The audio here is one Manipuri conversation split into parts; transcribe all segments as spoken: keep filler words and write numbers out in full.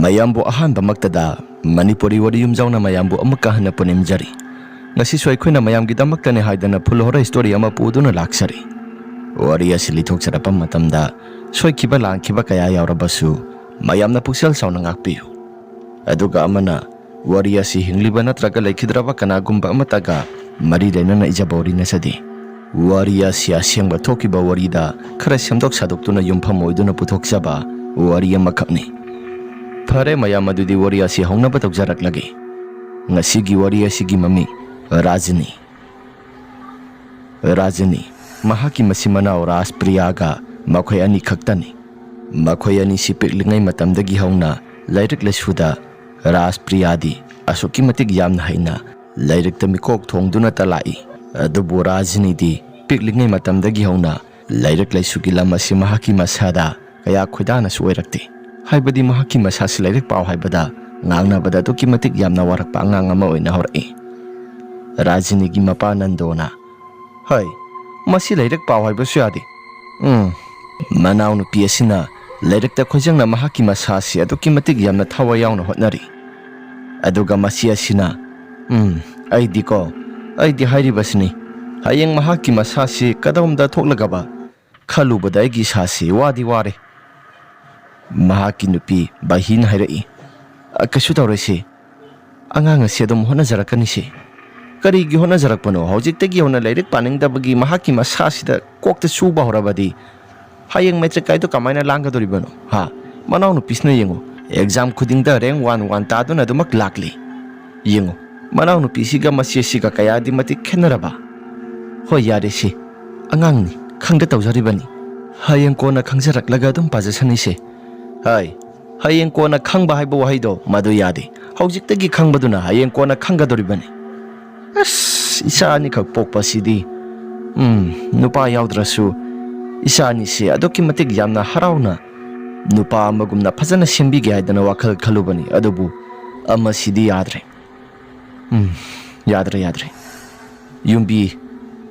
ꯃꯌꯥꯝꯕꯨ ꯑꯍꯥꯟꯕꯃꯛꯇꯗ ꯃꯅꯤꯄꯨꯔꯤ ꯋꯥꯔꯤ ꯌꯨꯝꯖꯥꯎꯅ ꯃꯌꯥꯝꯕꯨ ꯑꯃꯨꯛꯀ ꯍꯟꯅ ꯄꯨꯅꯤꯡꯖꯔꯤ꯫ ꯉꯁꯤꯁꯨ ꯑꯩꯈꯣꯏꯅ ꯃꯌꯥꯝꯒꯤꯗꯃꯛꯇꯅꯦ ꯍꯥꯏꯗꯅ full horror story ꯑꯃ ꯄꯨꯗꯨꯅ ꯂꯥꯛꯆꯔꯤ꯫ ꯋꯥꯔꯤ ꯑꯁꯤ ꯂꯤꯊꯣꯛꯆꯔꯛꯄ ꯃꯇꯝꯗ ꯁꯣꯏꯈꯤꯕ ꯂꯥꯟꯈꯤꯕ ꯀꯌꯥ ꯌꯥꯎꯔꯕꯁꯨ ꯃꯌꯥꯝꯅ ꯄꯨꯛꯆꯦꯜ ꯆꯥꯎꯅ ꯉꯥꯛꯄꯤꯌꯨ꯫ ꯑꯗꯨꯒ ꯑꯃꯅ, ꯋꯥꯔꯤ ꯑꯁꯤ ꯍꯤꯡꯂꯤꯕ ꯅꯠꯇ꯭ꯔꯒ ꯂꯩꯈꯤꯗ꯭ꯔꯕ ꯀꯅꯥꯒꯨꯝꯕ ꯑꯃꯠꯇꯒ ꯃꯔꯤ ꯂꯩꯅꯅ ꯏꯖꯕ ꯋꯥꯔꯤ ꯅꯠꯆꯗꯦ꯫ ꯋꯥꯔꯤ ꯑꯁꯤ ꯑꯁꯦꯡꯕ ꯊꯣꯛꯈꯤꯕ ꯋꯥꯔꯤꯗ ꯈꯔ ꯁꯦꯝꯗꯣꯛ ꯁꯥꯗꯣꯛꯇꯨꯅ ꯌꯨꯝꯐꯝ ꯑꯣꯏꯗꯨꯅ ꯄꯨꯊꯣꯛꯆꯕ ꯋꯥꯔꯤ ꯑꯃꯈꯛꯅꯤ꯫ ꯐꯔꯦ ꯃꯌꯥꯝ, ꯑꯗꯨꯗꯤ ꯋꯥꯔꯤ ꯑꯁꯤ ꯍꯧꯅꯕ ꯇꯧꯖꯔꯛꯂꯒꯦ꯫ ꯉꯁꯤꯒꯤ ꯋꯥꯔꯤ ꯑꯁꯤꯒꯤ ꯃꯃꯤꯡ ꯔꯥꯖꯅꯤ꯫ ꯔꯥꯖꯅꯤ, ꯃꯍꯥꯛꯀꯤ ꯃꯆꯤꯟ ꯃꯅꯥꯎ ꯔꯥꯖꯄ꯭ꯔꯤꯌꯥꯒ ꯃꯈꯣꯏ ꯑꯅꯤ ꯈꯛꯇꯅꯤ꯫ ꯃꯈꯣꯏ ꯑꯅꯤꯁꯤ ꯄꯤꯛꯂꯤꯉꯩ ꯃꯇꯝꯗꯒꯤ ꯍꯧꯅ ꯂꯥꯏꯔꯤꯛ ꯂꯥꯏꯁꯨꯗ ꯔꯥꯖꯄ꯭ꯔꯤꯌꯥꯗꯤ ꯑꯁꯨꯛꯀꯤ ꯃꯇꯤꯛ ꯌꯥꯝꯅ ꯍꯩꯅ ꯂꯥꯏꯔꯤꯛꯇ ꯃꯤꯀꯣꯛ ꯊꯣꯡꯗꯨꯅꯇ ꯂꯥꯛꯏ꯫ ꯑꯗꯨꯕꯨ ꯔꯥꯖꯅꯤꯗꯤ ꯄꯤꯛꯂꯤꯉꯩ ꯃꯇꯝꯗꯒꯤ ꯍꯧꯅ ꯂꯥꯏꯔꯤꯛ ꯂꯥꯏꯁꯨꯒꯤ ꯂꯝ ꯑꯁꯤ ꯃꯍꯥꯛꯀꯤ ꯃꯁꯥꯗ ꯀꯌꯥ ꯈꯣꯏꯗꯥꯅꯁꯨ ꯑꯣꯏꯔꯛꯇꯦ꯫ ꯍꯥꯏꯕꯗꯤ ꯃꯍꯥꯛꯀꯤ ꯃꯁꯥꯁꯤ ꯂꯥꯏꯔꯤꯛ ꯄꯥꯎ ꯍꯥꯏꯕꯗ ꯉꯥꯡꯅꯕꯗ ꯑꯗꯨꯛꯀꯤ ꯃꯇꯤꯛ ꯌꯥꯝꯅ ꯋꯥꯔꯛꯄ ꯑꯉꯥꯡ ꯑꯃ ꯑꯣꯏꯅ ꯍꯧꯔꯛꯏ꯫ ꯔꯥꯖꯅꯤꯒꯤ ꯃꯄꯥ ꯅꯟꯗꯣꯅ, "ꯍꯩ, ꯃꯁꯤ ꯂꯥꯏꯔꯤꯛ ꯄꯥꯎ ꯍꯥꯏꯕꯁꯨ ꯌꯥꯗꯦ꯫ ꯎꯝ, ꯃꯅꯥꯎꯅꯨꯄꯤ ꯑꯁꯤꯅ ꯂꯥꯏꯔꯤꯛꯇ ꯈꯣꯏꯖꯪꯅ ꯃꯍꯥꯛꯀꯤ ꯃꯁꯥꯁꯤ ꯑꯗꯨꯛꯀꯤ ꯃꯇꯤꯛ ꯌꯥꯝꯅ ꯊꯋꯥꯏ ꯌꯥꯎꯅ ꯍꯣꯠꯅꯔꯤ꯫ ꯑꯗꯨꯒ ꯃꯁꯤ ꯑꯁꯤꯅ, ꯎꯝ, ꯑꯩꯗꯤꯀꯣ, ꯑꯩꯗꯤ ꯍꯥꯏꯔꯤꯕꯁꯤꯅꯤ, ꯍꯌꯦꯡ ꯃꯍꯥꯛꯀꯤ ꯃꯁꯥꯁꯤ ꯀꯗꯣꯝꯗ ꯊꯣꯛꯂꯒꯕ ꯈꯜꯂꯨꯕꯗ ꯑꯩꯒꯤ ꯏꯁꯥꯁꯤ ꯋꯥꯗꯤ ꯋꯥꯔꯦ꯫" ꯃꯍꯥꯛꯀꯤ ꯅꯨꯄꯤ ꯕꯍꯤꯅ ꯍꯥꯏꯔꯛꯏ, "ꯑ, ꯀꯩꯁꯨ ꯇꯧꯔꯣꯏꯁꯤ꯫ ꯑꯉꯥꯡ ꯑꯁꯤ ꯑꯗꯨꯝ ꯍꯣꯠꯅꯖꯔꯛꯀꯅꯤꯁꯤ꯫" "ꯀꯔꯤꯒꯤ ꯍꯣꯠꯅꯖꯔꯛꯄꯅꯣ? ꯍꯧꯖꯤꯛꯇꯒꯤ ꯍꯧꯅ ꯂꯥꯏꯔꯤꯛ ꯄꯥꯅꯤꯡꯗꯕꯒꯤ ꯃꯍꯥꯛꯀꯤ ꯃꯁꯥꯁꯤꯗ ꯀꯣꯛꯇ ꯆꯨꯕ ꯍꯧꯔꯕꯗꯤ ꯍꯌꯦꯡ ꯃꯦꯇ꯭ꯔꯤꯛ ꯀꯥꯏꯗꯣ ꯀꯃꯥꯏꯅ ꯂꯥꯡꯒꯗꯧꯔꯤꯕꯅꯣ? ꯍꯥ? ꯃꯅꯥꯎꯅꯨꯄꯤꯁꯤꯅ ꯌꯦꯡꯉꯨ, ꯑꯦꯛꯖꯥꯝ ꯈꯨꯗꯤꯡꯗ ꯔꯦꯡ ꯋꯥꯟ ꯋꯥꯟ ꯇꯥꯗꯨꯅ ꯑꯗꯨꯃꯛ ꯂꯥꯛꯂꯤ꯫ ꯌꯦꯡꯉꯨ, ꯃꯅꯥꯎꯅꯨꯄꯤꯁꯤꯒ ꯃꯆꯦꯁꯤꯒ ꯀꯌꯥꯗꯤ ꯃꯇꯤꯛ ꯈꯦꯠꯅꯔꯕ?" "ꯍꯣꯏ, ꯌꯥꯔꯦꯁꯦ, ꯑꯉꯥꯡꯅꯤ, ꯈꯪꯗ ꯇꯧꯖꯔꯤꯕꯅꯤ꯫ ꯍꯌꯦꯡ ꯀꯣꯟꯅ ꯈꯪꯖꯔꯛꯂꯒ ꯑꯗꯨꯝ ꯄꯥꯖꯁꯅꯤꯁꯦ꯫" "ꯍꯥꯏ, ꯍꯌꯦꯡ ꯀꯣꯟꯅ ꯈꯪꯕ ꯍꯥꯏꯕ ꯋꯥꯍꯩꯗꯣ ꯃꯗꯨ ꯌꯥꯗꯦ꯫ ꯍꯧꯖꯤꯛꯇꯒꯤ ꯈꯪꯕꯗꯨꯅ ꯍꯌꯦꯡ ꯀꯣꯟꯅ ꯈꯪꯒꯗꯧꯔꯤꯕꯅꯤ꯫ ꯑꯁ, ꯏꯆꯥ ꯑꯅꯤꯈꯛ ꯄꯣꯛꯄꯁꯤꯗꯤ꯫ ꯎꯝ, ꯅꯨꯄꯥ ꯌꯥꯎꯗ꯭ꯔꯁꯨ ꯏꯆꯥ ꯑꯅꯤꯁꯦ ꯑꯗꯨꯛꯀꯤ ꯃꯇꯤꯛ ꯌꯥꯝꯅ ꯍꯔꯥꯎꯅ ꯅꯨꯄꯥ ꯑꯃꯒꯨꯝꯅ ꯐꯖꯅ ꯁꯦꯝꯕꯤꯒꯦ ꯍꯥꯏꯗꯅ ꯋꯥꯈꯜ ꯈꯜꯂꯨꯕꯅꯤ, ꯑꯗꯨꯕꯨ ꯑꯃꯁꯤꯗꯤ ꯌꯥꯗ꯭ꯔꯦ꯫ ꯎꯝ, ꯌꯥꯗ꯭ꯔꯦ, ꯌꯥꯗ꯭ꯔꯦ꯫ ꯌꯨꯝꯕꯤ,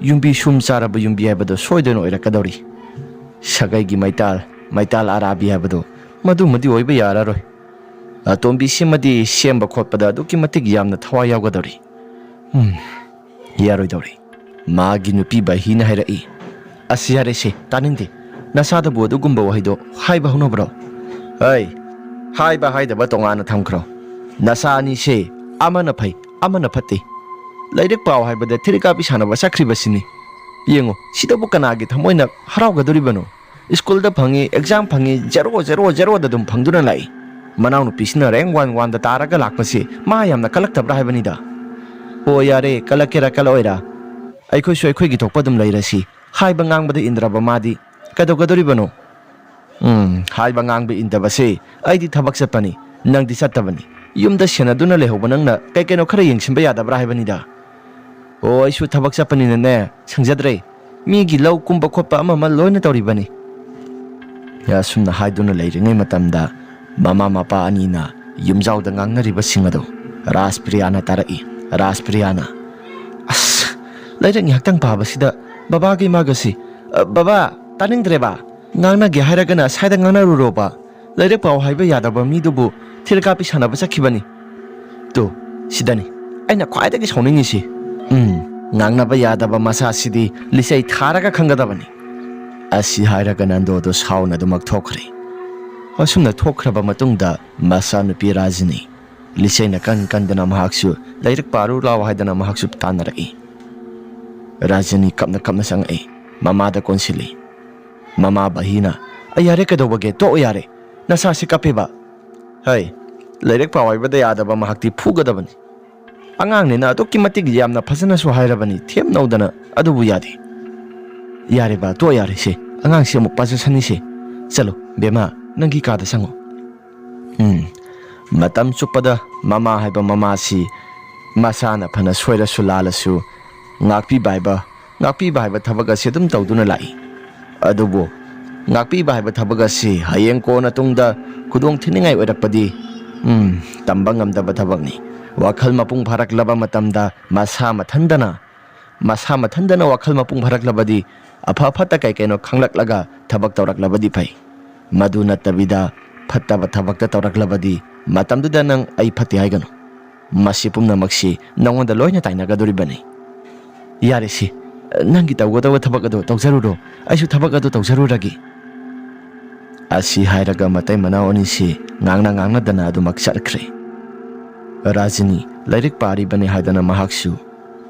ꯌꯨꯝꯕꯤ ꯁꯨꯝ ꯆꯥꯔꯕ ꯌꯨꯝꯕꯤ ꯍꯥꯏꯕꯗꯣ ꯁꯣꯏꯗꯅ ꯑꯣꯏꯔꯛꯀꯗꯧꯔꯤ꯫ ꯁꯥꯒꯩꯒꯤ ꯃꯩꯇꯥꯜ, ꯃꯩꯇꯥꯜ ꯑꯔꯥꯕꯤ ꯍꯥꯏꯕꯗꯣ ꯃꯗꯨꯃꯗꯤ ꯑꯣꯏꯕ ꯌꯥꯔꯔꯣꯏ꯫ ꯑꯇꯣꯝꯕꯤꯁꯤꯃꯗꯤ ꯁꯦꯝꯕ ꯈꯣꯠꯄꯗ ꯑꯗꯨꯛꯀꯤ ꯃꯇꯤꯛ ꯌꯥꯝꯅ ꯊꯋꯥꯏ ꯌꯥꯎꯒꯗꯧꯔꯤ꯫ ꯎꯝ, ꯌꯥꯔꯣꯏꯗꯧꯔꯤ꯫ ꯃꯥꯒꯤ ꯅꯨꯄꯤ ꯕꯍꯤꯅ ꯍꯥꯏꯔꯛꯏ꯫ "ꯑꯁ, ꯌꯥꯔꯦꯁꯦ, ꯇꯥꯅꯤꯡꯗꯦ꯫ ꯅꯁꯥꯗꯕꯨ ꯑꯗꯨꯒꯨꯝꯕ ꯋꯥꯍꯩꯗꯣ ꯍꯥꯏꯕ ꯍꯧꯅꯕ꯭ꯔꯣ?" "ꯍꯩ, ꯍꯥꯏꯕ ꯍꯥꯏꯗꯕ ꯇꯣꯉꯥꯟꯅ ꯊꯝꯈ꯭ꯔꯣ꯫ ꯅꯁꯥ ꯑꯅꯤꯁꯦ ꯑꯃꯅ ꯐꯩ, ꯑꯃꯅ ꯐꯠꯇꯦ꯫ ꯂꯥꯏꯔꯤꯛ ꯄꯥꯎ ꯍꯥꯏꯕꯗ ꯊꯤꯔꯤꯀꯥꯄꯤ ꯁꯥꯟꯅꯕ ꯆꯠꯈ꯭ꯔꯤꯕꯁꯤꯅꯤ꯫ ꯌꯦꯡꯉꯨ, ꯁꯤꯗꯕꯨ ꯀꯅꯥꯒꯤ ꯊꯃꯣꯏꯅ ꯍꯔꯥꯎꯒꯗꯣꯔꯤꯕꯅꯣ? ꯁ꯭ꯀꯨꯜꯗ ꯐꯪꯉꯤ, ꯑꯦꯛꯖꯥꯝ ꯐꯪꯉꯤ, ꯖꯦꯔꯣ, ꯖꯦꯔꯣ, ꯖꯦꯔꯣꯗ ꯑꯗꯨꯝ ꯐꯪꯗꯨꯅ ꯂꯥꯛꯏ꯫ ꯃꯅꯥꯎꯅꯨꯄꯤꯁꯤꯅ ꯔꯦꯡ ꯋꯥꯟ ꯋꯥꯟꯗ ꯇꯥꯔꯒ ꯂꯥꯛꯄꯁꯤ ꯃꯥ ꯌꯥꯝꯅ ꯀꯜꯂꯛꯇꯕ꯭ꯔꯥ ꯍꯥꯏꯕꯅꯤꯗ?" "ꯑꯣ, ꯌꯥꯔꯦ, ꯀꯜꯂꯛꯀꯦꯔꯥ ꯀꯜꯂꯛꯑꯣꯏꯔꯥ, ꯑꯩꯈꯣꯏꯁꯨ ꯑꯩꯈꯣꯏꯒꯤ ꯊꯣꯛꯄ ꯑꯗꯨꯝ ꯂꯩꯔꯁꯤ꯫ ꯍꯥꯏꯕ ꯉꯥꯡꯕꯗ ꯏꯟꯗ꯭ꯔꯕ ꯃꯥꯗꯤ ꯀꯩꯗꯧꯒꯗꯣꯔꯤꯕꯅꯣ?" "ꯎꯝ, ꯍꯥꯏꯕ ꯉꯥꯡꯕ ꯏꯟꯗꯕꯁꯦ ꯑꯩꯗꯤ ꯊꯕꯛ ꯆꯠꯄꯅꯤ, ꯅꯪꯗꯤ ꯆꯠꯇꯕꯅꯤ꯫ ꯌꯨꯝꯗ ꯁꯦꯟꯅꯗꯨꯅ ꯂꯩꯍꯧꯕ ꯅꯪꯅ ꯀꯩ ꯀꯩꯅꯣ ꯈꯔ ꯌꯦꯡꯁꯤꯟꯕ ꯌꯥꯗꯕ꯭ꯔꯥ ꯍꯥꯏꯕꯅꯤꯗ?" "ꯑꯣ, ꯑꯩꯁꯨ ꯊꯕꯛ ꯆꯠꯄꯅꯤꯅꯅꯦ, ꯁꯪꯖꯗ꯭ꯔꯦ꯫ ꯃꯤꯒꯤ ꯂꯧ ꯀꯨꯝꯕ ꯈꯣꯠꯄ ꯑꯃ ꯑꯃ ꯂꯣꯏꯅ ꯇꯧꯔꯤꯕꯅꯤ꯫" ꯑꯁꯨꯝꯅ ꯍꯥꯏꯗꯨꯅ ꯂꯩꯔꯤꯉꯩ ꯃꯇꯝꯗ ꯃꯃꯥ ꯃꯄꯥ ꯑꯅꯤꯅ ꯌꯨꯝꯖꯥꯎꯗ ꯉꯥꯡꯅꯔꯤꯕꯁꯤꯡ ꯑꯗꯨ ꯔꯥꯖꯄ꯭ꯔꯤꯌꯥꯅ ꯇꯥꯔꯛꯏ꯫ ꯔꯥꯖꯄ꯭ꯔꯤꯌꯥꯅ, "ꯑꯁ, ꯂꯥꯏꯔꯤꯛ ꯉꯥꯏꯍꯥꯛꯇꯪ ꯄꯥꯕꯁꯤꯗ ꯕꯕꯥꯒ ꯏꯃꯥꯒꯁꯤ, ꯑ, ꯕꯕꯥ, ꯇꯥꯅꯤꯡꯗ꯭ꯔꯦꯕ꯫ ꯉꯥꯡꯅꯒꯦ ꯍꯥꯏꯔꯒꯅ ꯁ꯭ꯋꯥꯏꯗ ꯉꯥꯡꯅꯔꯨꯔꯣꯕ꯫ ꯂꯥꯏꯔꯤꯛ ꯄꯥꯎ ꯍꯥꯏꯕ ꯌꯥꯗꯕ ꯃꯤꯗꯨꯕꯨ ꯊꯤꯔꯀꯥꯄꯤ ꯁꯥꯟꯅꯕ ꯆꯠꯈꯤꯕꯅꯤ꯫" ꯇꯨ, ꯁꯤꯗꯅꯤ ꯑꯩꯅ ꯈ꯭ꯋꯥꯏꯗꯒꯤ ꯁꯥꯎꯅꯤꯡꯉꯤꯁꯤ꯫ ꯎꯝ, ꯉꯥꯡꯅꯕ ꯌꯥꯗꯕ ꯃꯆꯥꯁꯤꯗꯤ ꯂꯤꯆꯩ ꯊꯥꯔꯒ ꯈꯪꯒꯗꯕꯅꯤ꯫ ꯑꯁꯤ ꯍꯥꯏꯔꯒ ꯅꯟꯗꯣꯗꯨ ꯁꯥꯎꯅ ꯑꯗꯨꯃꯛ ꯊꯣꯛꯈ꯭ꯔꯦ꯫ ꯑꯁꯨꯝꯅ ꯊꯣꯛꯈ꯭ꯔꯕ ꯃꯇꯨꯡꯗ ꯃꯆꯥꯅꯨꯄꯤ ꯔꯥꯖꯤꯅꯤ ꯂꯤꯆꯩꯅ ꯀꯟ ꯀꯟꯗꯅ ꯃꯍꯥꯛꯁꯨ ꯂꯥꯏꯔꯤꯛ ꯄꯥꯔꯨ ꯂꯥꯎ ꯍꯥꯏꯗꯅ ꯃꯍꯥꯛꯁꯨ ꯇꯥꯟꯅꯔꯛꯏ꯫ ꯔꯥꯖꯤꯅꯤ ꯀꯞꯅ ꯀꯞꯅ ꯆꯪꯉꯛꯏ꯫ ꯃꯃꯥꯗ ꯀꯣꯟꯁꯤꯜꯂꯤ꯫ ꯃꯃꯥ ꯕꯍꯤꯅ, "ꯑꯩ ꯌꯥꯔꯦ, ꯀꯩꯗꯧꯕꯒꯦ? ꯇꯣꯛꯑꯣ ꯌꯥꯔꯦ꯫ ꯅꯁꯥꯁꯤ ꯀꯞꯄꯤꯕ꯫ ꯍꯩ, ꯂꯥꯏꯔꯤꯛ ꯄꯥꯎ ꯍꯥꯏꯕꯗ ꯌꯥꯗꯕ ꯃꯍꯥꯛꯇꯤ ꯐꯨꯒꯗꯕꯅꯤ꯫ ꯑꯉꯥꯡꯅꯤꯅ ꯑꯗꯨꯛꯀꯤ ꯃꯇꯤꯛ ꯌꯥꯝꯅ ꯐꯖꯅꯁꯨ ꯍꯥꯏꯔꯕꯅꯤ, ꯊꯦꯝꯅꯧꯗꯅ, ꯑꯗꯨꯕꯨ ꯌꯥꯗꯦ꯫" "ꯌꯥꯔꯦꯕ, ꯇꯣꯛꯑꯣ ꯌꯥꯔꯦꯁꯦ, ꯑꯉꯥꯡꯁꯤ ꯑꯃꯨꯛ ꯄꯥꯖꯁꯅꯤꯁꯦ꯫ ꯆꯠꯂꯣ, ꯕꯦꯝꯃ, ꯅꯪꯒꯤ ꯀꯥꯗ ꯆꯪꯉꯣ꯫" ꯎꯝ, ꯃꯇꯝ ꯆꯨꯞꯄꯗ ꯃꯃꯥ ꯍꯥꯏꯕ ꯃꯃꯥꯁꯤ ꯃꯁꯥꯅ ꯐꯅ ꯁꯣꯏꯔꯁꯨ ꯂꯥꯜꯂꯁꯨ ꯉꯥꯛꯄꯤꯕ ꯍꯥꯏꯕ, ꯉꯥꯛꯄꯤꯕ ꯍꯥꯏꯕ ꯊꯕꯛ ꯑꯁꯤ ꯑꯗꯨꯝ ꯇꯧꯗꯨꯅ ꯂꯥꯛꯏ꯫ ꯑꯗꯨꯕꯨ ꯉꯥꯛꯄꯤꯕ ꯍꯥꯏꯕ ꯊꯕꯛ ꯑꯁꯤ ꯍꯌꯦꯡ ꯀꯣꯟꯅ ꯇꯨꯡꯗ ꯈꯨꯗꯣꯡ ꯊꯤꯅꯤꯡꯉꯥꯏ ꯑꯣꯏꯔꯛꯄꯗꯤ, ꯎꯝ, ꯇꯝꯕ ꯉꯝꯗꯕ ꯊꯕꯛꯅꯤ꯫ ꯋꯥꯈꯜ ꯃꯄꯨꯡ ꯐꯥꯔꯛꯂꯕ ꯃꯇꯝꯗ ꯃꯁꯥ ꯃꯊꯟꯗꯅ, ꯃꯁꯥ ꯃꯊꯟꯗꯅ ꯋꯥꯈꯜ ꯃꯄꯨꯡ ꯐꯥꯔꯛꯂꯕꯗꯤ, ꯑꯐ ꯐꯠꯇ ꯀꯩ ꯀꯩꯅꯣ ꯈꯪꯂꯛꯂꯒ ꯊꯕꯛ ꯇꯧꯔꯛꯂꯕꯗꯤ ꯐꯩ꯫ ꯃꯗꯨ ꯅꯠꯇꯕꯤꯗ ꯐꯠꯇꯕ ꯊꯕꯛꯇ ꯇꯧꯔꯛꯂꯕꯗꯤ ꯃꯇꯝꯗꯨꯗ ꯅꯪ ꯑꯩ ꯐꯠꯇꯦ ꯍꯥꯏꯒꯅꯨ꯫ ꯃꯁꯤ ꯄꯨꯝꯅꯃꯛꯁꯤ ꯅꯉꯣꯟꯗ ꯂꯣꯏꯅ ꯇꯥꯏꯅꯒꯗꯧꯔꯤꯕꯅꯤ꯫ ꯌꯥꯔꯦ ꯁꯤ, ꯅꯪꯒꯤ ꯇꯧꯒꯗꯕ ꯊꯕꯛ ꯑꯗꯨ ꯇꯧꯖꯔꯨꯔꯣ, ꯑꯩꯁꯨ ꯊꯕꯛ ꯑꯗꯨ ꯇꯧꯖꯔꯨꯔꯒꯦ꯫ ꯑꯁꯤ ꯍꯥꯏꯔꯒ ꯃꯇꯩ ꯃꯅꯥꯎ ꯑꯅꯤꯁꯤ ꯉꯥꯡꯅ ꯉꯥꯡꯅꯗꯅ ꯑꯗꯨꯃꯛ ꯆꯠꯈ꯭ꯔꯦ꯫ ꯔꯥꯖꯤꯅꯤ ꯂꯥꯏꯔꯤꯛ ꯄꯥꯔꯤꯕꯅꯤ ꯍꯥꯏꯗꯅ ꯃꯍꯥꯛꯁꯨ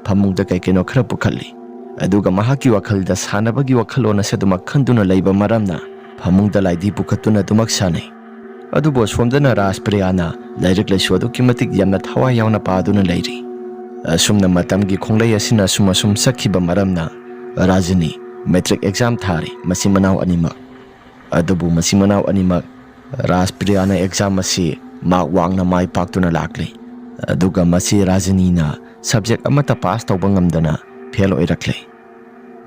ꯐꯃꯨꯡꯗ ꯀꯩ ꯀꯩꯅꯣ ꯈꯔ ꯄꯨꯈꯠꯂꯤ꯫ ꯑꯗꯨꯒ ꯃꯍꯥꯛꯀꯤ ꯋꯥꯈꯜꯗ ꯁꯥꯟꯅꯕꯒꯤ ꯋꯥꯈꯜꯂꯣꯟ ꯑꯁꯤ ꯑꯗꯨꯃꯛ ꯈꯟꯗꯨꯅ ꯂꯩꯕ ꯃꯔꯝꯅ ꯐꯃꯨꯡꯗ ꯂꯥꯏꯙꯤ ꯄꯨꯈꯠꯇꯨꯅ ꯑꯗꯨꯃꯛ ꯁꯥꯟꯅꯩ꯫ ꯑꯗꯨꯕꯨ ꯑꯁꯣꯝꯗꯅ ꯔꯥꯖꯄ꯭ꯔꯤꯌꯥꯅ ꯂꯥꯏꯔꯤꯛ ꯂꯥꯏꯁꯨ ꯑꯗꯨꯛꯀꯤ ꯃꯇꯤꯛ ꯌꯥꯝꯅ ꯊꯋꯥꯏ ꯌꯥꯎꯅ ꯄꯥꯗꯨꯅ ꯂꯩꯔꯤ꯫ ꯑꯁꯨꯝꯅ ꯃꯇꯝꯒꯤ ꯈꯣꯡꯂꯩ ꯑꯁꯤꯅ ꯑꯁꯨꯝ ꯑꯁꯨꯝ ꯆꯠꯈꯤꯕ ꯃꯔꯝꯅ ꯔꯥꯖꯤꯅꯤ ꯃꯦꯇ꯭ꯔꯤꯛ ꯑꯦꯛꯖꯥꯝ ꯊꯥꯔꯤ ꯃꯆꯤꯟ ꯃꯅꯥꯎ ꯑꯅꯤꯃꯛ꯫ ꯑꯗꯨꯕꯨ ꯃꯆꯤꯟ ꯃꯅꯥꯎ ꯑꯅꯤꯃꯛ ꯔꯥꯖꯄ꯭ꯔꯤꯌꯥꯅ ꯑꯦꯛꯖꯥꯝ ꯑꯁꯤ ꯃꯥꯔꯛ ꯋꯥꯡꯅ ꯃꯥꯏ ꯄꯥꯛꯇꯨꯅ ꯂꯥꯛꯂꯤ꯫ ꯑꯗꯨꯒ ꯃꯁꯤ ꯔꯥꯖꯤꯅꯤꯅ ꯁꯕꯖꯦꯛ ꯑꯃꯠꯇ ꯄꯥꯁ ꯇꯧꯕ ꯉꯝꯗꯅ ꯐꯦꯜ ꯑꯣꯏꯔꯛꯂꯦ꯫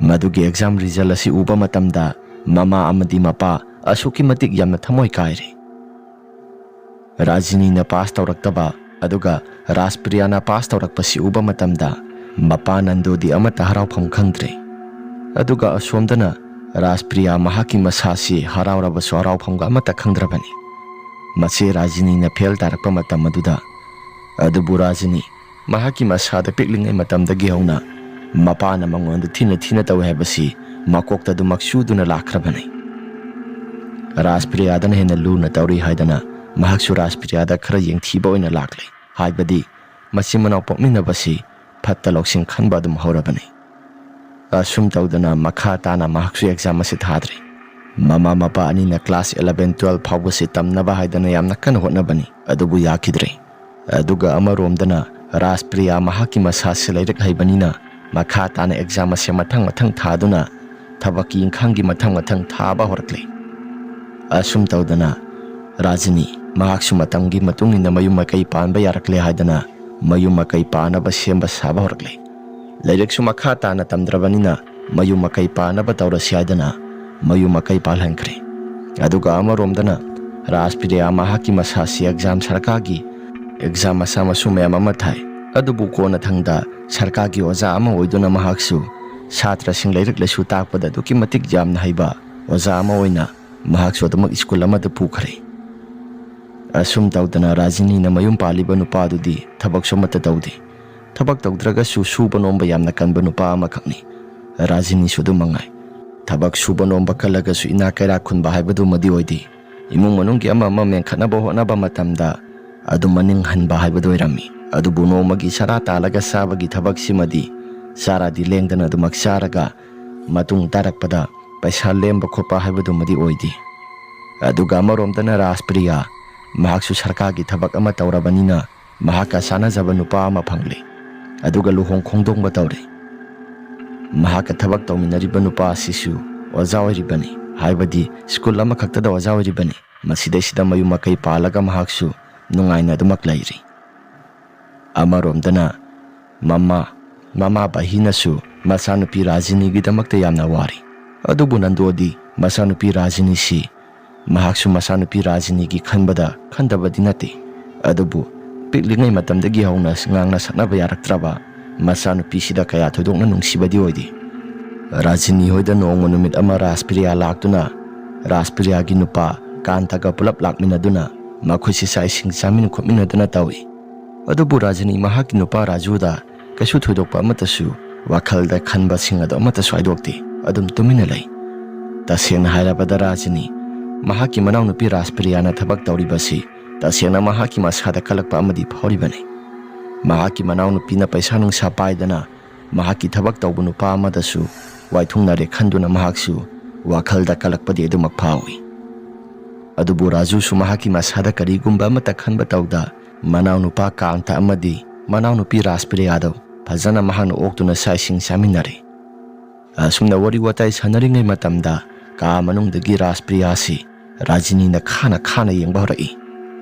ꯃꯗꯨꯒꯤ ꯑꯦꯛꯖꯥꯝ ꯔꯤꯖꯜ ꯑꯁꯤ ꯎꯕ ꯃꯇꯝꯗ ꯃꯃꯥ ꯑꯃꯗꯤ ꯃꯄꯥ ꯑꯁꯨꯛꯀꯤ ꯃꯇꯤꯛ ꯌꯥꯝꯅ ꯊꯃꯣꯏ ꯀꯥꯏꯔꯦ꯫ ꯔꯥꯖꯤꯅꯤꯅ ꯄꯥꯁ ꯇꯧꯔꯛꯇꯕ ꯑꯗꯨꯒ ꯔꯥꯖꯄ꯭ꯔꯤꯌꯥꯅ ꯄꯥꯁ ꯇꯧꯔꯛꯄꯁꯤ ꯎꯕ ꯃꯇꯝꯗ ꯃꯄꯥ ꯅꯟꯗꯣꯗꯤ ꯑꯃꯠꯇ ꯍꯔꯥꯎꯐꯝ ꯈꯪꯗ꯭ꯔꯦ꯫ ꯑꯗꯨꯒ ꯑꯁꯣꯝꯗꯅ ꯔꯥꯖꯄ꯭ꯔꯤꯌꯥ ꯃꯍꯥꯛꯀꯤ ꯃꯁꯥꯁꯤ ꯍꯔꯥꯎꯔꯕꯁꯨ ꯍꯔꯥꯎꯐꯝꯒ ꯑꯃꯠꯇ ꯈꯪꯗ꯭ꯔꯕꯅꯤ꯫ ꯃꯁꯤ ꯔꯥꯖꯤꯅꯤꯅ ꯐꯦꯜ ꯇꯥꯔꯛꯄ ꯃꯇꯝ ꯑꯗꯨꯗ꯫ ꯑꯗꯨꯕꯨ ꯔꯥꯖꯤꯅꯤ ꯃꯍꯥꯛꯀꯤ ꯃꯁꯥꯗ ꯄꯤꯛꯂꯤꯉꯩ ꯃꯇꯝꯗꯒꯤ ꯍꯧꯅ ꯃꯄꯥꯅ ꯃꯉꯣꯟꯗ ꯊꯤꯅ ꯊꯤꯅ ꯇꯧꯏ ꯍꯥꯏꯕꯁꯤ ꯃꯀꯣꯛꯇ ꯑꯗꯨꯃꯛ ꯆꯨꯗꯨꯅ ꯂꯥꯛꯈ꯭ꯔꯕꯅꯤ꯫ ꯔꯥꯖꯄ꯭ꯔꯤꯌꯥꯗꯅ ꯍꯦꯟꯅ ꯂꯨꯅ ꯇꯧꯔꯤ ꯍꯥꯏꯗꯅ ꯃꯍꯥꯛꯁꯨ ꯔꯥꯖꯄ꯭ꯔꯤꯌꯥꯗ ꯈꯔ ꯌꯦꯡꯊꯤꯕ ꯑꯣꯏꯅ ꯂꯥꯛꯂꯦ꯫ ꯍꯥꯏꯕꯗꯤ ꯃꯆꯤꯟ ꯃꯅꯥꯎ ꯄꯣꯛꯃꯤꯟꯅꯕꯁꯤ ꯐꯠꯇ ꯂꯧꯁꯤꯡ ꯈꯟꯕ ꯑꯗꯨꯝ ꯍꯧꯔꯕꯅꯤ꯫ ꯑꯁꯨꯝ ꯇꯧꯗꯅ ꯃꯈꯥ ꯇꯥꯅ ꯃꯍꯥꯛꯁꯨ ꯑꯦꯛꯖꯥꯝ ꯑꯁꯤ ꯊꯥꯗ꯭ꯔꯦ꯫ ꯃꯃꯥ ꯃꯄꯥ ꯑꯅꯤꯅ ꯀ꯭ꯂꯥꯁ ꯏꯂꯚꯦꯟ, ꯇꯨꯋꯦꯜꯐ ꯐꯥꯎꯕꯁꯤ ꯇꯝꯅꯕ ꯍꯥꯏꯗꯅ ꯌꯥꯝꯅ ꯀꯟꯅ ꯍꯣꯠꯅꯕꯅꯤ, ꯑꯗꯨꯕꯨ ꯌꯥꯈꯤꯗ꯭ꯔꯦ꯫ ꯑꯗꯨꯒ ꯑꯃꯔꯣꯝꯗꯅ ꯔꯥꯖꯄ꯭ꯔꯤꯌꯥ ꯃꯍꯥꯛꯀꯤ ꯃꯁꯥꯁꯤ ꯂꯥꯏꯔꯤꯛ ꯍꯩꯕꯅꯤꯅ ꯃꯈꯥ ꯇꯥꯅ ꯑꯦꯛꯖꯥꯝ ꯑꯁꯦ ꯃꯊꯪ ꯃꯊꯪ ꯊꯥꯗꯨꯅ ꯊꯕꯛꯀꯤ ꯏꯪꯈꯥꯡꯒꯤ ꯃꯊꯪ ꯃꯊꯪ ꯊꯥꯕ ꯍꯧꯔꯛꯂꯦ꯫ ꯑꯁꯨꯝ ꯇꯧꯗꯅ ꯔꯥꯖꯤꯅꯤ ꯃꯍꯥꯛꯁꯨ ꯃꯇꯝꯒꯤ ꯃꯇꯨꯡ ꯏꯟꯅ ꯃꯌꯨꯝ ꯃꯀꯩ ꯄꯥꯟꯕ ꯌꯥꯔꯛꯂꯦ ꯍꯥꯏꯗꯅ ꯃꯌꯨꯝ ꯃꯀꯩ ꯄꯥꯟꯅꯕ ꯁꯦꯝꯕ ꯁꯥꯕ ꯍꯧꯔꯛꯂꯦ꯫ ꯂꯥꯏꯔꯤꯛꯁꯨ ꯃꯈꯥ ꯇꯥꯅ ꯇꯝꯗ꯭ꯔꯕꯅꯤꯅ ꯃꯌꯨꯝ ꯃꯀꯩ ꯄꯥꯟꯅꯕ ꯇꯧꯔꯁꯤ ꯍꯥꯏꯗꯅ ꯃꯌꯨꯝ ꯃꯀꯩ ꯄꯥꯜꯍꯟꯈ꯭ꯔꯦ꯫ ꯑꯗꯨꯒ ꯑꯃꯔꯣꯝꯗꯅ ꯔꯥꯖꯄ꯭ꯔꯤꯌꯥ ꯃꯍꯥꯛꯀꯤ ꯃꯁꯥꯁꯤ ꯑꯦꯛꯖꯥꯝ ꯁꯔꯀꯥꯔꯒꯤ ꯑꯦꯛꯖꯥꯝ ꯃꯆꯥ ꯃꯁꯨ ꯃꯌꯥꯝ ꯑꯃ ꯊꯥꯏ꯫ ꯑꯗꯨꯕꯨ ꯀꯣꯟꯅꯊꯪꯗ ꯁꯔꯀꯥꯔꯒꯤ ꯑꯣꯖꯥ ꯑꯃ ꯑꯣꯏꯗꯨꯅ ꯃꯍꯥꯛꯁꯨ ꯁꯥꯇ꯭ꯔꯁꯤꯡ ꯂꯥꯏꯔꯤꯛ ꯂꯥꯏꯁꯨ ꯇꯥꯛꯄꯗ ꯑꯗꯨꯛꯀꯤ ꯃꯇꯤꯛ ꯌꯥꯝꯅ ꯍꯩꯕ ꯑꯣꯖꯥ ꯑꯃ ꯑꯣꯏꯅ ꯃꯍꯥꯛꯁꯨ ꯑꯗꯨꯃꯛ ꯁ꯭ꯀꯨꯜ ꯑꯃꯗ ꯄꯨꯈ꯭ꯔꯦ꯫ ꯑꯁꯨꯝ ꯇꯧꯗꯅ ꯔꯥꯖꯤꯅꯤꯅ ꯃꯌꯨꯝ ꯄꯥꯜꯂꯤꯕ ꯅꯨꯄꯥꯗꯨꯗꯤ ꯊꯕꯛꯁꯨ ꯑꯃꯠꯇ ꯇꯧꯗꯦ꯫ ꯊꯕꯛ ꯇꯧꯗ꯭ꯔꯒꯁꯨ ꯁꯨꯕ ꯅꯣꯝꯕ ꯌꯥꯝꯅ ꯀꯟꯕ ꯅꯨꯄꯥ ꯑꯃꯈꯛꯅꯤ꯫ ꯔꯥꯖꯤꯅꯤꯁꯨ ꯑꯗꯨꯝ ꯃꯉꯥꯏ꯫ ꯊꯕꯛ ꯁꯨꯕ ꯅꯣꯝꯕ ꯀꯜꯂꯒꯁꯨ ꯏꯅꯥꯛ ꯀꯩꯔꯥꯛ ꯈꯨꯟꯕ ꯍꯥꯏꯕꯗꯨꯃꯗꯤ ꯑꯣꯏꯗꯦ꯫ ꯏꯃꯨꯡ ꯃꯅꯨꯡꯒꯤ ꯑꯃ ꯑꯃ ꯃꯦꯟꯈꯠꯅꯕ ꯍꯣꯠꯅꯕ ꯃꯇꯝꯗ ꯑꯗꯨꯝ ꯃꯅꯤꯡ ꯍꯟꯕ ꯍꯥꯏꯕꯗꯨ ꯑꯣꯏꯔꯝꯃꯤ꯫ ꯑꯗꯨꯕꯨ ꯅꯣꯡꯃꯒꯤ ꯆꯔꯥ ꯇꯥꯜꯂꯒ ꯆꯥꯕꯒꯤ ꯊꯕꯛꯁꯤꯃꯗꯤ ꯆꯥꯔꯗꯤ ꯂꯦꯡꯗꯅ ꯑꯗꯨꯃꯛ ꯆꯥꯔꯒ ꯃꯇꯨꯡ ꯇꯥꯔꯛꯄꯗ ꯄꯩꯁꯥ ꯂꯦꯝꯕ ꯈꯣꯠꯄ ꯍꯥꯏꯕꯗꯨꯃꯗꯤ ꯑꯣꯏꯗꯦ꯫ ꯑꯗꯨꯒ ꯑꯃꯔꯣꯝꯗꯅ ꯔꯥꯖꯄ꯭ꯔꯤꯌꯥ, ꯃꯍꯥꯛꯁꯨ ꯁꯔꯀꯥꯔꯒꯤ ꯊꯕꯛ ꯑꯃ ꯇꯧꯔꯕꯅꯤꯅ ꯃꯍꯥꯛꯀ ꯆꯥꯟꯅꯖꯕ ꯅꯨꯄꯥ ꯑꯃ ꯐꯪꯂꯦ꯫ ꯑꯗꯨꯒ ꯂꯨꯍꯣꯡ ꯈꯣꯡꯗꯣꯡꯕ ꯇꯧꯔꯦ꯫ ꯃꯍꯥꯛꯀ ꯊꯕꯛ ꯇꯧꯃꯤꯟꯅꯔꯤꯕ ꯅꯨꯄꯥ ꯑꯁꯤꯁꯨ ꯑꯣꯖꯥ ꯑꯣꯏꯔꯤꯕꯅꯤ, ꯍꯥꯏꯕꯗꯤ ꯁ꯭ꯀꯨꯜ ꯑꯃꯈꯛꯇꯗ ꯑꯣꯖꯥ ꯑꯣꯏꯔꯤꯕꯅꯤ꯫ ꯃꯁꯤꯗꯩꯁꯤꯗ ꯃꯌꯨꯝ ꯃꯀꯩ ꯄꯥꯜꯂꯒ ꯃꯍꯥꯛꯁꯨ ꯅꯨꯡꯉꯥꯏꯅ ꯑꯗꯨꯃꯛ ꯂꯩꯔꯤ꯫ ꯑꯃꯔꯣꯝꯗꯅ ꯃꯃꯥ, ꯃꯃꯥ ꯕꯍꯤꯅꯁꯨ ꯃꯆꯥꯅꯨꯄꯤ ꯔꯥꯖꯤꯅꯤꯒꯤꯗꯃꯛꯇ ꯌꯥꯝꯅ ꯋꯥꯔꯤ꯫ ꯑꯗꯨꯕꯨ ꯅꯟꯗꯣꯗꯤ ꯃꯆꯥꯅꯨꯄꯤ ꯔꯥꯖꯤꯅꯤꯁꯤ ꯃꯍꯥꯛꯁꯨ ꯃꯆꯥꯅꯨꯄꯤ ꯔꯥꯖꯤꯅꯤꯒꯤ ꯈꯟꯕꯗ ꯈꯟꯗꯕꯗꯤ ꯅꯠꯇꯦ꯫ ꯑꯗꯨꯕꯨ ꯄꯤꯛꯂꯤꯉꯩ ꯃꯇꯝꯗꯒꯤ ꯍꯧꯅ ꯉꯥꯡꯅ ꯁꯛꯅꯕ ꯌꯥꯔꯛꯇ꯭ꯔꯕ ꯃꯆꯥꯅꯨꯄꯤꯁꯤꯗ ꯀꯌꯥ ꯊꯣꯏꯗꯣꯛꯅ ꯅꯨꯡꯁꯤꯕꯗꯤ ꯑꯣꯏꯗꯦ꯫ ꯔꯥꯖꯤꯅꯤ ꯍꯣꯏꯗ ꯅꯣꯡꯃ ꯅꯨꯃꯤꯠ ꯑꯃ ꯔꯥꯖꯄ꯭ꯔꯤꯌꯥ ꯂꯥꯛꯇꯨꯅ ꯔꯥꯖꯄ꯭ꯔꯤꯌꯥꯒꯤ ꯅꯨꯄꯥ ꯀꯥꯟꯇꯒ ꯄꯨꯂꯞ ꯂꯥꯛꯃꯤꯟꯅꯗꯨꯅ ꯃꯈꯣꯏꯁꯤ ꯆꯥꯛ ꯏꯁꯤꯡ ꯆꯥꯃꯤꯟ ꯈꯣꯠꯃꯤꯟꯅꯗꯨꯅ ꯇꯧꯏ꯫ ꯑꯗꯨꯕꯨ ꯔꯥꯖꯤꯅꯤ ꯃꯍꯥꯛꯀꯤ ꯅꯨꯄꯥ ꯔꯥꯖꯨꯗ ꯀꯩꯁꯨ ꯊꯣꯏꯗꯣꯛꯄ ꯑꯃꯠꯇꯁꯨ ꯋꯥꯈꯜꯗ ꯈꯟꯕꯁꯤꯡ ꯑꯗꯨ ꯑꯃꯠꯇꯁꯨ ꯍꯥꯏꯗꯣꯛꯇꯦ꯫ ꯑꯗꯨꯝ ꯇꯨꯃꯤꯟꯅ ꯂꯩ꯫ ꯇꯁꯦꯡꯅ ꯍꯥꯏꯔꯕꯗ ꯔꯥꯖꯤꯅꯤ ꯃꯍꯥꯛꯀꯤ ꯃꯅꯥꯎꯅꯨꯄꯤ ꯔꯥꯖꯄ꯭ꯔꯤꯌꯥꯅ ꯊꯕꯛ ꯇꯧꯔꯤꯕꯁꯤ ꯇꯁꯦꯡꯅ ꯃꯍꯥꯛꯀꯤ ꯃꯁꯥꯗ ꯀꯜꯂꯛꯄ ꯑꯃꯗꯤ ꯐꯥꯎꯔꯤꯕꯅꯤ꯫ ꯃꯍꯥꯛꯀꯤ ꯃꯅꯥꯎꯅꯨꯄꯤꯅ ꯄꯩꯁꯥ ꯅꯨꯡꯁꯥ ꯄꯥꯏꯗꯅ ꯃꯍꯥꯛꯀꯤ ꯊꯕꯛ ꯇꯧꯕ ꯅꯨꯄꯥ ꯑꯃꯗꯁꯨ ꯋꯥꯏꯊꯨꯡꯅꯔꯦ ꯈꯟꯗꯨꯅ ꯃꯍꯥꯛꯁꯨ ꯋꯥꯈꯜꯗ ꯀꯜꯂꯛꯄꯗꯤ ꯑꯗꯨꯃꯛ ꯐꯥꯎꯏ꯫ ꯑꯗꯨꯕꯨ ꯔꯥꯖꯨꯁꯨ ꯃꯍꯥꯛꯀꯤ ꯃꯁꯥꯗ ꯀꯔꯤꯒꯨꯝꯕ ꯑꯃꯠꯇ ꯈꯟꯕ ꯇꯧꯗ ꯃꯅꯥꯎꯅꯨꯄꯥ ꯀꯥꯟꯇ ꯑꯃꯗꯤ ꯃꯅꯥꯎꯅꯨꯄꯤ ꯔꯥꯖꯄ꯭ꯔꯤꯌꯥꯗꯨ ꯐꯖꯅ ꯃꯍꯥꯛꯅ ꯑꯣꯛꯇꯨꯅ ꯆꯥꯛ ꯏꯁꯤꯡ ꯆꯥꯃꯤꯟꯅꯔꯦ꯫ ꯑꯁꯨꯝꯅ ꯋꯥꯔꯤ ꯋꯥꯇꯥꯏ ꯁꯥꯟꯅꯔꯤꯉꯩ ꯃꯇꯝꯗ ꯀꯥ ꯃꯅꯨꯡꯗꯒꯤ ꯔꯥꯖꯄ꯭ꯔꯤꯌꯥꯁꯤ ꯔꯥꯖꯤꯅꯤꯅ ꯈꯥꯅ ꯈꯥꯅ ꯌꯦꯡꯕ ꯍꯧꯔꯛꯏ꯫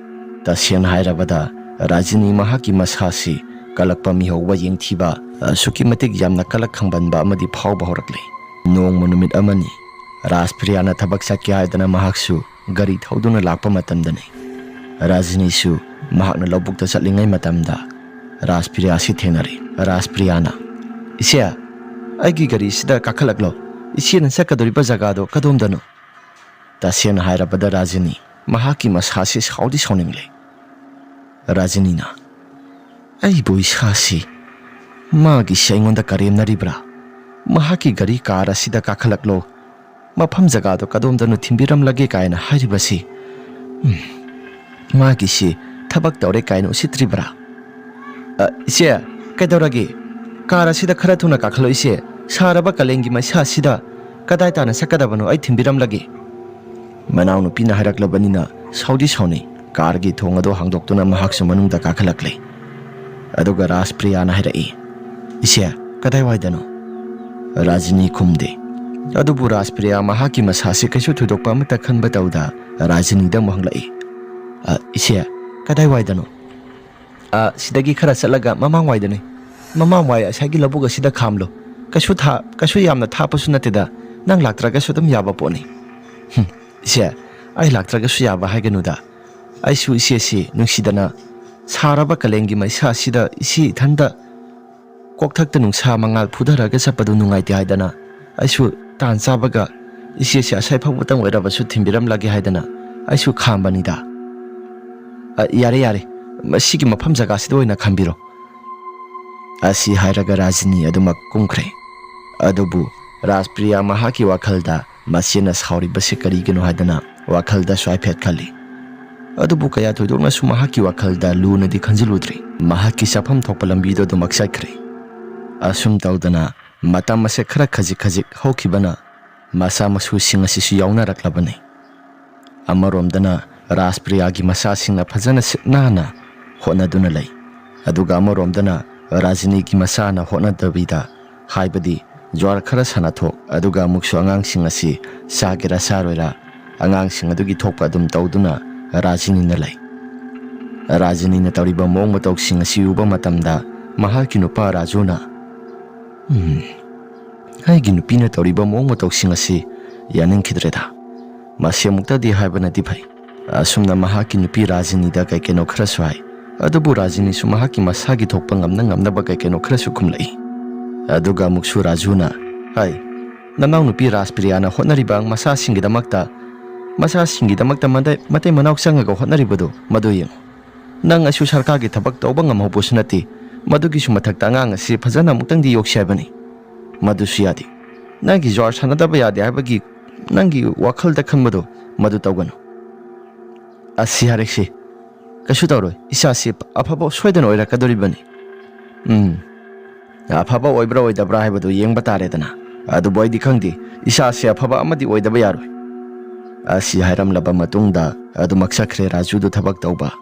ꯇꯁꯦꯡꯅ ꯍꯥꯏꯔꯕꯗ ꯔꯥꯖꯤꯅꯤ ꯃꯍꯥꯛꯀꯤ ꯃꯁꯥꯁꯤ ꯀꯜꯂꯛꯄ ꯃꯤꯍꯧꯕ ꯌꯦꯡꯊꯤꯕ ꯑꯁꯨꯛꯀꯤ ꯃꯇꯤꯛ ꯌꯥꯝꯅ ꯀꯜꯂꯛ ꯈꯪꯕꯟꯕ ꯑꯃꯗꯤ ꯐꯥꯎꯕ ꯍꯧꯔꯛꯂꯦ꯫ ꯅꯣꯡꯃ ꯅꯨꯃꯤꯠ ꯑꯃꯅꯤ ꯔꯥꯖꯄ꯭ꯔꯤꯌꯥꯅ ꯊꯕꯛ ꯆꯠꯀꯦ ꯍꯥꯏꯗꯅ ꯃꯍꯥꯛꯁꯨ ꯒꯥꯔꯤ ꯊꯧꯗꯨꯅ ꯂꯥꯛꯄ ꯃꯇꯝꯗꯅꯤ꯫ ꯔꯥꯖꯤꯅꯤꯁꯨ ꯃꯍꯥꯛꯅ ꯂꯧꯕꯨꯛꯇ ꯆꯠꯂꯤꯉꯩ ꯃꯇꯝꯗ ꯔꯥꯖꯄ꯭ꯔꯤꯌꯥꯁꯤ ꯊꯦꯡꯅꯔꯦ꯫ ꯔꯥꯖꯄ꯭ꯔꯤꯌꯥꯅ, "ꯏꯆꯦ, ꯑꯩꯒꯤ ꯒꯥꯔꯤꯁꯤꯗ ꯀꯥꯈꯠꯂꯛꯂꯣ꯫ ꯏꯆꯦꯅ ꯆꯠꯀꯗꯧꯔꯤꯕ ꯖꯒꯥꯗꯣ ꯀꯗꯣꯝꯗꯅꯣ?" ꯇꯁꯦꯡꯅ ꯍꯥꯏꯔꯕꯗ ꯔꯥꯖꯤꯅꯤ ꯃꯍꯥꯛꯀꯤ ꯃꯁꯥꯁꯤ ꯁꯥꯎꯗꯤ ꯁꯥꯎꯅꯤꯡꯂꯦ꯫ ꯔꯥꯖꯅꯤꯅ, "ꯑꯩꯕꯨ ꯏꯁꯥꯁꯤ ꯃꯥꯒꯤꯁꯤ ꯑꯩꯉꯣꯟꯗ ꯀꯔꯦꯝꯅꯔꯤꯕ꯭ꯔꯥ? ꯃꯍꯥꯛꯀꯤ ꯒꯥꯔꯤ ꯀꯥꯔ ꯑꯁꯤꯗ ꯀꯥꯈꯠꯂꯛꯂꯣ, ꯃꯐꯝ ꯖꯒꯥꯗꯣ ꯀꯗꯣꯝꯗꯅꯣ ꯊꯤꯟꯕꯤꯔꯝꯂꯒꯦ" ꯀꯥꯏꯅ ꯍꯥꯏꯔꯤꯕꯁꯤ, ꯎꯝ, ꯃꯥꯒꯤꯁꯤ ꯊꯕꯛ ꯇꯧꯔꯦ ꯀꯥꯏꯅ ꯎꯁꯤꯠꯇ꯭ꯔꯤꯕ꯭ꯔꯥ? "ꯑ, ꯏꯆꯦ, ꯀꯩꯗꯧꯔꯒꯦ? ꯀꯥꯔ ꯑꯁꯤꯗ ꯈꯔ ꯊꯨꯅ ꯀꯥꯈꯠꯂꯣ ꯏꯆꯦ꯫ ꯁꯥꯔꯕ ꯀꯥꯂꯦꯟꯒꯤ ꯃꯩꯁꯥ ꯑꯁꯤꯗ ꯀꯗꯥꯏ ꯇꯥꯅ ꯆꯠꯀꯗꯕꯅꯣ? ꯑꯩ ꯊꯤꯟꯕꯤꯔꯝꯂꯒꯦ꯫" ꯃꯅꯥꯎꯅꯨꯄꯤꯅ ꯍꯥꯏꯔꯛꯂꯕꯅꯤꯅ ꯁꯥꯎꯗꯤ ꯁꯥꯎꯅꯩ꯫ ꯀꯥꯔꯒꯤ ꯊꯣꯡ ꯑꯗꯨ ꯍꯥꯡꯗꯣꯛꯇꯨꯅ ꯃꯍꯥꯛꯁꯨ ꯃꯅꯨꯡꯗ ꯀꯥꯈꯠꯂꯛꯂꯦ꯫ ꯑꯗꯨꯒ ꯔꯥꯖꯄ꯭ꯔꯤꯌꯥꯅ ꯍꯥꯏꯔꯛꯏ, "ꯏꯆꯦ, ꯀꯗꯥꯏꯋꯥꯏꯗꯅꯣ?" ꯔꯥꯖꯅꯤ ꯈꯨꯝꯗꯦ꯫ ꯑꯗꯨꯕꯨ ꯔꯥꯖꯄ꯭ꯔꯤꯌꯥ ꯃꯍꯥꯛꯀꯤ ꯃꯁꯥꯁꯤ ꯀꯩꯁꯨ ꯊꯣꯏꯗꯣꯛꯄ ꯑꯃꯠꯇ ꯈꯟꯕ ꯇꯧꯗ ꯔꯥꯖꯅꯤꯗ ꯑꯃꯨꯛ ꯍꯪꯂꯛꯏ, "ꯑ, ꯏꯆꯦ, ꯀꯗꯥꯏꯋꯥꯏꯗꯅꯣ?" "ꯑ, ꯁꯤꯗꯒꯤ ꯈꯔ ꯆꯠꯂꯒ ꯃꯃꯥꯡꯋꯥꯏꯗꯅꯤ꯫ ꯃꯃꯥꯡꯋꯥꯏ ꯉꯁꯥꯏꯒꯤ ꯂꯧꯕꯨꯛ ꯑꯁꯤꯗ ꯈꯥꯝꯂꯣ꯫ ꯀꯩꯁꯨ ꯊꯥ-, ꯀꯩꯁꯨ ꯌꯥꯝꯅ ꯊꯥꯞꯄꯁꯨ ꯅꯠꯇꯦꯗ꯫ ꯅꯪ ꯂꯥꯛꯇ꯭ꯔꯒꯁꯨ ꯑꯗꯨꯝ ꯌꯥꯕ ꯄꯣꯠꯅꯤ꯫" "ꯍꯨꯝ, ꯏꯆꯦ, ꯑꯩ ꯂꯥꯛꯇ꯭ꯔꯒꯁꯨ ꯌꯥꯕ ꯍꯥꯏꯒꯅꯨꯗ꯫ ꯑꯩꯁꯨ ꯏꯆꯦꯁꯤ ꯅꯨꯡꯁꯤꯗꯅ ꯁꯥꯔꯕ ꯀꯥꯂꯦꯟꯒꯤ ꯃꯩꯁꯥ ꯑꯁꯤꯗ ꯏꯆꯦ ꯏꯊꯟꯗ ꯀꯣꯛꯊꯛꯇ ꯅꯨꯡꯁꯥ ꯃꯉꯥꯜ ꯐꯨꯊꯔꯒ ꯆꯠꯄꯗꯨ ꯅꯨꯡꯉꯥꯏꯇꯦ ꯍꯥꯏꯗꯅ ꯑꯩꯁꯨ ꯇꯥꯟ ꯆꯥꯕꯒ ꯏꯆꯦꯁꯦ ꯑꯁꯥꯏ ꯐꯥꯎꯕꯇꯪ ꯑꯣꯏꯔꯕꯁꯨ ꯊꯤꯟꯕꯤꯔꯝꯂꯒꯦ ꯍꯥꯏꯗꯅ ꯑꯩꯁꯨ ꯈꯥꯝꯕꯅꯤꯗ꯫" "ꯑ, ꯌꯥꯔꯦ, ꯌꯥꯔꯦ, ꯃꯁꯤꯒꯤ ꯃꯐꯝ ꯖꯒꯥꯁꯤꯗ ꯑꯣꯏꯅ ꯈꯥꯝꯕꯤꯔꯣ꯫" ꯑꯁꯤ ꯍꯥꯏꯔꯒ ꯔꯥꯖꯅꯤ ꯑꯗꯨꯃꯛ ꯀꯨꯝꯈ꯭ꯔꯦ꯫ ꯑꯗꯨꯕꯨ ꯔꯥꯖꯄ꯭ꯔꯤꯌꯥ ꯃꯍꯥꯛꯀꯤ ꯋꯥꯈꯜꯗ ꯃꯆꯦꯅ ꯁꯥꯎꯔꯤꯕꯁꯤ ꯀꯔꯤꯒꯤꯅꯣ ꯍꯥꯏꯗꯅ ꯋꯥꯈꯜꯗꯁꯨ ꯍꯥꯏꯐꯦꯠ ꯈꯜꯂꯤ꯫ ꯑꯗꯨꯕꯨ ꯀꯌꯥ ꯊꯣꯏꯗꯣꯛꯅꯁꯨ ꯃꯍꯥꯛꯀꯤ ꯋꯥꯈꯜꯗ ꯂꯨꯅꯗꯤ ꯈꯟꯖꯤꯜꯂꯨꯗ꯭ꯔꯤ꯫ ꯃꯍꯥꯛꯀꯤ ꯆꯠꯐꯝ ꯊꯣꯛꯄ ꯂꯝꯕꯤꯗꯨ ꯑꯗꯨꯃꯛ ꯆꯠꯈ꯭ꯔꯦ꯫ ꯑꯁꯨꯝ ꯇꯧꯗꯅ ꯃꯇꯝ ꯑꯁꯦ ꯈꯔ ꯈꯖꯤꯛ ꯈꯖꯤꯛ ꯍꯧꯈꯤꯕꯅ ꯃꯆꯥ ꯃꯁꯨꯁꯤꯡ ꯑꯁꯤꯁꯨ ꯌꯥꯎꯅꯔꯛꯂꯕꯅꯤ꯫ ꯑꯃꯔꯣꯝꯗꯅ ꯔꯥꯖꯄ꯭ꯔꯤꯌꯥꯒꯤ ꯃꯆꯥꯁꯤꯡꯅ ꯐꯖꯅ ꯁꯤꯠ ꯅꯥꯟꯅ ꯍꯣꯠꯅꯗꯨꯅ ꯂꯩ, ꯑꯗꯨꯒ ꯑꯃꯔꯣꯝꯗꯅ ꯔꯥꯖꯅꯤꯒꯤ ꯃꯆꯥꯅ ꯍꯣꯠꯅꯗꯕꯤꯗ, ꯍꯥꯏꯕꯗꯤ ꯖ꯭ꯋꯥꯔ ꯈꯔ ꯁꯥꯟꯅꯊꯣꯛ, ꯑꯗꯨꯒ ꯑꯃꯨꯛꯁꯨ ꯑꯉꯥꯡꯁꯤꯡ ꯑꯁꯤ ꯆꯥꯒꯦꯔꯥ ꯆꯥꯔꯣꯏꯔꯥ ꯑꯉꯥꯡꯁꯤꯡ ꯑꯗꯨꯒꯤ ꯊꯣꯛꯄ ꯑꯗꯨꯝ ꯇꯧꯗꯨꯅ ꯔꯥꯖꯅꯤꯅ ꯂꯩ꯫ ꯔꯥꯖꯅꯤꯅ ꯇꯧꯔꯤꯕ ꯃꯑꯣꯡ ꯃꯇꯧꯁꯤꯡ ꯑꯁꯤ ꯎꯕ ꯃꯇꯝꯗ ꯃꯍꯥꯛꯀꯤ ꯅꯨꯄꯥ ꯔꯥꯖꯨꯅ, "ꯎꯝ, ꯑꯩꯒꯤ ꯅꯨꯄꯤꯅ ꯇꯧꯔꯤꯕ ꯃꯑꯣꯡ ꯃꯇꯧꯁꯤꯡ ꯑꯁꯤ ꯌꯥꯅꯤꯡꯈꯤꯗ꯭ꯔꯦꯗ꯫ ꯃꯁꯤ ꯑꯃꯨꯛꯇꯗꯤ ꯍꯥꯏꯕꯅꯗꯤ ꯐꯩ꯫" ꯑꯁꯨꯝꯅ ꯃꯍꯥꯛꯀꯤ ꯅꯨꯄꯤ ꯔꯥꯖꯅꯤꯗ ꯀꯩ ꯀꯩꯅꯣ ꯈꯔꯁꯨ ꯍꯥꯏ꯫ ꯑꯗꯨꯕꯨ ꯔꯥꯖꯅꯤꯁꯨ ꯃꯍꯥꯛꯀꯤ ꯃꯁꯥꯒꯤ ꯊꯣꯛꯄ ꯉꯝꯅ ꯉꯝꯅꯕ ꯀꯩ ꯀꯩꯅꯣ ꯈꯔꯁꯨ ꯈꯨꯝꯂꯛꯏ꯫ ꯑꯗꯨꯒ ꯑꯃꯨꯛꯁꯨ ꯔꯥꯖꯨꯅ, "ꯍꯥꯏ, ꯅꯅꯥꯎꯅꯨꯄꯤ ꯔꯥꯖꯄ꯭ꯔꯤꯌꯥꯅ ꯍꯣꯠꯅꯔꯤꯕ ꯃꯆꯥꯁꯤꯡꯒꯤꯗꯃꯛꯇ ꯃꯆꯥꯁꯤꯡꯒꯤꯗꯃꯛꯇ ꯃꯇꯩ ꯃꯇꯩ ꯃꯅꯥꯎ ꯆꯪꯉꯒ ꯍꯣꯠꯅꯔꯤꯕꯗꯨ ꯃꯗꯨ ꯌꯦꯡꯉꯨ꯫ ꯅꯪ ꯑꯩꯁꯨ ꯁꯔꯀꯥꯔꯒꯤ ꯊꯕꯛ ꯇꯧꯕ ꯉꯝꯍꯧꯕꯁꯨ ꯅꯠꯇꯦ꯫ ꯃꯗꯨꯒꯤꯁꯨ ꯃꯊꯛꯇ ꯑꯉꯥꯡ ꯑꯁꯤ ꯐꯖꯅ ꯑꯃꯨꯛꯇꯪꯗꯤ ꯌꯣꯛꯁꯤ ꯍꯥꯏꯕꯅꯤ꯫ ꯃꯗꯨꯁꯨ ꯌꯥꯗꯦ꯫ ꯅꯪꯒꯤ ꯖ꯭ꯋꯥꯔ ꯁꯥꯟꯅꯗꯕ ꯌꯥꯗꯦ ꯍꯥꯏꯕꯒꯤ ꯅꯪꯒꯤ ꯋꯥꯈꯜꯗ ꯈꯟꯕꯗꯣ ꯃꯗꯨ ꯇꯧꯒꯅꯨ꯫ ꯑꯁꯤ ꯍꯥꯏꯔꯛꯁꯤ꯫ ꯀꯩꯁꯨ ꯇꯧꯔꯣꯏ꯫ ꯏꯆꯥꯁꯤ ꯑꯐꯕ ꯁꯣꯏꯗꯅ ꯑꯣꯏꯔꯛꯀꯗꯧꯔꯤꯕꯅꯤ꯫ ꯎꯝ꯫ ꯑꯐꯕ ꯑꯣꯏꯕ꯭ꯔꯥ ꯑꯣꯏꯗꯕ꯭ꯔꯥ ꯍꯥꯏꯕꯗꯨ ꯌꯦꯡꯕ ꯇꯥꯔꯦꯗꯅ꯫ ꯑꯗꯨꯕꯨ ꯑꯩꯗꯤ ꯈꯪꯗꯦ꯫ ꯏꯆꯥꯁꯤ ꯑꯐꯕ ꯑꯃꯗꯤ ꯑꯣꯏꯗꯕ ꯌꯥꯔꯣꯏ꯫ ꯑꯁꯤ ꯍꯥꯏꯔꯝꯂꯕ ꯃꯇꯨꯡꯗ ꯑꯗꯨꯃꯛ ꯆꯠꯈ꯭ꯔꯦ ꯔꯥꯖꯨꯗꯨ ꯊꯕꯛ ꯇꯧꯕ꯫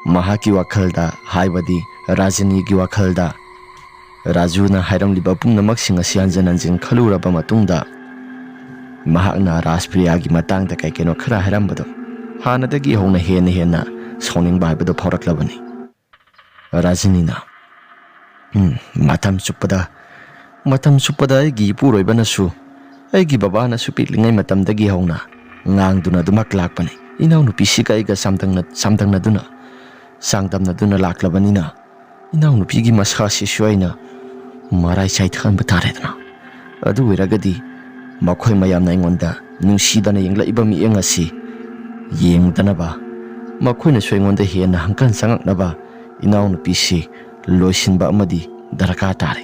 ꯃꯍꯥꯛꯀꯤ ꯋꯥꯈꯜꯗ, ꯍꯥꯏꯕꯗꯤ ꯔꯥꯖꯅꯤꯒꯤ ꯋꯥꯈꯜꯗ, ꯔꯥꯖꯨꯅ ꯍꯥꯏꯔꯝꯂꯤꯕ ꯄꯨꯝꯅꯃꯛꯁꯤꯡ ꯑꯁꯤ ꯍꯟꯖꯤꯟ ꯍꯟꯖꯤꯟ ꯈꯜꯂꯨꯔꯕ ꯃꯇꯨꯡꯗ, ꯃꯍꯥꯛꯅ ꯔꯥꯖꯄ꯭ꯔꯤꯌꯥꯒꯤ ꯃꯇꯥꯡꯗ ꯀꯩ ꯀꯩꯅꯣ ꯈꯔ ꯍꯥꯏꯔꯝꯕꯗꯣ ꯍꯥꯟꯅꯗꯒꯤ ꯍꯧꯅ ꯍꯦꯟꯅ ꯍꯦꯟꯅ ꯁꯥꯎꯅꯤꯡꯕ ꯍꯥꯏꯕꯗꯨ ꯐꯥꯎꯔꯛꯂꯕꯅꯤ꯫ ꯔꯥꯖꯅꯤꯅ, "ꯎꯝ, ꯃꯇꯝ ꯆꯨꯞꯄꯗ, ꯃꯇꯝ ꯆꯨꯞꯄꯗ ꯑꯩꯒꯤ ꯏꯄꯨꯔꯣꯏꯕꯅꯁꯨ, ꯑꯩꯒꯤ ꯕꯕꯥꯅꯁꯨ ꯄꯤꯛꯂꯤꯉꯩ ꯃꯇꯝꯗꯒꯤ ꯍꯧꯅ ꯉꯥꯡꯗꯨꯅ ꯑꯗꯨꯃꯛ ꯂꯥꯛꯄꯅꯤ꯫ ꯏꯅꯥꯎꯅꯨꯄꯤꯁꯤꯒ ꯑꯩꯒ ꯆꯥꯡꯗꯝꯅ-, ꯆꯥꯡꯗꯝꯅꯗꯨꯅ, ꯆꯥꯡꯗꯝꯅꯗꯨꯅ ꯂꯥꯛꯂꯕꯅꯤꯅ, ꯏꯅꯥꯎꯅꯨꯄꯤꯒꯤ ꯃꯁꯥꯁꯤꯁꯨ ꯑꯩꯅ ꯃꯔꯥꯏ ꯆꯥꯏꯊꯍꯟꯕ ꯇꯥꯔꯦꯗꯅ꯫ ꯑꯗꯨ ꯑꯣꯏꯔꯒꯗꯤ ꯃꯈꯣꯏ ꯃꯌꯥꯝꯅ ꯑꯩꯉꯣꯟꯗ ꯅꯨꯡꯁꯤꯗꯅ ꯌꯦꯡꯂꯛꯏꯕ ꯃꯤꯠꯌꯦꯡ ꯑꯁꯤ ꯌꯦꯡꯗꯅꯕ, ꯃꯈꯣꯏꯅꯁꯨ ꯑꯩꯉꯣꯟꯗ ꯍꯦꯟꯅ ꯍꯪꯀꯟ ꯆꯪꯉꯛꯅꯕ ꯏꯅꯥꯎꯅꯨꯄꯤꯁꯤ ꯂꯣꯏꯁꯤꯟꯕ ꯑꯃꯗꯤ ꯗꯔꯀꯥꯔ ꯇꯥꯔꯦ꯫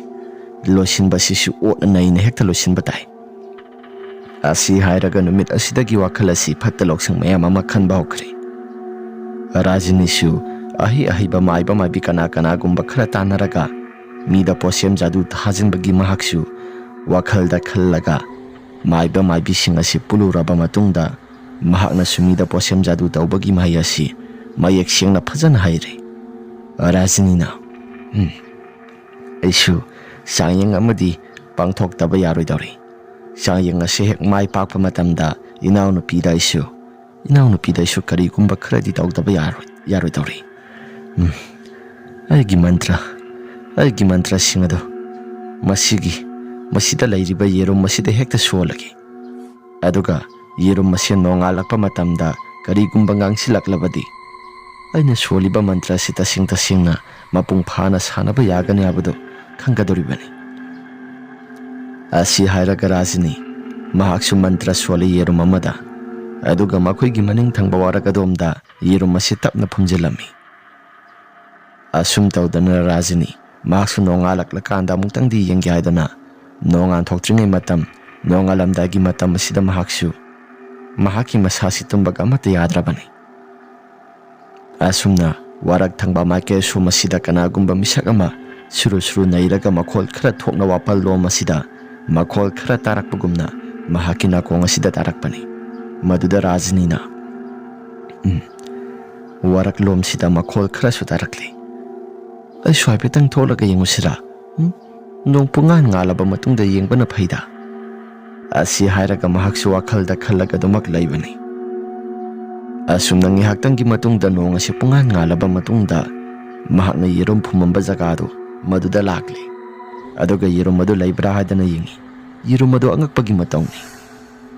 ꯂꯣꯏꯁꯤꯟꯕꯁꯤꯁꯨ ꯑꯣꯠꯅ ꯅꯩꯅ ꯍꯦꯛꯇ ꯂꯣꯏꯁꯤꯟꯕ ꯇꯥꯏ"꯫ ꯑꯁꯤ ꯍꯥꯏꯔꯒ ꯅꯨꯃꯤꯠ ꯑꯁꯤꯗꯒꯤ ꯋꯥꯈꯜ ꯑꯁꯤ ꯐꯠꯇ ꯂꯧꯁꯤꯡ ꯃꯌꯥꯝ ꯑꯃ ꯈꯟꯕ ꯍꯧꯈ꯭ꯔꯦ꯫ ꯔꯥꯖꯅꯤꯁꯨ ꯑꯍꯩ ꯑꯍꯩꯕ ꯃꯥꯏꯕ ꯃꯥꯏꯕꯤ ꯀꯅꯥ ꯀꯅꯥꯒꯨꯝꯕ ꯈꯔ ꯇꯥꯟꯅꯔꯒ ꯃꯤꯗ ꯄꯣꯠꯁꯦꯝ ꯖꯥꯗꯨ ꯊꯥꯖꯤꯟꯕꯒꯤ ꯃꯍꯥꯛꯁꯨ ꯋꯥꯈꯜꯗ ꯈꯜꯂꯒ ꯃꯥꯏꯕ ꯃꯥꯏꯕꯤꯁꯤꯡ ꯑꯁꯤ ꯄꯨꯜꯂꯨꯔꯕ ꯃꯇꯨꯡꯗ ꯃꯍꯥꯛꯅꯁꯨ ꯃꯤꯗ ꯄꯣꯠꯁꯦꯝ ꯖꯥꯗꯨ ꯇꯧꯕꯒꯤ ꯃꯍꯩ ꯑꯁꯤ ꯃꯌꯦꯛ ꯁꯦꯡꯅ ꯐꯖꯅ ꯍꯩꯔꯦ꯫ ꯔꯥꯖꯅꯤꯅ, "ꯎꯝ, ꯑꯩꯁꯨ ꯆꯥꯡꯌꯦꯡ ꯑꯃꯗꯤ ꯄꯥꯡꯊꯣꯛꯇꯕ ꯌꯥꯔꯣꯏꯗꯧꯔꯤ꯫ ꯆꯥꯡꯌꯦꯡ ꯑꯁꯤ ꯍꯦꯛ ꯃꯥꯏ ꯄꯥꯛꯄ ꯃꯇꯝꯗ ꯏꯅꯥꯎꯅꯨꯄꯤꯗ ꯑꯩꯁꯨ, ꯏꯅꯥꯎꯅꯨꯄꯤꯗ ꯑꯩꯁꯨ ꯀꯔꯤꯒꯨꯝꯕ ꯈꯔꯗꯤ ꯇꯧꯗꯕ ꯌꯥꯔꯣꯏ, ꯌꯥꯔꯣꯏꯗꯧꯔꯤ꯫ ꯎꯝ, ꯑꯩꯒꯤ ꯃꯟꯇ꯭ꯔ, ꯑꯩꯒꯤ ꯃꯟꯇ꯭ꯔꯁꯤꯡ ꯑꯗꯨ ꯃꯁꯤꯒꯤ, ꯃꯁꯤꯗ ꯂꯩꯔꯤꯕ ꯌꯦꯔꯨꯝ ꯑꯁꯤꯗ ꯍꯦꯛꯇ ꯁꯣꯜꯂꯒꯦ꯫ ꯑꯗꯨꯒ ꯌꯦꯔꯨꯝ ꯑꯁꯤ ꯅꯣꯡꯉꯥꯜꯂꯛꯄ ꯃꯇꯝꯗ ꯀꯔꯤꯒꯨꯝꯕ ꯉꯥꯡꯁꯤꯜꯂꯛꯂꯕꯗꯤ ꯑꯩꯅ ꯁꯣꯜꯂꯤꯕ ꯃꯟꯇ꯭ꯔ ꯑꯁꯤ ꯇꯁꯦꯡ ꯇꯁꯦꯡꯅ ꯃꯄꯨꯡ ꯐꯥꯅ ꯁꯥꯟꯅꯕ ꯌꯥꯒꯅꯤ ꯍꯥꯏꯕꯗꯨ ꯈꯪꯒꯗꯧꯔꯤꯕꯅꯤ"꯫ ꯑꯁꯤ ꯍꯥꯏꯔꯒ ꯔꯥꯖꯅꯤ ꯃꯍꯥꯛꯁꯨ ꯃꯟꯇ꯭ꯔ ꯁꯣꯜꯂꯤ ꯌꯦꯔꯨꯝ ꯑꯃꯗ, ꯑꯗꯨꯒ ꯃꯈꯣꯏꯒꯤ ꯃꯅꯤꯡ ꯊꯪꯕ ꯋꯥꯔꯛ ꯑꯗꯣꯝꯗ ꯌꯦꯔꯨꯝ ꯑꯁꯤ ꯇꯞꯅ ꯐꯨꯝꯖꯤꯜꯂꯝꯃꯤ꯫ ꯑꯁꯨꯝ ꯇꯧꯗꯅ ꯔꯥꯖꯤꯅꯤ ꯃꯍꯥꯛꯁꯨ ꯅꯣꯡꯉꯥꯜꯂꯛꯂꯀꯥꯟꯗ ꯑꯃꯨꯛꯇꯪꯗꯤ ꯌꯦꯡꯒꯦ ꯍꯥꯏꯗꯅ ꯅꯣꯡꯉꯥꯟ ꯊꯣꯛꯇ꯭ꯔꯤꯉꯩ ꯃꯇꯝ, ꯅꯣꯡꯉꯥꯜꯂꯝꯗꯥꯏꯒꯤ ꯃꯇꯝ ꯑꯁꯤꯗ ꯃꯍꯥꯛꯁꯨ ꯃꯍꯥꯛꯀꯤ ꯃꯁꯥꯁꯤ ꯇꯨꯝꯕꯒ ꯑꯃꯠꯇ ꯌꯥꯗ꯭ꯔꯕꯅꯤ꯫ ꯑꯁꯨꯝꯅ ꯋꯥꯔꯛ ꯊꯪꯕ ꯃꯥꯏꯀꯩ ꯑꯁꯣꯝ ꯑꯁꯤꯗ ꯀꯅꯥꯒꯨꯝꯕ ꯃꯤꯁꯛ ꯑꯃ ꯁꯨꯔꯨ ꯁꯨꯔꯨ ꯅꯩꯔꯒ ꯃꯈꯣꯜ ꯈꯔ ꯊꯣꯛꯅ ꯋꯥꯄꯜꯂꯣꯝ ꯑꯁꯤꯗ ꯃꯈꯣꯜ ꯈꯔ ꯇꯥꯔꯛꯄꯒꯨꯝꯅ ꯃꯍꯥꯛꯀꯤ ꯅꯥꯀꯣꯡ ꯑꯁꯤꯗ ꯇꯥꯔꯛꯄꯅꯤ꯫ ꯃꯗꯨꯗ ꯔꯥꯖꯤꯅꯤꯅ, "ꯎꯝ, ꯋꯥꯔꯛꯂꯣꯝꯁꯤꯗ ꯃꯈꯣꯜ ꯈꯔꯁꯨ ꯇꯥꯔꯛꯂꯤ꯫ ꯑꯩꯁꯨ ꯍꯥꯏꯐꯦꯠꯇꯪ ꯊꯣꯛꯂꯒ ꯌꯦꯡꯉꯨꯁꯤꯔꯥ? ꯎꯝ, ꯅꯣꯡ ꯄꯨꯡꯉꯥꯟ ꯉꯥꯜꯂꯕ ꯃꯇꯨꯡꯗ ꯌꯦꯡꯕꯅ ꯐꯩꯗ," ꯑꯁꯤ ꯍꯥꯏꯔꯒ ꯃꯍꯥꯛꯁꯨ ꯋꯥꯈꯜꯗ ꯈꯜꯂꯒ ꯑꯗꯨꯃꯛ ꯂꯩꯕꯅꯤ꯫ ꯑꯁꯨꯝꯅ ꯉꯥꯏꯍꯥꯛꯇꯪꯒꯤ ꯃꯇꯨꯡꯗ ꯅꯣꯡ ꯑꯁꯤ ꯄꯨꯡꯉꯥꯟ ꯉꯥꯜꯂꯕ ꯃꯇꯨꯡꯗ ꯃꯍꯥꯛꯅ ꯌꯦꯔꯨꯝ ꯐꯨꯝꯃꯝꯕ ꯖꯒꯥꯗꯨ ꯃꯗꯨꯗ ꯂꯥꯛꯂꯤ꯫ ꯑꯗꯨꯒ ꯌꯦꯔꯨꯝ ꯑꯗꯨ ꯂꯩꯕ꯭ꯔꯥ ꯍꯥꯏꯗꯅ ꯌꯦꯡꯉꯤ꯫ ꯌꯦꯔꯨꯝ ꯑꯗꯨ ꯑꯉꯛꯄꯒꯤ ꯃꯇꯧꯅꯤ꯫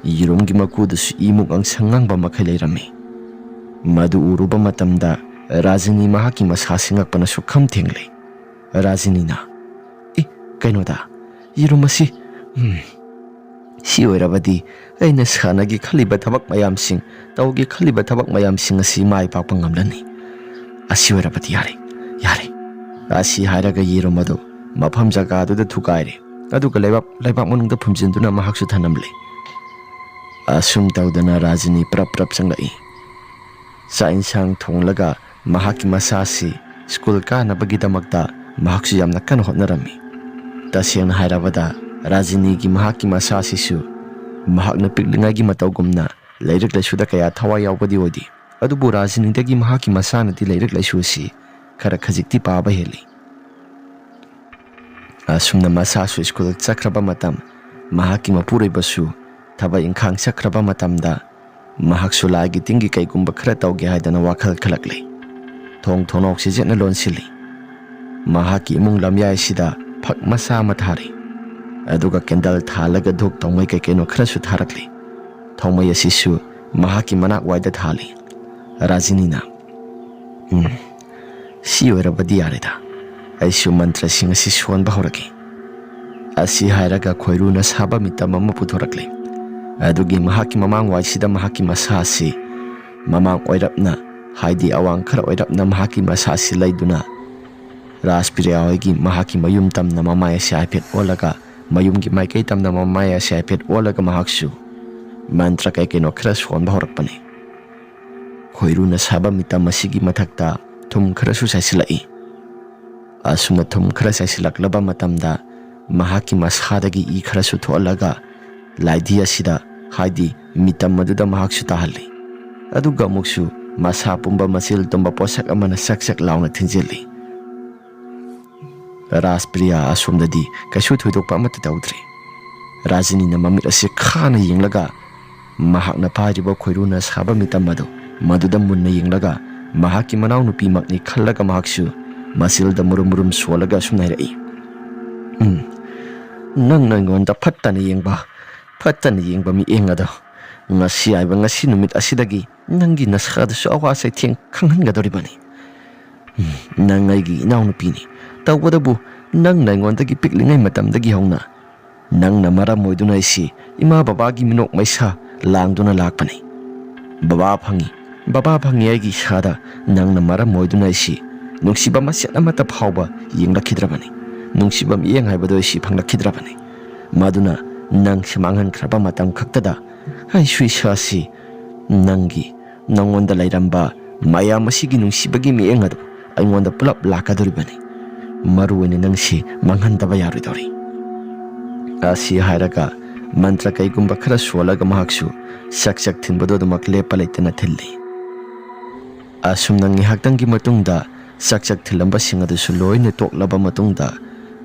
ꯌꯦꯔꯨꯝꯒꯤ ꯃꯀꯨꯗꯨꯁꯨ ꯏꯃꯨꯛ ꯉꯥꯡꯁꯪ ꯉꯥꯡꯕ ꯃꯈꯩ ꯂꯩꯔꯝꯃꯤ꯫ ꯃꯗꯨ ꯎꯔꯨꯕ ꯃꯇꯝꯗ ꯔꯥꯖꯤꯅꯤ ꯃꯍꯥꯛꯀꯤ ꯃꯁꯥꯁꯤ ꯉꯛꯄꯅ ꯁꯨꯛꯈꯝ ꯊꯦꯡꯂꯦ꯫ ꯔꯥꯖꯤꯅꯤꯅ, "ꯏ, ꯀꯩꯅꯣꯗ, ꯌꯦꯔꯨꯝ ꯑꯁꯤ, ꯎꯝ, ꯁꯤ ꯑꯣꯏꯔꯕꯗꯤ ꯑꯩꯅ ꯁꯥꯟꯅꯒꯦ ꯈꯜꯂꯤꯕ ꯊꯕꯛ ꯃꯌꯥꯝꯁꯤꯡ, ꯇꯧꯒꯦ ꯈꯜꯂꯤꯕ ꯊꯕꯛ ꯃꯌꯥꯝꯁꯤꯡ ꯑꯁꯤ ꯃꯥꯏ ꯄꯥꯛꯄ ꯉꯝꯂꯅꯤ꯫ ꯑꯁꯤ ꯑꯣꯏꯔꯕꯗꯤ ꯌꯥꯔꯦ, ꯌꯥꯔꯦ," ꯑꯁꯤ ꯍꯥꯏꯔꯒ ꯌꯦꯔꯨꯝ ꯑꯗꯨ ꯃꯐꯝ ꯖꯒꯥꯗꯨꯗ ꯊꯨꯒꯥꯏꯔꯦ꯫ ꯑꯗꯨꯒ ꯂꯩꯕꯥꯛ, ꯂꯩꯕꯥꯛ ꯃꯅꯨꯡꯗ ꯐꯨꯝꯖꯤꯟꯗꯨꯅ ꯃꯍꯥꯛꯁꯨ ꯊꯅꯝꯂꯦ꯫ ꯑꯁꯨꯝ ꯇꯧꯗꯅ ꯔꯥꯖꯤꯅꯤ ꯄ꯭ꯔꯞ ꯄ꯭ꯔꯞ ꯆꯪꯂꯛꯏ꯫ ꯆꯥꯛ ꯏꯟꯁꯥꯡ ꯊꯣꯡꯂꯒ ꯃꯍꯥꯛꯀꯤ ꯃꯁꯥꯁꯤ ꯁ꯭ꯀꯨꯜ ꯀꯥꯅꯕꯒꯤꯗꯃꯛꯇ ꯃꯍꯥꯛꯁꯨ ꯌꯥꯝꯅ ꯀꯟꯅ ꯍꯣꯠꯅꯔꯝꯃꯤ꯫ ꯇꯁꯦꯡꯅ ꯍꯥꯏꯔꯕꯗ, ꯔꯥꯖꯤꯅꯤꯒꯤ ꯃꯍꯥꯛꯀꯤ ꯃꯁꯥꯁꯤꯁꯨ ꯃꯍꯥꯛꯅ ꯄꯤꯛꯂꯤꯉꯩꯒꯤ ꯃꯇꯧꯒꯨꯝꯅ ꯂꯥꯏꯔꯤꯛ ꯂꯥꯏꯁꯨꯗ ꯀꯌꯥ ꯊꯋꯥꯏ ꯌꯥꯎꯕꯗꯤ ꯑꯣꯏꯗꯦ꯫ ꯑꯗꯨꯕꯨ ꯔꯥꯖꯤꯅꯤꯗꯒꯤ ꯃꯍꯥꯛꯀꯤ ꯃꯁꯥꯅꯗꯤ ꯂꯥꯏꯔꯤꯛ ꯂꯥꯏꯁꯨ ꯑꯁꯤ ꯈꯔ ꯈꯖꯤꯛꯇꯤ ꯄꯥꯕ ꯍꯦꯜꯂꯤ꯫ ꯑꯁꯨꯝꯅ ꯃꯁꯥꯁꯨ ꯁ꯭ꯀꯨꯜ ꯆꯠꯈ꯭ꯔꯕ ꯃꯇꯝ, ꯃꯍꯥꯛꯀꯤ ꯃꯄꯨꯔꯣꯏꯕꯁꯨ ꯊꯕꯛ ꯏꯪꯈꯥꯡ ꯆꯠꯈ꯭ꯔꯕ ꯃꯇꯝꯗ, ꯃꯍꯥꯛꯁꯨ ꯂꯥꯏꯒꯤ ꯇꯤꯟꯒꯤ ꯀꯩꯒꯨꯝꯕ ꯈꯔ ꯇꯧꯒꯦ ꯍꯥꯏꯗꯅ ꯋꯥꯈꯜ ꯈꯜꯂꯛꯂꯦ꯫ ꯊꯣꯡ ꯊꯣꯡꯅꯥꯎꯁꯤ ꯆꯦꯠꯅ ꯂꯣꯟꯁꯤꯜꯂꯤ꯫ ꯃꯍꯥꯛꯀꯤ ꯏꯃꯨꯡ ꯂꯝꯌꯥꯏꯁꯤꯗ ꯐꯛ ꯃꯆꯥ ꯑꯃ ꯊꯥꯔꯤ꯫ ꯑꯗꯨꯒ ꯀꯦꯟꯗꯜ ꯊꯥꯜꯂꯒ ꯙꯨꯞ ꯊꯥꯎꯃꯩ ꯀꯩ ꯀꯩꯅꯣ ꯈꯔꯁꯨ ꯊꯥꯔꯛꯂꯤ꯫ ꯊꯥꯎꯃꯩ ꯑꯁꯤꯁꯨ ꯃꯍꯥꯛꯀꯤ ꯃꯅꯥꯛ ꯋꯥꯏꯗ ꯊꯥꯜꯂꯤ꯫ ꯔꯥꯖꯤꯅꯤꯅ, "ꯎꯝ, ꯁꯤ ꯑꯣꯏꯔꯕꯗꯤ ꯌꯥꯔꯦꯗ꯫ ꯑꯩꯁꯨ ꯃꯟꯇ꯭ꯔꯁꯤꯡ ꯑꯁꯤ ꯁꯣꯟꯕ ꯍꯧꯔꯒꯦ," ꯑꯁꯤ ꯍꯥꯏꯔꯒ ꯈꯣꯏꯔꯨꯅ ꯁꯥꯕ ꯃꯤꯇꯝ ꯑꯃ ꯄꯨꯊꯣꯔꯛꯂꯦ꯫ ꯑꯗꯨꯒꯤ ꯃꯍꯥꯛꯀꯤ ꯃꯃꯥꯡꯋꯥꯏꯁꯤꯗ ꯃꯍꯥꯛꯀꯤ ꯃꯁꯥ ꯑꯁꯤ ꯃꯃꯥꯡ ꯑꯣꯏꯔꯞꯅ, ꯍꯥꯏꯗꯤ ꯑꯋꯥꯡ ꯈꯔ ꯑꯣꯏꯔꯞꯅ ꯃꯍꯥꯛꯀꯤ ꯃꯁꯥ ꯑꯁꯤ ꯂꯩꯗꯨꯅ, ꯔꯥꯖꯄ꯭ꯔꯤꯌꯥ ꯍꯣꯏꯒꯤ ꯃꯍꯥꯛꯀꯤ ꯃꯌꯨꯝ ꯇꯝꯅ ꯃꯃꯥꯏ ꯑꯁꯤ ꯍꯥꯏꯐꯦꯠ ꯑꯣꯜꯂꯒ, ꯃꯌꯨꯝꯒꯤ ꯃꯥꯏꯀꯩ ꯇꯝꯅ ꯃꯃꯥꯏ ꯑꯁꯤ ꯍꯥꯏꯐꯦꯠ ꯑꯣꯜꯂꯒ ꯃꯍꯥꯛꯁꯨ ꯃꯟꯇ꯭ꯔ ꯀꯩ ꯀꯩꯅꯣ ꯈꯔ ꯁꯣꯟꯕ ꯍꯧꯔꯛꯄꯅꯤ꯫ ꯈꯣꯏꯔꯨꯅ ꯁꯥꯕ ꯃꯤꯇꯝ ꯑꯁꯤꯒꯤ ꯃꯊꯛꯇ ꯊꯨꯝ ꯈꯔꯁꯨ ꯆꯥꯏꯁꯤꯜꯂꯛꯏ꯫ ꯑꯁꯨꯝꯅ ꯊꯨꯝ ꯈꯔ ꯆꯥꯏꯁꯤꯜꯂꯛꯂꯕ ꯃꯇꯝꯗ ꯃꯍꯥꯛꯀꯤ ꯃꯁꯥꯗꯒꯤ ꯏ ꯈꯔꯁꯨ ꯊꯣꯛꯍꯜꯂꯒ ꯂꯥꯏꯙꯤ ꯑꯁꯤꯗ, ꯍꯥꯏꯗꯤ ꯃꯤꯇꯝ ꯑꯗꯨꯗ ꯃꯍꯥꯛꯁꯨ ꯇꯥꯍꯜꯂꯤ꯫ ꯑꯗꯨꯒ ꯑꯃꯨꯛꯁꯨ ꯃꯁꯥ ꯄꯨꯝꯕ ꯃꯆꯤꯜ ꯇꯨꯝꯕ ꯄꯣꯠꯁꯛ ꯑꯃꯅ ꯆꯛ ꯆꯛ ꯂꯥꯎꯅ ꯊꯤꯟꯖꯤꯜꯂꯤ꯫ ꯔꯥꯖꯄ꯭ꯔꯤꯌꯥ ꯑꯁꯣꯝꯗꯗꯤ ꯀꯩꯁꯨ ꯊꯣꯏꯗꯣꯛꯄ ꯑꯃꯠꯇ ꯇꯧꯗ꯭ꯔꯤ꯫ ꯔꯥꯖꯤꯅꯤꯅ ꯃꯃꯤꯠ ꯑꯁꯤ ꯈꯥꯅ ꯌꯦꯡꯂꯒ ꯃꯍꯥꯛꯅ ꯄꯥꯏꯔꯤꯕ ꯈꯣꯏꯔꯨꯅ ꯁꯥꯕ ꯃꯤꯇꯝ ꯑꯗꯨ ꯃꯗꯨꯗ ꯃꯨꯟꯅ ꯌꯦꯡꯂꯒ ꯃꯍꯥꯛꯀꯤ ꯃꯅꯥꯎꯅꯨꯄꯤꯃꯛꯅꯤ ꯈꯜꯂꯒ ꯃꯍꯥꯛꯁꯨ ꯃꯆꯤꯜꯗ ꯃꯨꯔꯨꯝ ꯃꯨꯔꯨꯝ ꯁꯣꯜꯂꯒ ꯑꯁꯨꯝꯅ ꯍꯥꯏꯔꯛꯏ, "ꯎꯝ, ꯅꯪꯅ ꯑꯩꯉꯣꯟꯗ ꯐꯠꯇꯅ ꯌꯦꯡꯕ, ꯐꯠꯇꯅ ꯌꯦꯡꯕ ꯃꯤꯠꯌꯦꯡ ꯑꯗꯣ ꯉꯁꯤ ꯍꯥꯏꯕ ꯉꯁꯤ ꯅꯨꯃꯤꯠ ꯑꯁꯤꯗꯒꯤ ꯅꯪꯒꯤ ꯅꯁꯥꯗꯁꯨ ꯑꯋꯥ ꯆꯩꯊꯦꯡ ꯈꯪꯍꯟꯒꯗꯧꯔꯤꯕꯅꯤ꯫ ꯎꯝ, ꯅꯪ ꯑꯩꯒꯤ ꯏꯅꯥꯎꯅꯨꯄꯤꯅꯤ꯫ ꯇꯧꯕꯇꯕꯨ ꯅꯪꯅ ꯑꯩꯉꯣꯟꯗꯒꯤ ꯄꯤꯛꯂꯤꯉꯩ ꯃꯇꯝꯗꯒꯤ ꯍꯧꯅ ꯅꯪꯅ ꯃꯔꯝ ꯑꯣꯏꯗꯨꯅ ꯑꯩꯁꯤ ꯏꯃꯥ ꯕꯕꯥꯒꯤ ꯃꯤꯅꯣꯛ ꯃꯩꯁꯥ ꯂꯥꯡꯗꯨꯅ ꯂꯥꯛꯄꯅꯤ꯫ ꯕꯕꯥ ꯐꯪꯉꯤ, ꯕꯕꯥ ꯐꯪꯉꯤ ꯑꯩꯒꯤ ꯏꯁꯥꯗ ꯅꯪꯅ ꯃꯔꯝ ꯑꯣꯏꯗꯨꯅ ꯑꯩꯁꯤ ꯅꯨꯡꯁꯤꯕ ꯃꯆꯦꯠ ꯑꯃꯠꯇ ꯐꯥꯎꯕ ꯌꯦꯡꯂꯛꯈꯤꯗ꯭ꯔꯕꯅꯤ꯫ ꯅꯨꯡꯁꯤꯕ ꯃꯤꯠꯌꯦꯡ ꯍꯥꯏꯕꯗꯨ ꯑꯩꯁꯤ ꯐꯪꯂꯛꯈꯤꯗ꯭ꯔꯕꯅꯤ꯫ ꯃꯗꯨꯅ ꯅꯪꯁꯤ ꯃꯥꯡꯍꯟꯈ꯭ꯔꯕ ꯃꯇꯝ ꯈꯛꯇꯗ ꯑꯩꯁꯨ ꯏꯁꯥꯁꯤ ꯅꯪꯒꯤ, ꯅꯉꯣꯟꯗ ꯂꯩꯔꯝꯕ ꯃꯌꯥꯝ ꯑꯁꯤꯒꯤ ꯅꯨꯡꯁꯤꯕꯒꯤ ꯃꯤꯠꯌꯦꯡ ꯑꯗꯨ ꯑꯩꯉꯣꯟꯗ ꯄꯨꯂꯞ ꯂꯥꯛꯀꯗꯧꯔꯤꯕꯅꯤ꯫ ꯃꯔꯨ ꯑꯣꯏꯅ ꯅꯪꯁꯤ ꯃꯥꯡꯍꯟꯗꯕ ꯌꯥꯔꯣꯏꯗꯧꯔꯤ"꯫ ꯑꯁꯤ ꯍꯥꯏꯔꯒ ꯃꯟꯇ꯭ꯔ ꯀꯩꯒꯨꯝꯕ ꯈꯔ ꯁꯣꯜꯂꯒ ꯃꯍꯥꯛꯁꯨ ꯆꯛ ꯆꯛ ꯊꯤꯟꯕꯗꯨ ꯑꯗꯨꯃꯛ ꯂꯦꯞꯄ ꯂꯩꯇꯅ ꯊꯤꯜꯂꯤ꯫ ꯑꯁꯨꯝꯅ ꯉꯥꯏꯍꯥꯛꯇꯪꯒꯤ ꯃꯇꯨꯡꯗ ꯆꯛ ꯆꯛ ꯊꯤꯜꯂꯝꯕꯁꯤꯡ ꯑꯗꯨꯁꯨ ꯂꯣꯏꯅ ꯇꯣꯛꯂꯕ ꯃꯇꯨꯡꯗ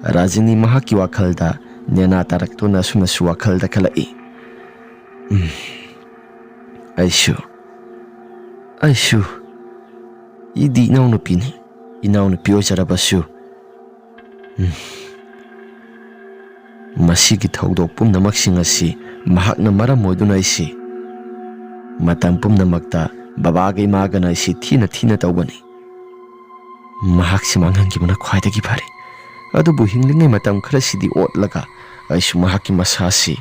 ꯔꯥꯖꯤꯅꯤ ꯃꯍꯥꯛꯀꯤ ꯋꯥꯈꯜꯗ ꯅꯦꯅꯥ ꯇꯥꯔꯛꯇꯨꯅ ꯑꯁꯨꯝꯅꯁꯨ ꯋꯥꯈꯜꯗ ꯈꯜꯂꯛꯏ, "ꯎꯝ, ꯑꯩꯁꯨ, ꯑꯩꯁꯨ, ꯑꯩꯗꯤ ꯏꯅꯥꯎꯅꯨꯄꯤꯅꯤ, ꯏꯅꯥꯎꯅꯨꯄꯤ ꯑꯣꯏꯖꯔꯕꯁꯨ, ꯎꯝ, ꯃꯁꯤꯒꯤ ꯊꯧꯗꯣꯛ ꯄꯨꯝꯅꯃꯛꯁꯤꯡ ꯑꯁꯤ ꯃꯍꯥꯛꯅ ꯃꯔꯝ ꯑꯣꯏꯗꯨꯅ ꯑꯩꯁꯤ ꯃꯇꯝ ꯄꯨꯝꯅꯃꯛꯇ ꯕꯕꯥꯒ ꯏꯃꯥꯒꯅ ꯑꯩꯁꯤ ꯊꯤꯅ ꯊꯤꯅ ꯇꯧꯕꯅꯤ꯫ ꯃꯍꯥꯛꯁꯤ ꯃꯥꯡꯍꯟꯈꯤꯕꯅ ꯈ꯭ꯋꯥꯏꯗꯒꯤ ꯐꯔꯦ꯫ ꯑꯗꯨꯕꯨ ꯍꯤꯡꯂꯤꯉꯩ ꯃꯇꯝ ꯈꯔꯁꯤꯗꯤ ꯑꯣꯠꯂꯒ ꯑꯩꯁꯨ ꯃꯍꯥꯛꯀꯤ ꯃꯁꯥꯁꯤ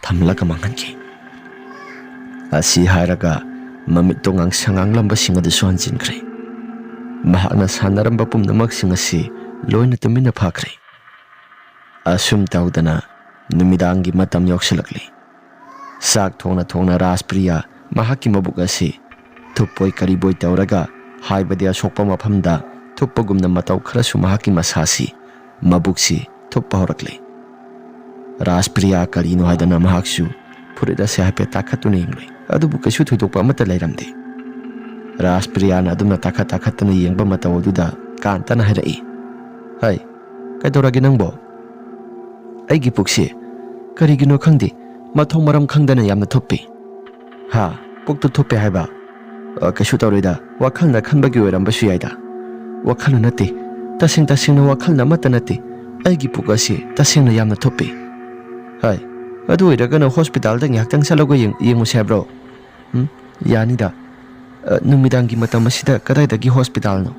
ꯊꯝꯂꯒ ꯃꯥꯡꯍꯟꯈꯤ꯫ ꯑꯁꯤ ꯍꯥꯏꯔꯒ ꯃꯃꯤꯠꯇꯣ ꯉꯥꯡꯁꯪ ꯉꯥꯡꯂꯝꯕꯁꯤꯡ ꯑꯗꯨꯁꯨ ꯍꯟꯖꯤꯟꯈ꯭ꯔꯦ꯫ ꯃꯍꯥꯛꯅ ꯁꯥꯟꯅꯔꯝꯕ ꯄꯨꯝꯅꯃꯛꯁꯤꯡ ꯑꯁꯤ ꯂꯣꯏꯅ ꯇꯨꯃꯤꯟꯅ ꯐꯥꯈ꯭ꯔꯦ꯫ ꯑꯁꯨꯝ ꯇꯧꯗꯅ ꯅꯨꯃꯤꯗꯥꯡꯒꯤ ꯃꯇꯝ ꯌꯧꯁꯤꯜꯂꯛꯂꯤ꯫ ꯆꯥꯛ ꯊꯣꯡꯅ ꯊꯣꯡꯅ ꯔꯥꯖꯄ꯭ꯔꯤꯌꯥ ꯃꯍꯥꯛꯀꯤ ꯃꯕꯨꯛ ꯑꯁꯤ ꯊꯨꯞꯄꯣꯏ ꯀꯔꯤꯕꯣꯏ ꯇꯧꯔꯒ ꯍꯥꯏꯕꯗꯤ ꯑꯁꯣꯛꯄ ꯃꯐꯝꯗ ꯊꯨꯞꯄꯒꯨꯝꯅ ꯃꯇꯧ ꯈꯔꯁꯨ ꯃꯍꯥꯛꯀꯤ ꯃꯁꯥꯁꯤ, ꯃꯕꯨꯛꯁꯤ ꯊꯨꯞꯄ ꯍꯧꯔꯛꯂꯤ꯫ ꯔꯥꯖꯄ꯭ꯔꯤꯌꯥ ꯀꯔꯤꯅꯣ ꯍꯥꯏꯗꯅ ꯃꯍꯥꯛꯁꯨ ꯐꯨꯔꯤꯠ ꯑꯁꯤ ꯍꯥꯏꯐꯦꯠ ꯇꯥꯈꯠꯇꯨꯅ ꯌꯦꯡꯂꯨꯏ꯫ ꯑꯗꯨꯕꯨ ꯀꯩꯁꯨ ꯊꯣꯏꯗꯣꯛꯄ ꯑꯃꯠꯇ ꯂꯩꯔꯝꯗꯦ꯫ ꯔꯥꯖꯄ꯭ꯔꯤꯌꯥꯅ ꯑꯗꯨꯝꯅ ꯇꯥꯈꯠ ꯇꯥꯈꯠꯇꯨꯅ ꯌꯦꯡꯕ ꯃꯇꯧ ꯑꯗꯨꯗ ꯀꯥꯟꯇꯅ ꯍꯥꯏꯔꯛꯏ, "ꯍꯩ, ꯀꯩꯗꯧꯔꯒꯦ ꯅꯪꯕꯣ?" "ꯑꯩꯒꯤ ꯄꯨꯛꯁꯤ ꯀꯔꯤꯒꯤꯅꯣ ꯈꯪꯗꯦ, ꯃꯊꯣꯡ ꯃꯔꯝ ꯈꯪꯗꯅ ꯌꯥꯝꯅ ꯊꯨꯞꯄꯤ꯫" "ꯍꯥ? ꯄꯨꯛꯇꯨ ꯊꯨꯞꯄꯦ ꯍꯥꯏꯕ? ꯑ, ꯀꯩꯁꯨ ꯇꯧꯔꯣꯏꯗ, ꯋꯥꯈꯜꯅ ꯈꯟꯕꯒꯤ ꯑꯣꯏꯔꯝꯕꯁꯨ ꯌꯥꯏꯗ꯫" "ꯋꯥꯈꯜꯅ ꯅꯠꯇꯦ, ꯇꯁꯦꯡ ꯇꯁꯦꯡꯅ ꯋꯥꯈꯜꯅ ꯑꯃꯠꯇ ꯅꯠꯇꯦ, ꯑꯩꯒꯤ ꯄꯨꯛ ꯑꯁꯤ ꯇꯁꯦꯡꯅ ꯌꯥꯝꯅ ꯊꯨꯞꯄꯤ꯫" "ꯍꯥꯏ, ꯑꯗꯨ ꯑꯣꯏꯔꯒꯅ ꯍꯣꯁꯄꯤꯇꯥꯜꯗ ꯉꯥꯏꯍꯥꯛꯇꯪ ꯆꯠꯂꯒ ꯌꯦꯡ-, ꯌꯦꯡꯉꯨꯁꯦ ꯍꯥꯏꯕ꯭ꯔꯣ?" "ꯎꯝ, ꯌꯥꯅꯤꯗ꯫ ꯑ, ꯅꯨꯃꯤꯗꯥꯡꯒꯤ ꯃꯇꯝ ꯑꯁꯤꯗ ꯀꯗꯥꯏꯗꯒꯤ ꯍꯣꯁꯄꯤꯇꯥꯜꯅꯣ?"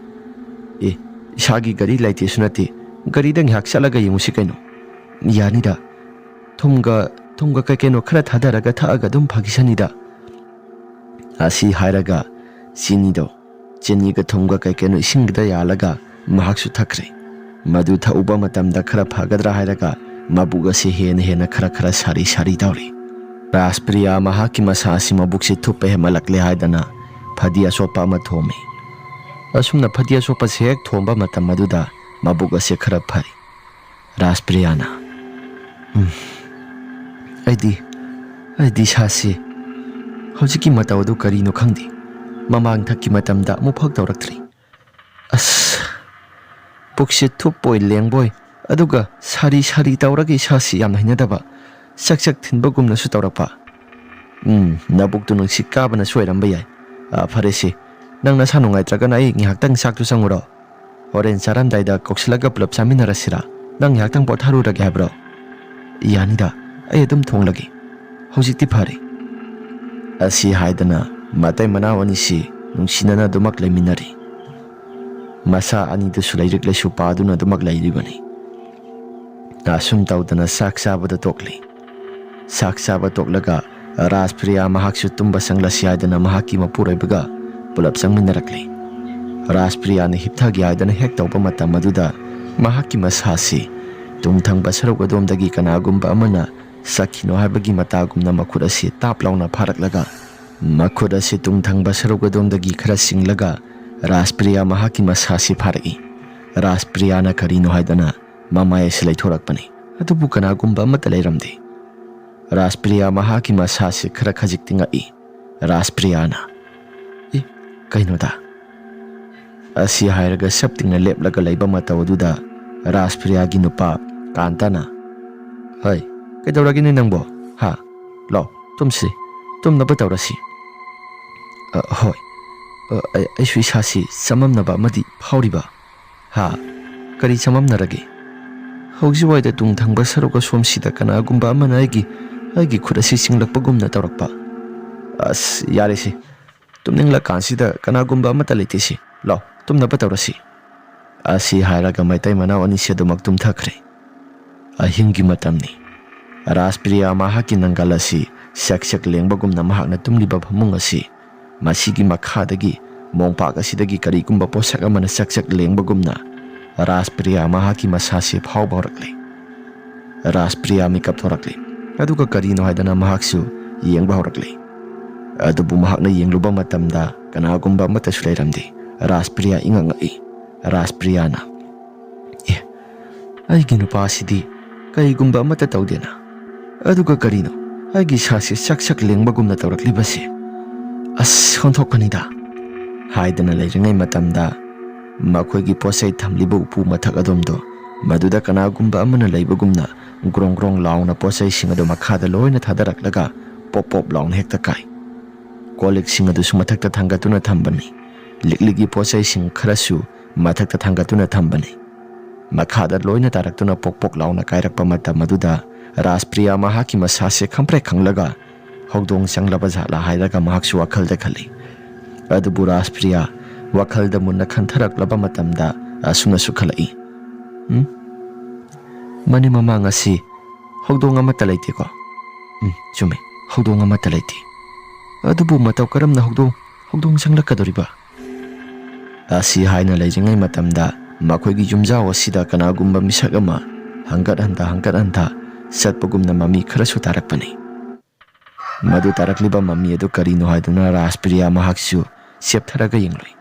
"ꯑꯦ, ꯏꯁꯥꯒꯤ ꯒꯥꯔꯤ ꯂꯩꯇꯦꯁꯨ ꯅꯠꯇꯦ, ꯒꯥꯔꯤꯗ ꯉꯥꯏꯍꯥꯛ ꯆꯠꯂꯒ ꯌꯦꯡꯉꯨꯁꯤ ꯀꯩꯅꯣ꯫" "ꯌꯥꯅꯤꯗ꯫ ꯊꯨꯝꯒ, ꯊꯨꯝꯒ ꯀꯩ ꯀꯩꯅꯣ ꯈꯔ ꯊꯥꯗꯔꯒ ꯊꯛꯑꯒ ꯑꯗꯨꯝ ꯐꯈꯤꯁꯅꯤꯗ꯫" ꯑꯁꯤ ꯍꯥꯏꯔꯒ ꯆꯤꯅꯤꯗꯣ, ꯆꯤꯅꯤꯒ ꯊꯨꯝꯒ ꯀꯩ ꯀꯩꯅꯣ ꯏꯁꯤꯡꯗ ꯌꯥꯜꯂꯒ ꯃꯍꯥꯛꯁꯨ ꯊꯛꯈ꯭ꯔꯦ꯫ ꯃꯗꯨ ꯊꯛꯎꯕ ꯃꯇꯝꯗ ꯈꯔ ꯐꯒꯗ꯭ꯔꯥ ꯍꯥꯏꯔꯒ ꯃꯕꯨꯛ ꯑꯁꯤ ꯍꯦꯟꯅ ꯍꯦꯟꯅ ꯈꯔ ꯈꯔ ꯁꯥꯔꯤ ꯁꯥꯔꯤ ꯇꯧꯔꯤ꯫ ꯔꯥꯖꯄ꯭ꯔꯤꯌꯥ ꯃꯍꯥꯛꯀꯤ ꯃꯁꯥ ꯑꯁꯤ ꯃꯕꯨꯛꯁꯤ ꯊꯨꯞꯄ ꯍꯦꯟꯃꯜꯂꯛꯂꯦ ꯍꯥꯏꯗꯅ ꯐꯗꯤ ꯑꯁꯣꯞꯄ ꯑꯃ ꯊꯣꯝꯃꯤ꯫ ꯑꯁꯨꯝꯅ ꯐꯗꯤ ꯑꯁꯣꯞꯄꯁꯤ ꯍꯦꯛ ꯊꯣꯝꯕ ꯃꯇꯝ ꯑꯗꯨꯗ ꯃꯕꯨꯛ ꯑꯁꯤ ꯈꯔ ꯐꯔꯤ꯫ ꯔꯥꯖꯄ꯭ꯔꯤꯌꯥꯅ, "ꯎꯝ, ꯑꯩꯗꯤ, ꯑꯩꯗꯤ ꯏꯁꯥꯁꯤ ꯍꯧꯖꯤꯛꯀꯤ ꯃꯇꯧ ꯑꯗꯨ ꯀꯔꯤꯅꯣ ꯈꯪꯗꯦ꯫ ꯃꯃꯥꯡ ꯊꯛꯀꯤ ꯃꯇꯝꯗ ꯑꯃꯨꯛꯐꯥꯎ ꯇꯧꯔꯛꯇ꯭ꯔꯤ꯫ ꯑꯁ, ꯄꯨꯛꯁꯤ ꯊꯨꯞꯄꯣꯏ ꯂꯦꯡꯕꯣꯏ, ꯑꯗꯨꯒ ꯁꯥꯔꯤ ꯁꯥꯔꯤ ꯇꯧꯔꯒ ꯏꯁꯥꯁꯤ ꯌꯥꯝꯅ ꯍꯩꯅꯗꯕ, ꯆꯛ ꯆꯛ ꯊꯤꯟꯕꯒꯨꯝꯅꯁꯨ ꯇꯧꯔꯛꯄ꯫ ꯎꯝ, ꯅꯕꯨꯛꯇꯨ ꯅꯨꯡꯁꯤꯠ ꯀꯥꯕꯅꯁꯨ ꯑꯣꯏꯔꯝꯕ ꯌꯥꯏ꯫ ꯑ, ꯐꯔꯦꯁꯦ, ꯅꯪ ꯅꯁꯥ ꯅꯨꯡꯉꯥꯏꯇ꯭ꯔꯒꯅ ꯑꯩ ꯉꯥꯏꯍꯥꯛꯇꯪ ꯆꯥꯛꯇꯨ ꯆꯪꯉꯨꯔꯣ꯫ ꯍꯣꯔꯦꯟ ꯆꯥꯔꯝꯗꯥꯏꯗ ꯀꯧꯁꯤꯜꯂꯒ ꯄꯨꯂꯞ ꯆꯥꯃꯤꯟꯅꯔꯁꯤꯔꯥ? ꯅꯪ ꯉꯥꯏꯍꯥꯛꯇꯪ ꯄꯣꯊꯥꯔꯨꯔꯒꯦ ꯍꯥꯏꯕ꯭ꯔꯣ?" "ꯌꯥꯅꯤꯗ, ꯑꯩ ꯑꯗꯨꯝ ꯊꯣꯡꯂꯒꯦ꯫ ꯍꯧꯖꯤꯛꯇꯤ ꯐꯔꯦ꯫" ꯑꯁꯤ ꯍꯥꯏꯗꯅ ꯃꯇꯩ ꯃꯅꯥꯎ ꯑꯅꯤꯁꯤ ꯅꯨꯡꯁꯤꯅꯅ ꯑꯗꯨꯃꯛ ꯂꯩꯃꯤꯟꯅꯔꯤ꯫ ꯃꯁꯥ ꯑꯅꯤꯗꯨꯁꯨ ꯂꯥꯏꯔꯤꯛ ꯂꯥꯏꯁꯨ ꯄꯥꯗꯨꯅ ꯑꯗꯨꯃꯛ ꯂꯩꯔꯤꯕꯅꯤ꯫ ꯑꯁꯨꯝ ꯇꯧꯗꯅ ꯆꯥꯛ ꯆꯥꯕꯗ ꯇꯣꯛꯂꯤ꯫ ꯆꯥꯛ ꯆꯥꯕ ꯇꯣꯛꯂꯒ ꯔꯥꯖꯄ꯭ꯔꯤꯌꯥ ꯃꯍꯥꯛꯁꯨ ꯇꯨꯝꯕ ꯆꯪꯂꯁꯤ ꯍꯥꯏꯗꯅ ꯃꯍꯥꯛꯀꯤ ꯃꯄꯨꯔꯣꯏꯕꯒ ꯄꯨꯂꯞ ꯆꯪꯃꯤꯟꯅꯔꯛꯂꯤ꯫ ꯔꯥꯖꯄ꯭ꯔꯤꯌꯥꯅ ꯍꯤꯞꯊꯒꯦ ꯍꯥꯏꯗꯅ ꯍꯦꯛ ꯇꯧꯕ ꯃꯇꯝ ꯑꯗꯨꯗ ꯃꯍꯥꯛꯀꯤ ꯃꯁꯥꯁꯤ ꯇꯨꯡ ꯊꯪꯕ ꯁꯔꯨꯛ ꯑꯗꯣꯝꯗꯒꯤ ꯀꯅꯥꯒꯨꯝꯕ ꯑꯃꯅ ꯆꯠꯈꯤꯅꯣ ꯍꯥꯏꯕꯒꯤ ꯃꯇꯥꯒꯨꯝꯅ ꯃꯈꯨꯠ ꯑꯁꯤ ꯇꯥꯞ ꯂꯥꯎꯅ ꯐꯥꯔꯛꯂꯒ ꯃꯈꯨꯠ ꯑꯁꯤ ꯇꯨꯡ ꯊꯪꯕ ꯁꯔꯨꯛ ꯑꯗꯣꯝꯗꯒꯤ ꯈꯔ ꯆꯤꯡꯂꯒ ꯔꯥꯖꯄ꯭ꯔꯤꯌꯥ ꯃꯍꯥꯛꯀꯤ ꯃꯁꯥꯁꯤ ꯐꯥꯔꯛꯏ꯫ ꯔꯥꯖꯄ꯭ꯔꯤꯌꯥꯅ ꯀꯔꯤꯅꯣ ꯍꯥꯏꯗꯅ ꯃꯃꯥꯏ ꯑꯁꯤ ꯂꯩꯊꯣꯔꯛꯄꯅꯤ꯫ ꯑꯗꯨꯕꯨ ꯀꯅꯥꯒꯨꯝꯕ ꯑꯃꯠꯇ ꯂꯩꯔꯝꯗꯦ꯫ ꯔꯥꯖꯄ꯭ꯔꯤꯌꯥ ꯃꯍꯥꯛꯀꯤ ꯃꯁꯥꯁꯤ ꯈꯔ ꯈꯖꯤꯛꯇꯤ ꯉꯛꯏ꯫ ꯔꯥꯖꯄ꯭ꯔꯤꯌꯥꯅ, "ꯏ, ꯀꯩꯅꯣꯗ?" ꯑꯁꯤ ꯍꯥꯏꯔꯒ ꯁꯞ ꯇꯤꯡꯅ ꯂꯦꯞꯂꯒ ꯂꯩꯕ ꯃꯇꯧ ꯑꯗꯨꯗ ꯔꯥꯖꯄ꯭ꯔꯤꯌꯥꯒꯤ ꯅꯨꯄꯥ ꯀꯥꯟꯇꯅ, "ꯍꯩ, ꯀꯩꯗꯧꯔꯒꯦꯅꯦ ꯅꯪꯕꯣ? ꯍꯥ? ꯂꯥꯎ, ꯇꯨꯝꯁꯤ, ꯇꯨꯝꯅꯕ ꯇꯧꯔꯁꯤ꯫" "ꯑ, ꯍꯣꯏ꯫ ꯑ, ꯑꯩ, ꯑꯩꯁꯨ ꯏꯁꯥꯁꯤ ꯆꯃꯝꯅꯕ ꯑꯃꯗꯤ ꯐꯥꯎꯔꯤꯕ꯫" "ꯍꯥ? ꯀꯔꯤ ꯆꯃꯝꯅꯔꯒꯦ?" "ꯍꯧꯖꯤꯛꯋꯥꯏꯗ ꯇꯨꯡ ꯊꯪꯕ ꯁꯔꯨꯛ ꯑꯁꯣꯝꯁꯤꯗ ꯀꯅꯥꯒꯨꯝꯕ ꯑꯃꯅ ꯑꯩꯒꯤ, ꯑꯩꯒꯤ ꯈꯨꯠ ꯑꯁꯤ ꯆꯤꯡꯂꯛꯄꯒꯨꯝꯅ ꯇꯧꯔꯛꯄ꯫" "ꯑꯁ, ꯌꯥꯔꯦꯁꯦ꯫ ꯇꯨꯝꯅꯤꯡꯂꯀꯥꯟꯁꯤꯗ ꯀꯅꯥꯒꯨꯝꯕ ꯑꯃꯠꯇ ꯂꯩꯇꯦꯁꯦ꯫ ꯂꯥꯎ, ꯇꯨꯝꯅꯕ ꯇꯧꯔꯁꯤ꯫" ꯑꯁꯤ ꯍꯥꯏꯔꯒ ꯃꯩꯇꯩ ꯃꯅꯥꯎ ꯑꯅꯤꯁꯤ ꯑꯗꯨꯃꯛ ꯇꯨꯝꯊꯈ꯭ꯔꯦ꯫ ꯑꯍꯤꯡꯒꯤ ꯃꯇꯝꯅꯤ꯫ ꯔꯥꯖꯄ꯭ꯔꯤꯌꯥ ꯃꯍꯥꯛꯀꯤ ꯅꯪꯒꯜ ꯑꯁꯤ ꯁꯛ ꯁꯛ ꯂꯦꯡꯕꯒꯨꯝꯅ ꯃꯍꯥꯛꯅ ꯇꯨꯝꯂꯤꯕ ꯐꯃꯨꯡ ꯑꯁꯤ ꯃꯁꯤꯒꯤ ꯃꯈꯥꯗꯒꯤ ꯃꯣꯝꯄꯥꯛ ꯑꯁꯤꯗꯒꯤ ꯀꯔꯤꯒꯨꯝꯕ ꯄꯣꯠꯁꯛ ꯑꯃꯅ ꯆꯛ ꯆꯛ ꯂꯦꯡꯕꯒꯨꯝꯅ ꯔꯥꯖꯄ꯭ꯔꯤꯌꯥ ꯃꯍꯥꯛꯀꯤ ꯃꯁꯥꯁꯤ ꯐꯥꯎꯕ ꯍꯧꯔꯛꯂꯦ꯫ ꯔꯥꯖꯄ꯭ꯔꯤꯌꯥ ꯃꯤꯀꯞ ꯊꯣꯔꯛꯂꯦ꯫ ꯑꯗꯨꯒ ꯀꯔꯤꯅꯣ ꯍꯥꯏꯗꯅ ꯃꯍꯥꯛꯁꯨ ꯌꯦꯡꯕ ꯍꯧꯔꯛꯂꯦ꯫ ꯑꯗꯨꯕꯨ ꯃꯍꯥꯛꯅ ꯌꯦꯡꯂꯨꯕ ꯃꯇꯝꯗ ꯀꯅꯥꯒꯨꯝꯕ ꯑꯃꯠꯇꯁꯨ ꯂꯩꯔꯝꯗꯦ꯫ ꯔꯥꯖꯄ꯭ꯔꯤꯌꯥ ꯏꯉꯛ ꯉꯛꯏ꯫ ꯔꯥꯖꯄ꯭ꯔꯤꯌꯥꯅ, "ꯑꯦ, ꯑꯩꯒꯤ ꯅꯨꯄꯥꯁꯤꯗꯤ ꯀꯔꯤꯒꯨꯝꯕ ꯑꯃꯠꯇ ꯇꯧꯗꯦꯅ꯫ ꯑꯗꯨꯒ ꯀꯔꯤꯅꯣ ꯑꯩꯒꯤ ꯏꯁꯥꯁꯤ ꯁꯛ ꯁꯛ ꯂꯦꯡꯕꯒꯨꯝꯅ ꯇꯧꯔꯛꯂꯤꯕꯁꯤ? ꯑꯁ, ꯑꯣꯟꯊꯣꯛꯄꯅꯤꯗ!" ꯍꯥꯏꯗꯅ ꯂꯩꯔꯤꯉꯩ ꯃꯇꯝꯗ ꯃꯈꯣꯏꯒꯤ ꯄꯣꯠꯆꯩ ꯊꯝꯂꯤꯕ ꯎꯄꯨ ꯃꯊꯛ ꯑꯗꯣꯝꯗꯣ ꯃꯗꯨꯗ ꯀꯅꯥꯒꯨꯝꯕ ꯑꯃꯅ ꯂꯩꯕꯒꯨꯝꯅ ꯒ꯭ꯔꯣꯡ ꯒ꯭ꯔꯣꯡ ꯂꯥꯎꯅ ꯄꯣꯠꯆꯩꯁꯤꯡ ꯑꯗꯨ ꯃꯈꯥꯗ ꯂꯣꯏꯅ ꯊꯥꯗꯔꯛꯂꯒ ꯄꯣꯞ ꯄꯣꯞ ꯂꯥꯎꯅ ꯍꯦꯛꯇ ꯀꯥꯏ꯫ ꯀꯣꯜ ꯂꯤꯛꯁꯤꯡ ꯑꯗꯨꯁꯨ ꯃꯊꯛꯇ ꯊꯥꯡꯒꯠꯇꯨꯅ ꯊꯝꯕꯅꯤ꯫ ꯂꯤꯛꯂꯤꯒꯤ ꯄꯣꯠꯆꯩꯁꯤꯡ ꯈꯔꯁꯨ ꯃꯊꯛꯇ ꯊꯥꯡꯒꯠꯇꯨꯅ ꯊꯝꯕꯅꯤ꯫ ꯃꯈꯥꯗ ꯂꯣꯏꯅ ꯇꯥꯔꯛꯇꯨꯅ ꯄꯣꯛ ꯄꯣꯛ ꯂꯥꯎꯅ ꯀꯥꯏꯔꯛꯄ ꯃꯇꯝ ꯑꯗꯨꯗ ꯔꯥꯖꯄ꯭ꯔꯤꯌꯥ ꯃꯍꯥꯛꯀꯤ ꯃꯁꯥꯁꯦ ꯈꯪꯄ꯭ꯔꯦꯛ ꯈꯪꯂꯒ ꯍꯧꯗꯣꯡ ꯆꯪꯂꯕ ꯖꯥꯠꯂꯥ ꯍꯥꯏꯔꯒ ꯃꯍꯥꯛꯁꯨ ꯋꯥꯈꯜꯗ ꯈꯜꯂꯤ꯫ ꯑꯗꯨꯕꯨ ꯔꯥꯖꯄ꯭ꯔꯤꯌꯥ ꯋꯥꯈꯜꯗ ꯃꯨꯟꯅ ꯈꯟꯊꯔꯛꯂꯕ ꯃꯇꯝꯗ ꯑꯁꯨꯝꯅꯁꯨ ꯈꯜꯂꯛꯏ, "ꯎꯝ? ꯃꯅꯤꯡ ꯃꯃꯥꯡ ꯑꯁꯤ ꯍꯧꯗꯣꯡ ꯑꯃꯠꯇ ꯂꯩꯇꯦꯀꯣ? ꯎꯝ, ꯆꯨꯝꯃꯦ, ꯍꯧꯗꯣꯡ ꯑꯃꯠꯇ ꯂꯩꯇꯦ꯫ ꯑꯗꯨꯕꯨ ꯃꯇꯧ ꯀꯔꯝꯅ ꯍꯧꯗꯣꯡ ꯍꯧꯗꯣꯡ ꯆꯪꯂꯛꯀꯗꯧꯔꯤꯕ? ꯑꯁꯤ ꯍꯥꯏꯅ ꯂꯩꯔꯤꯉꯩ ꯃꯇꯝꯗ ꯃꯈꯣꯏꯒꯤ ꯌꯨꯝꯖꯥꯎ ꯑꯁꯤꯗ ꯀꯅꯥꯒꯨꯝꯕ ꯃꯤꯁꯛ ꯑꯃ ꯍꯪꯒꯠ ꯍꯟꯗ ꯍꯪꯒꯠ ꯍꯟꯗ ꯆꯠꯄꯒꯨꯝꯅ ꯃꯃꯤ ꯈꯔꯁꯨ ꯇꯥꯔꯛꯄꯅꯤ꯫ ꯃꯗꯨ ꯇꯥꯔꯛꯂꯤꯕ ꯃꯃꯤ ꯑꯗꯨ ꯀꯔꯤꯅꯣ ꯍꯥꯏꯗꯨꯅ ꯔꯥꯖꯄ꯭ꯔꯤꯌꯥ ꯃꯍꯥꯛꯁꯨ ꯆꯦꯞꯊꯔꯒ ꯌꯦꯡꯂꯨꯏ꯫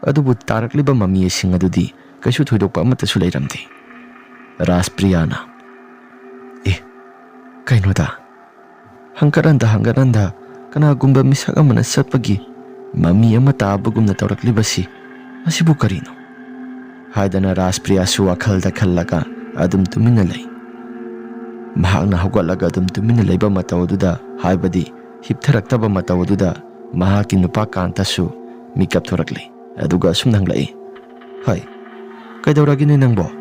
ꯑꯗꯨꯕꯨ ꯇꯥꯔꯛꯂꯤꯕ ꯃꯃꯤꯁꯤꯡ ꯑꯗꯨꯗꯤ ꯀꯩꯁꯨ ꯊꯣꯏꯗꯣꯛꯄ ꯑꯃꯠꯇꯁꯨ ꯂꯩꯔꯝꯗꯦ꯫ ꯔꯥꯖꯄ꯭ꯔꯤꯌꯥꯅ, "ꯑꯦ, ꯀꯩꯅꯣꯗ? ꯍꯪꯒꯠ ꯍꯟꯗ ꯍꯪꯒꯠ ꯍꯟꯗ ꯀꯅꯥꯒꯨꯝꯕ ꯃꯤꯁꯛ ꯑꯃꯅ ꯆꯠꯄꯒꯤ ꯃꯃꯤ ꯑꯃ ꯇꯥꯕꯒꯨꯝꯅ ꯇꯧꯔꯛꯂꯤꯕꯁꯤ, ꯑꯁꯤꯕꯨ ꯀꯔꯤꯅꯣ?" ꯍꯥꯏꯗꯅ ꯔꯥꯖꯄ꯭ꯔꯤꯌꯥꯁꯨ ꯋꯥꯈꯜꯗ ꯈꯜꯂꯒ ꯑꯗꯨꯝ ꯇꯨꯃꯤꯟꯅ ꯂꯩ꯫ ꯃꯍꯥꯛꯅ ꯍꯧꯒꯠꯂꯒ ꯑꯗꯨꯝ ꯇꯨꯃꯤꯟꯅ ꯂꯩꯕ ꯃꯇꯧ ꯑꯗꯨꯗ, ꯍꯥꯏꯕꯗꯤ ꯍꯤꯞꯊꯔꯛꯇꯕ ꯃꯇꯧ ꯑꯗꯨꯗ, ꯃꯍꯥꯛꯀꯤ ꯅꯨꯄꯥ ꯀꯥꯟꯇꯁꯨ ꯃꯤꯀꯞ ꯊꯣꯔꯛꯂꯦ꯫ ꯑꯗꯨꯒ ꯑꯁꯨꯝꯅ ꯍꯪꯂꯛꯏ, "ꯍꯥꯏ, ꯀꯩꯗꯧꯔꯒꯦꯅꯦ ꯅꯪꯕꯣ?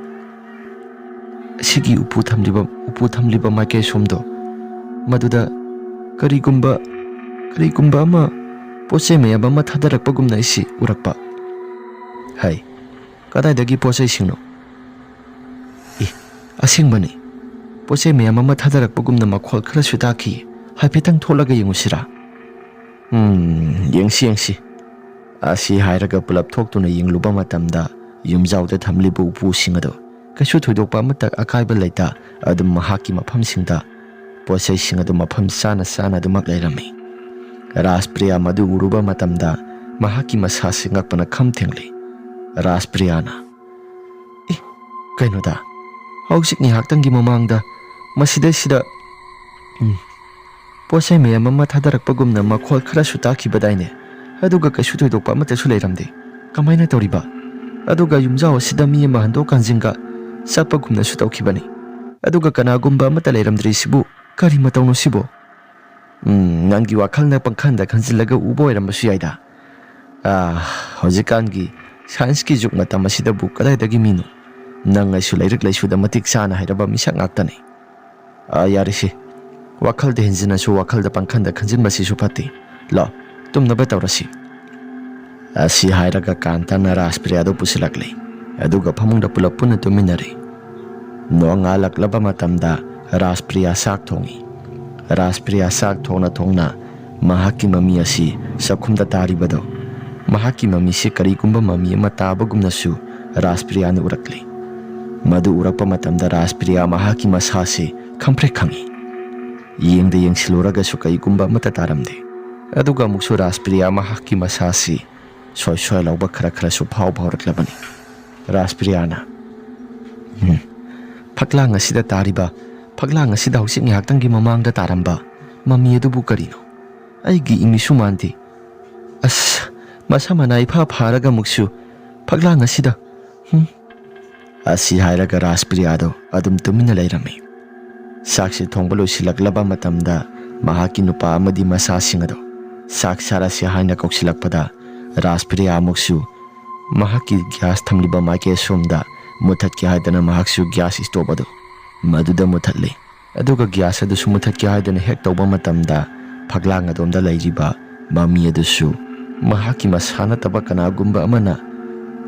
ꯁꯤꯒꯤ ꯎꯄꯨ ꯊꯝꯂꯤꯕ, ꯎꯄꯨ ꯊꯝꯂꯤꯕ ꯃꯥꯏꯀꯩ ꯁꯣꯝꯗꯣ, ꯃꯗꯨꯗ ꯀꯔꯤꯒꯨꯝꯕ, ꯀꯔꯤꯒꯨꯝꯕ ꯑꯃ, ꯄꯣꯠ ꯆꯩ ꯃꯌꯥꯝ ꯑꯃ ꯊꯥꯗꯔꯛꯄꯒꯨꯝꯅ ꯑꯩꯁꯤ ꯎꯔꯛꯄ꯫" "ꯍꯥꯏ, ꯀꯗꯥꯏꯗꯒꯤ ꯄꯣꯠ ꯆꯩꯁꯤꯡꯅꯣ?" "ꯑꯦ, ꯑꯁꯦꯡꯕꯅꯤ꯫ ꯄꯣꯠ ꯆꯩ ꯃꯌꯥꯝ ꯑꯃ ꯊꯥꯗꯔꯛꯄꯒꯨꯝꯅ ꯃꯈꯣꯜ ꯈꯔꯁꯨ ꯇꯥꯈꯤ꯫ ꯍꯥꯏꯐꯦꯠꯇꯪ ꯊꯣꯛꯂꯒ ꯌꯦꯡꯉꯨꯁꯤꯔꯥ?" "ꯎꯝ, ꯌꯦꯡꯁꯤ, ꯌꯦꯡꯁꯤ꯫" ꯑꯁꯤ ꯍꯥꯏꯔꯒ ꯄꯨꯂꯞ ꯊꯣꯛꯇꯨꯅ ꯌꯦꯡꯂꯨꯕ ꯃꯇꯝꯗ, ꯌꯨꯝꯖꯥꯎꯗ ꯊꯝꯂꯤꯕ ꯎꯄꯨꯁꯤꯡ ꯑꯗꯨ ꯀꯩꯁꯨ ꯊꯣꯏꯗꯣꯛꯄ ꯑꯃꯠꯇ ꯑꯀꯥꯏꯕ ꯂꯩꯇ ꯑꯗꯨꯝ ꯃꯍꯥꯛꯀꯤ ꯃꯐꯝꯁꯤꯡꯗ ꯄꯣꯠ ꯆꯩꯁꯤꯡ ꯑꯗꯨ ꯃꯐꯝ ꯆꯥꯅ ꯆꯥꯅ ꯑꯗꯨꯃꯛ ꯂꯩꯔꯝꯃꯤ꯫ ꯔꯥꯖꯄ꯭ꯔꯤꯌꯥ ꯃꯗꯨ ꯎꯔꯨꯕ ꯃꯇꯝꯗ ꯃꯍꯥꯛꯀꯤ ꯃꯁꯥꯁꯤ ꯉꯛꯄꯅ ꯈꯝ ꯊꯦꯡꯂꯤ꯫ ꯔꯥꯖꯄ꯭ꯔꯤꯌꯥꯅ, "ꯑꯦ, ꯀꯩꯅꯣꯗ, ꯍꯧꯖꯤꯛ ꯉꯥꯏꯍꯥꯛꯇꯪꯒꯤ ꯃꯃꯥꯡꯗ ꯃꯁꯤꯗꯩꯁꯤꯗ, ꯎꯝ, ꯄꯣꯠ ꯆꯩ ꯃꯌꯥꯝ ꯑꯃ ꯊꯥꯗꯔꯛꯄꯒꯨꯝꯅ ꯃꯈꯣꯜ ꯈꯔꯁꯨ ꯇꯥꯈꯤꯕꯗꯥꯏꯅꯦ? ꯑꯗꯨꯒ ꯀꯩꯁꯨ ꯊꯣꯏꯗꯣꯛꯄ ꯑꯃꯠꯇꯁꯨ ꯂꯩꯔꯝꯗꯦ꯫ ꯀꯃꯥꯏꯅ ꯇꯧꯔꯤꯕ? ꯑꯗꯨꯒ ꯌꯨꯝꯖꯥꯎ ꯑꯁꯤꯗ ꯃꯤ ꯑꯃ ꯍꯟꯗꯣꯛ ꯍꯟꯖꯤꯟꯒ ꯆꯠꯄꯒꯨꯝꯅꯁꯨ ꯇꯧꯈꯤꯕꯅꯤ꯫ ꯑꯗꯨꯒ ꯀꯅꯥꯒꯨꯝꯕ ꯑꯃꯠꯇ ꯂꯩꯔꯝꯗ꯭ꯔꯤꯁꯤꯕꯨ ꯀꯔꯤ ꯃꯇꯧꯅꯣ ꯁꯤꯕꯣ?" "ꯎꯝ, ꯅꯪꯒꯤ ꯋꯥꯈꯜꯅ ꯄꯪꯈꯟꯗ ꯈꯟꯖꯤꯜꯂꯒ ꯎꯕ ꯑꯣꯏꯔꯝꯕꯁꯨ ꯌꯥꯏꯗ꯫ ꯑꯥ, ꯍꯧꯖꯤꯛꯀꯥꯟꯒꯤ ꯁꯥꯏꯟꯁꯀꯤ ꯖꯨꯛ ꯃꯇꯝ ꯑꯁꯤꯗꯕꯨ ꯀꯗꯥꯏꯗꯒꯤ ꯃꯤꯅꯣ? ꯅꯪ ꯑꯩꯁꯨ ꯂꯥꯏꯔꯤꯛ ꯂꯥꯏꯁꯨꯗ ꯃꯇꯤꯛ ꯆꯥꯅ ꯍꯩꯔꯕ ꯃꯤꯁꯛ ꯉꯥꯛꯇꯅꯤ꯫ ꯑꯥ, ꯌꯥꯔꯦꯁꯦ, ꯋꯥꯈꯜꯗ ꯍꯦꯟꯖꯤꯟꯅꯁꯨ ꯋꯥꯈꯜꯗ ꯄꯪꯈꯟꯗ ꯈꯟꯖꯤꯟꯕꯁꯤꯁꯨ ꯐꯠꯇꯦ꯫ ꯂꯥꯛ, ꯇꯨꯝꯅꯕ ꯇꯧꯔꯁꯤ꯫" ꯑꯁꯤ ꯍꯥꯏꯔꯒ ꯀꯥꯟꯇꯅ ꯔꯥꯖꯄ꯭ꯔꯤꯌꯥꯗꯨ ꯄꯨꯁꯤꯜꯂꯛꯂꯦ꯫ ꯑꯗꯨꯒ ꯐꯃꯨꯡꯗ ꯄꯨꯂꯞ ꯄꯨꯟꯅ ꯇꯨꯝꯃꯤꯟꯅꯔꯦ꯫ ꯅꯣꯡꯉꯥꯜꯂꯛꯂꯕ ꯃꯇꯝꯗ ꯔꯥꯖꯄ꯭ꯔꯤꯌꯥ ꯆꯥꯛ ꯊꯣꯡꯉꯤ꯫ ꯔꯥꯖꯄ꯭ꯔꯤꯌꯥ ꯆꯥꯛ ꯊꯣꯡꯅ ꯊꯣꯡꯅ ꯃꯍꯥꯛꯀꯤ ꯃꯃꯤ ꯑꯁꯤ ꯆꯥꯛꯈꯨꯝꯗ ꯇꯥꯔꯤꯕꯗꯣ, ꯃꯍꯥꯛꯀꯤ ꯃꯃꯤꯁꯤ ꯀꯔꯤꯒꯨꯝꯕ ꯃꯃꯤ ꯑꯃ ꯇꯥꯕꯒꯨꯝꯅꯁꯨ ꯔꯥꯖꯄ꯭ꯔꯤꯌꯥꯅ ꯎꯔꯛꯂꯤ꯫ ꯃꯗꯨ ꯎꯔꯛꯄ ꯃꯇꯝꯗ ꯔꯥꯖꯄ꯭ꯔꯤꯌꯥ ꯃꯍꯥꯛꯀꯤ ꯃꯁꯥꯁꯤ ꯈꯪꯄ꯭ꯔꯦꯛ ꯈꯪꯏ꯫ ꯌꯦꯡꯗ ꯌꯦꯡꯁꯤꯜꯂꯨꯔꯒꯁꯨ ꯀꯔꯤꯒꯨꯝꯕ ꯑꯃꯠꯇ ꯇꯥꯔꯝꯗꯦ꯫ ꯑꯗꯨꯒ ꯑꯃꯨꯛꯁꯨ ꯔꯥꯖꯄ꯭ꯔꯤꯌꯥ ꯃꯍꯥꯛꯀꯤ ꯃꯁꯥꯁꯤ ꯁꯣꯏ ꯁꯣꯏ ꯂꯥꯎꯕ ꯈꯔ ꯈꯔꯁꯨ ꯐꯥꯎꯕ ꯍꯧꯔꯛꯂꯕꯅꯤ꯫ ꯔꯥꯖꯄ꯭ꯔꯤꯌꯥꯅ, "ꯎꯝ, ꯐꯛꯂꯥꯡ ꯑꯁꯤꯗ ꯇꯥꯔꯤꯕ, ꯐꯛꯂꯥꯡ ꯑꯁꯤꯗ ꯍꯧꯖꯤꯛ ꯉꯥꯏꯍꯥꯛꯇꯪꯒꯤ ꯃꯃꯥꯡꯗ ꯇꯥꯔꯝꯕ ꯃꯃꯤ ꯑꯗꯨꯕꯨ ꯀꯔꯤꯅꯣ? ꯑꯩꯒꯤ ꯏꯃꯤꯁꯨ ꯃꯥꯟꯗꯦ꯫ ꯑꯁ, ꯃꯁꯥ ꯃꯅꯥ ꯏꯐꯥ ꯐꯥꯔꯒ ꯑꯃꯨꯛꯁꯨ ꯐꯛꯂꯥꯡ ꯑꯁꯤꯗ, ꯍꯨꯝ?" ꯑꯁꯤ ꯍꯥꯏꯔꯒ ꯔꯥꯖꯄ꯭ꯔꯤꯌꯥꯗꯣ ꯑꯗꯨꯝ ꯇꯨꯃꯤꯟꯅ ꯂꯩꯔꯝꯃꯤ꯫ ꯆꯥꯛꯁꯤ ꯊꯣꯡꯕ ꯂꯣꯏꯁꯤꯜꯂꯛꯂꯕ ꯃꯇꯝꯗ ꯃꯍꯥꯛꯀꯤ ꯅꯨꯄꯥ ꯑꯃꯗꯤ ꯃꯆꯥꯁꯤꯡ ꯑꯗꯣ ꯆꯥꯛ ꯆꯥꯔꯁꯤ ꯍꯥꯏꯅ ꯀꯧꯁꯤꯜꯂꯛꯄꯗ, ꯔꯥꯖꯄ꯭ꯔꯤꯌꯥ ꯑꯃꯨꯛꯁꯨ ꯃꯍꯥꯛꯀꯤ ꯒ꯭ꯌꯥꯁ ꯊꯝꯂꯤꯕ ꯃꯥꯏꯀꯩ ꯑꯁꯣꯝꯗ ꯃꯨꯊꯠꯀꯦ ꯍꯥꯏꯗꯅ ꯃꯍꯥꯛꯁꯨ ꯒ꯭ꯌꯥꯁ ꯏꯁꯇꯣꯞ ꯑꯗꯨ ꯃꯗꯨꯗ ꯃꯨꯊꯠꯂꯤ꯫ ꯑꯗꯨꯒ ꯒ꯭ꯌꯥꯁ ꯑꯗꯨꯁꯨ ꯃꯨꯊꯠꯀꯦ ꯍꯥꯏꯗꯅ ꯍꯦꯛ ꯇꯧꯕ ꯃꯇꯝꯗ, ꯐꯛꯂꯥꯡ ꯑꯗꯣꯝꯗ ꯂꯩꯔꯤꯕ ꯃꯃꯤ ꯑꯗꯨꯁꯨ ꯃꯍꯥꯛꯀꯤ ꯃꯁꯥ ꯅꯠꯇꯕ ꯀꯅꯥꯒꯨꯝꯕ ꯑꯃꯅ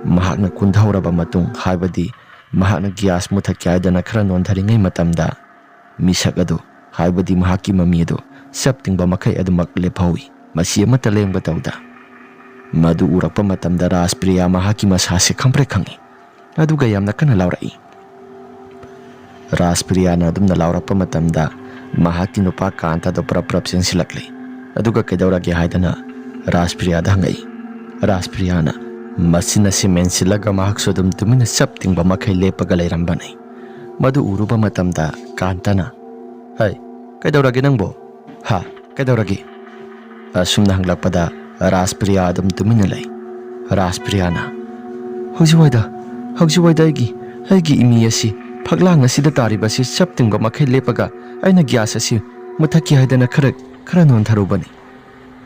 ꯃꯍꯥꯛꯅ ꯀꯨꯟꯊꯧꯔꯕ ꯃꯇꯨꯡ, ꯍꯥꯏꯕꯗꯤ ꯃꯍꯥꯛꯅ ꯒ꯭ꯌꯥꯁ ꯃꯨꯊꯠꯀꯦ ꯍꯥꯏꯗꯅ ꯈꯔ ꯅꯣꯟꯊꯔꯤꯉꯩ ꯃꯇꯝꯗ, ꯃꯤꯁꯛ ꯑꯗꯨ, ꯍꯥꯏꯕꯗꯤ ꯃꯍꯥꯛꯀꯤ ꯃꯃꯤ ꯑꯗꯨ ꯆꯞ ꯇꯤꯡꯕ ꯃꯈꯩ ꯑꯗꯨꯃꯛ ꯂꯦꯞꯍꯧꯏ, ꯃꯆꯤ ꯑꯃꯠꯇ ꯂꯦꯡꯕ ꯇꯧꯗ꯫ ꯃꯗꯨ ꯎꯔꯛꯄ ꯃꯇꯝꯗ ꯔꯥꯖꯄ꯭ꯔꯤꯌꯥ ꯃꯍꯥꯛꯀꯤ ꯃꯁꯥꯁꯦ ꯈꯪꯄ꯭ꯔꯦꯛ ꯈꯪꯏ, ꯑꯗꯨꯒ ꯌꯥꯝꯅ ꯀꯟꯅ ꯂꯥꯎꯔꯛꯏ꯫ ꯔꯥꯖꯄ꯭ꯔꯤꯌꯥꯅ ꯑꯗꯨꯝꯅ ꯂꯥꯎꯔꯛꯄ ꯃꯇꯝꯗ, ꯃꯍꯥꯛꯀꯤ ꯅꯨꯄꯥ ꯀꯥꯟꯇꯗꯣ ꯄ꯭ꯔꯞ ꯄ꯭ꯔꯞ ꯆꯦꯟꯁꯤꯜꯂꯛꯂꯤ꯫ ꯑꯗꯨꯒ ꯀꯩꯗꯧꯔꯒꯦ ꯍꯥꯏꯗꯅ ꯔꯥꯖꯄ꯭ꯔꯤꯌꯥꯗ ꯍꯪꯉꯛꯏ꯫ ꯔꯥꯖꯄ꯭ꯔꯤꯌꯥꯅ ꯃꯆꯤꯟ ꯑꯁꯤ ꯃꯦꯟꯁꯤꯜꯂꯒ ꯃꯍꯥꯛꯁꯨ ꯑꯗꯨꯝ ꯇꯨꯃꯤꯟꯅ ꯆꯞ ꯇꯤꯡꯕ ꯃꯈꯩ ꯂꯦꯞꯄꯒ ꯂꯩꯔꯝꯕꯅꯤ꯫ ꯃꯗꯨ ꯎꯔꯨꯕ ꯃꯇꯝꯗ ꯀꯥꯟꯇꯅ, "ꯍꯩ, ꯀꯩꯗꯧꯔꯒꯦ ꯅꯪꯕꯣ? ꯍꯥ, ꯀꯩꯗꯧꯔꯒꯦ?" ꯑꯁꯨꯝꯅ ꯍꯪꯂꯛꯄꯗ ꯔꯥꯖꯄ꯭ꯔꯤꯌꯥ ꯑꯗꯨꯝ ꯇꯨꯃꯤꯟꯅ ꯂꯩ꯫ ꯔꯥꯖꯄ꯭ꯔꯤꯌꯥꯅ, "ꯍꯧꯖꯤꯛꯋꯥꯏꯗ, ꯍꯧꯖꯤꯛꯋꯥꯏꯗ ꯑꯩꯒꯤ, ꯑꯩꯒꯤ ꯏꯃꯤ ꯑꯁꯤ ꯐꯛꯂꯥꯡ ꯑꯁꯤꯗ ꯇꯥꯔꯤꯕ ꯑꯁꯤ ꯆꯞ ꯇꯤꯡꯕ ꯃꯈꯩ ꯂꯦꯞꯄꯒ ꯑꯩꯅ ꯒ꯭ꯌꯥꯁ ꯑꯁꯤ ꯃꯨꯊꯠꯀꯦ ꯍꯥꯏꯗꯅ ꯈꯔ, ꯈꯔ ꯅꯣꯟꯊꯔꯨꯕꯅꯤ꯫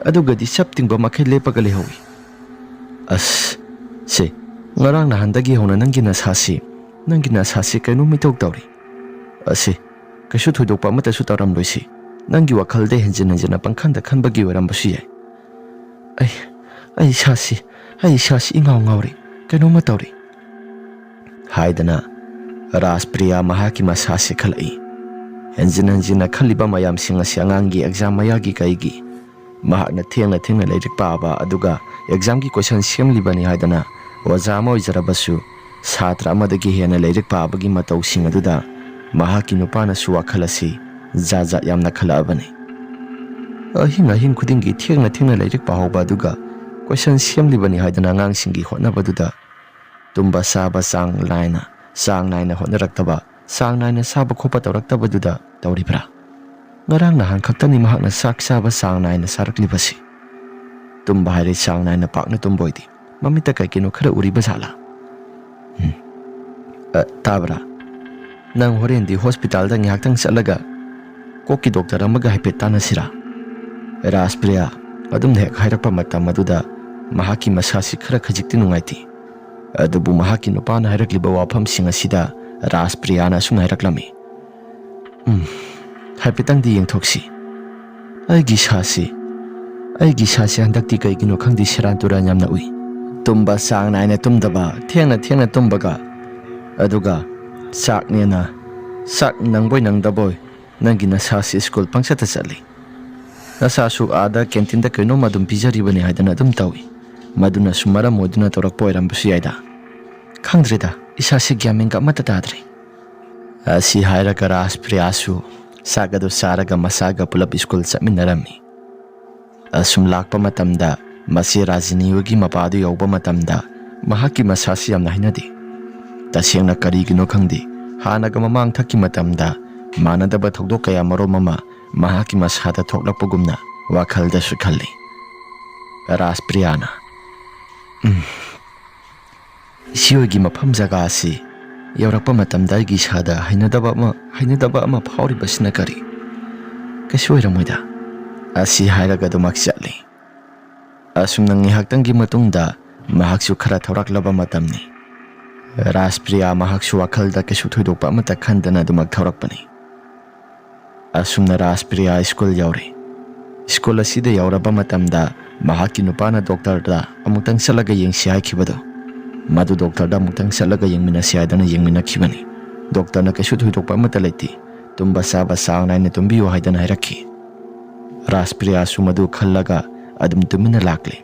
ꯑꯗꯨꯒꯗꯤ ꯆꯞ ꯇꯤꯡꯕ ꯃꯈꯩ ꯂꯦꯞꯄꯒ ꯂꯩꯍꯧꯏ꯫ ꯑꯁ, ꯁꯦ, ꯉꯔꯥꯡ ꯅꯍꯥꯟꯗꯒꯤ ꯍꯧꯅ ꯅꯪꯒꯤ ꯅꯁꯥꯁꯤ, ꯅꯪꯒꯤ ꯅꯁꯥꯁꯤ ꯀꯩꯅꯣꯝ ꯏꯇꯧ ꯇꯧꯔꯤ꯫ ꯑꯁꯦ, ꯀꯩꯁꯨ ꯊꯣꯏꯗꯣꯛꯄ ꯑꯃꯠꯇꯁꯨ ꯇꯧꯔꯝꯂꯣꯏꯁꯤ꯫ ꯅꯪꯒꯤ ꯋꯥꯈꯜꯗ ꯍꯦꯟꯖꯤꯟ ꯍꯦꯟꯖꯤꯟꯅ ꯄꯪꯈꯟꯗ ꯈꯟꯕꯒꯤ ꯑꯣꯏꯔꯝꯕꯁꯨ ꯌꯥꯏ꯫" "ꯑꯩ, ꯑꯩ ꯏꯁꯥꯁꯤ, ꯑꯩ ꯏꯁꯥꯁꯤ ꯏꯉꯥꯎ ꯉꯥꯎꯔꯦ, ꯀꯩꯅꯣꯝꯃ ꯇꯧꯔꯦ" ꯍꯥꯏꯗꯅ ꯔꯥꯖꯄ꯭ꯔꯤꯌꯥ ꯃꯍꯥꯛꯀꯤ ꯃꯁꯥ ꯁꯦꯛꯍꯠꯂꯛꯏ꯫ ꯍꯟꯖꯤꯟ ꯍꯟꯖꯤꯟꯅ ꯈꯜꯂꯤꯕ ꯃꯌꯥꯝꯁꯤꯡ ꯑꯁꯤ ꯑꯉꯥꯡꯒꯤ ꯑꯦꯛꯖꯥꯝ ꯃꯌꯥꯒꯤ ꯀꯩꯒꯤ? ꯃꯍꯥꯛꯅ ꯊꯦꯡꯅ ꯊꯦꯡꯅ ꯂꯥꯏꯔꯤꯛ ꯄꯥꯕ, ꯑꯗꯨꯒ ꯑꯦꯛꯖꯥꯝꯒꯤ ꯀꯣꯏꯁꯟ ꯁꯦꯝꯂꯤꯕꯅꯤ ꯍꯥꯏꯗꯅ ꯑꯣꯖꯥ ꯑꯃ ꯑꯣꯏꯖꯔꯕꯁꯨ, ꯁꯥꯇ꯭ꯔ ꯑꯃꯗꯒꯤ ꯍꯦꯟꯅ ꯂꯥꯏꯔꯤꯛ ꯄꯥꯕꯒꯤ ꯃꯇꯧꯁꯤꯡ ꯑꯗꯨꯗ ꯃꯍꯥꯛꯀꯤ ꯅꯨꯄꯥꯅꯁꯨ ꯋꯥꯈꯜ ꯑꯁꯤ ꯖꯥꯠ ꯖꯥꯠ ꯌꯥꯝꯅ ꯈꯜꯂꯛꯑꯕꯅꯤ꯫ ꯑꯍꯤꯡ ꯑꯍꯤꯡ ꯈꯨꯗꯤꯡꯒꯤ ꯊꯦꯡꯅ ꯊꯦꯡꯅ ꯂꯥꯏꯔꯤꯛ ꯄꯥꯍꯧꯕ, ꯑꯗꯨꯒ ꯀꯣꯏꯁꯟ ꯁꯦꯝꯂꯤꯕꯅꯤ ꯍꯥꯏꯗꯅ ꯑꯉꯥꯡꯁꯤꯡꯒꯤ ꯍꯣꯠꯅꯕꯗꯨꯗ ꯇꯨꯝꯕ ꯆꯥꯕ ꯆꯥꯡ ꯅꯥꯏꯅ, ꯆꯥꯡ ꯅꯥꯏꯅ ꯍꯣꯠꯅꯔꯛꯇꯕ, ꯆꯥꯡ ꯅꯥꯏꯅ ꯆꯥꯕ ꯈꯣꯠꯄ ꯇꯧꯔꯛꯇꯕꯗꯨꯗ ꯇꯧꯔꯤꯕ꯭ꯔꯥ? ꯉꯔꯥꯡ ꯅꯍꯥꯟ ꯈꯛꯇꯅꯤ ꯃꯍꯥꯛꯅ ꯆꯥꯛ ꯆꯥꯕ ꯆꯥꯡ ꯅꯥꯏꯅ ꯆꯥꯔꯛꯂꯤꯕꯁꯤ꯫ ꯇꯨꯝꯕ ꯍꯥꯏꯔꯦ ꯆꯥꯡ ꯅꯥꯏꯅ ꯄꯥꯛꯅ ꯇꯨꯝꯕ ꯑꯣꯏꯗꯦ꯫ ꯃꯃꯤꯠꯇ ꯀꯩ ꯀꯩꯅꯣ ꯈꯔ ꯎꯔꯤꯕ ꯖꯥꯠꯂꯥ? ꯎꯝ꯫ ꯑ, ꯇꯥꯕ꯭ꯔꯥ? ꯅꯪ ꯍꯣꯔꯦꯟꯗꯤ ꯍꯣꯁꯄꯤꯇꯥꯜꯗ ꯉꯥꯏꯍꯥꯛꯇꯪ ꯆꯠꯂꯒ ꯀꯣꯛꯀꯤ ꯗꯣꯛꯇꯔ ꯑꯃꯒ ꯍꯥꯏꯐꯦꯠ ꯇꯥꯟꯅꯁꯤꯔꯥ? ꯔꯥꯖꯄ꯭ꯔꯤꯌꯥ, ꯑꯗꯨꯝꯅ ꯍꯦꯛ ꯍꯥꯏꯔꯛꯄ ꯃꯇꯝ ꯑꯗꯨꯗ ꯃꯍꯥꯛꯀꯤ ꯃꯁꯥꯁꯤ ꯈꯔ ꯈꯖꯤꯛꯇꯤ ꯅꯨꯡꯉꯥꯏꯇꯦ꯫ ꯑꯗꯨꯕꯨ ꯃꯍꯥꯛꯀꯤ ꯅꯨꯄꯥꯅ ꯍꯥꯏꯔꯛꯂꯤꯕ ꯋꯥꯐꯝꯁꯤꯡ ꯑꯁꯤꯗ ꯔꯥꯖꯄ꯭ꯔꯤꯌꯥꯅ ꯑꯁꯨꯝꯅ ꯍꯥꯏꯔꯛꯂꯝꯃꯤ꯫ "ꯎꯝ, ꯍꯥꯏꯐꯦꯠꯇꯪꯗꯤ ꯌꯦꯡꯊꯣꯛꯁꯤ꯫ ꯑꯩꯒꯤ ꯏꯁꯥꯁꯤ, ꯑꯩꯒꯤ ꯏꯁꯥꯁꯤ ꯍꯟꯗꯛꯇꯤ ꯀꯩꯒꯤꯅꯣ ꯈꯪꯗꯦ, ꯁꯦꯔꯥꯟ ꯇꯨꯔꯥꯟ ꯌꯥꯝꯅ ꯎꯏ꯫ ꯇꯨꯝꯕ ꯆꯥꯡ ꯅꯥꯏꯅ ꯇꯨꯝꯗꯕ, ꯊꯦꯡꯅ ꯊꯦꯡꯅ ꯇꯨꯝꯕꯒ, ꯑꯗꯨꯒ ꯆꯥꯛꯅꯦꯅ, ꯆꯥꯛ ꯅꯪꯕꯣꯏ ꯅꯪꯗꯕꯣꯏ ꯅꯪꯒꯤ ꯅꯁꯥꯁꯤ ꯁ꯭ꯀꯨꯜ ꯄꯪꯆꯠꯇ ꯆꯠꯂꯤ꯫ ꯅꯁꯥꯁꯨ ꯑꯥꯗ ꯀꯦꯟꯇꯤꯟꯗ ꯀꯩꯅꯣꯝ ꯑꯗꯨꯝ ꯄꯤꯖꯔꯤꯕꯅꯤ ꯍꯥꯏꯗꯅ ꯑꯗꯨꯝ ꯇꯧꯏ꯫ ꯃꯗꯨꯅꯁꯨ ꯃꯔꯝ ꯑꯣꯏꯗꯨꯅ ꯇꯧꯔꯛꯄ ꯑꯣꯏꯔꯝꯕꯁꯨ ꯌꯥꯏꯗ꯫ ꯈꯪꯗ꯭ꯔꯦꯗ, ꯏꯁꯥꯁꯤ ꯒ꯭ꯌꯥꯟ ꯃꯦꯟꯒ ꯑꯃꯠꯇ ꯇꯥꯗ꯭ꯔꯦ"꯫ ꯑꯁꯤ ꯍꯥꯏꯔꯒ ꯔꯥꯖꯄ꯭ꯔꯤꯌꯥꯁꯨ ꯆꯥꯛ ꯑꯗꯨ ꯆꯥꯔꯒ ꯃꯆꯥꯒ ꯄꯨꯂꯞ ꯁ꯭ꯀꯨꯜ ꯆꯠꯃꯤꯟꯅꯔꯝꯃꯤ꯫ ꯑꯁꯨꯝ ꯂꯥꯛꯄ ꯃꯇꯝꯗ ꯃꯆꯦ ꯔꯥꯖꯤꯅꯤ ꯍꯣꯏꯒꯤ ꯃꯄꯥꯗꯨ ꯌꯧꯕ ꯃꯇꯝꯗ ꯃꯍꯥꯛꯀꯤ ꯃꯁꯥꯁꯤ ꯌꯥꯝꯅ ꯍꯩꯅꯗꯦ꯫ ꯇꯁꯦꯡꯅ ꯀꯔꯤꯒꯤꯅꯣ ꯈꯪꯗꯦ, ꯍꯥꯟꯅꯒ ꯃꯃꯥꯡ ꯊꯛꯀꯤ ꯃꯇꯝꯗ ꯃꯥꯟꯅꯗꯕ ꯊꯧꯗꯣꯛ ꯀꯌꯥ ꯃꯔꯨꯝ ꯑꯃ ꯃꯍꯥꯛꯀꯤ ꯃꯁꯥꯗ ꯊꯣꯛꯂꯛꯄꯒꯨꯝꯅ ꯋꯥꯈꯜꯗꯁꯨ ꯈꯜꯂꯤ꯫ ꯔꯥꯖꯄ꯭ꯔꯤꯌꯥꯅ, "ꯎꯝ, ꯏꯆꯦ ꯍꯣꯏꯒꯤ ꯃꯐꯝ ꯖꯒꯥ ꯑꯁꯤ ꯌꯧꯔꯛꯄ ꯃꯇꯝꯗ ꯑꯩꯒꯤ ꯏꯁꯥꯗ ꯍꯩꯅꯗꯕ ꯑꯃ, ꯍꯩꯅꯗꯕ ꯑꯃ ꯐꯥꯎꯔꯤꯕꯁꯤꯅ ꯀꯔꯤ? ꯀꯩꯁꯨ ꯑꯣꯏꯔꯝꯃꯣꯏꯗ"꯫ ꯑꯁꯤ ꯍꯥꯏꯔꯒ ꯑꯗꯨꯃꯛ ꯆꯠꯂꯤ꯫ ꯑꯁꯨꯝꯅ ꯉꯥꯏꯍꯥꯛꯇꯪꯒꯤ ꯃꯇꯨꯡꯗ ꯃꯍꯥꯛꯁꯨ ꯈꯔ ꯊꯧꯔꯛꯂꯕ ꯃꯇꯝꯅꯤ꯫ ꯔꯥꯖꯄ꯭ꯔꯤꯌꯥ ꯃꯍꯥꯛꯁꯨ ꯋꯥꯈꯜꯗ ꯀꯩꯁꯨ ꯊꯣꯏꯗꯣꯛꯄ ꯑꯃꯠꯇ ꯈꯟꯗꯅ ꯑꯗꯨꯃꯛ ꯊꯧꯔꯛꯄꯅꯤ꯫ ꯑꯁꯨꯝꯅ ꯔꯥꯖꯄ꯭ꯔꯤꯌꯥ ꯁ꯭ꯀꯨꯜ ꯌꯧꯔꯦ꯫ ꯁ꯭ꯀꯨꯜ ꯑꯁꯤꯗ ꯌꯧꯔꯕ ꯃꯇꯝꯗ ꯃꯍꯥꯛꯀꯤ ꯅꯨꯄꯥꯅ ꯗꯣꯛꯇꯔꯗ ꯑꯃꯨꯛꯇꯪ ꯆꯠꯂꯒ ꯌꯦꯡꯁꯤ ꯍꯥꯏꯈꯤꯕꯗꯣ, ꯃꯗꯨ ꯗꯣꯛꯇꯔꯗ ꯑꯃꯨꯛꯇꯪ ꯆꯠꯂꯒ ꯌꯦꯡꯃꯤꯟꯅꯁꯤ ꯍꯥꯏꯗꯅ ꯌꯦꯡꯃꯤꯟꯅꯈꯤꯕꯅꯤ꯫ ꯗꯣꯛꯇꯔꯅ ꯀꯩꯁꯨ ꯊꯣꯏꯗꯣꯛꯄ ꯑꯃꯠꯇ ꯂꯩꯇꯦ, ꯇꯨꯝꯕ ꯆꯥꯕ ꯆꯥꯡ ꯅꯥꯏꯅ ꯇꯨꯝꯕꯤꯌꯨ ꯍꯥꯏꯗꯅ ꯍꯥꯏꯔꯛꯈꯤ꯫ ꯔꯥꯖꯄ꯭ꯔꯤꯌꯥꯁꯨ ꯃꯗꯨ ꯈꯜꯂꯒ ꯑꯗꯨꯝ ꯇꯨꯃꯤꯟꯅ ꯂꯥꯛꯂꯦ꯫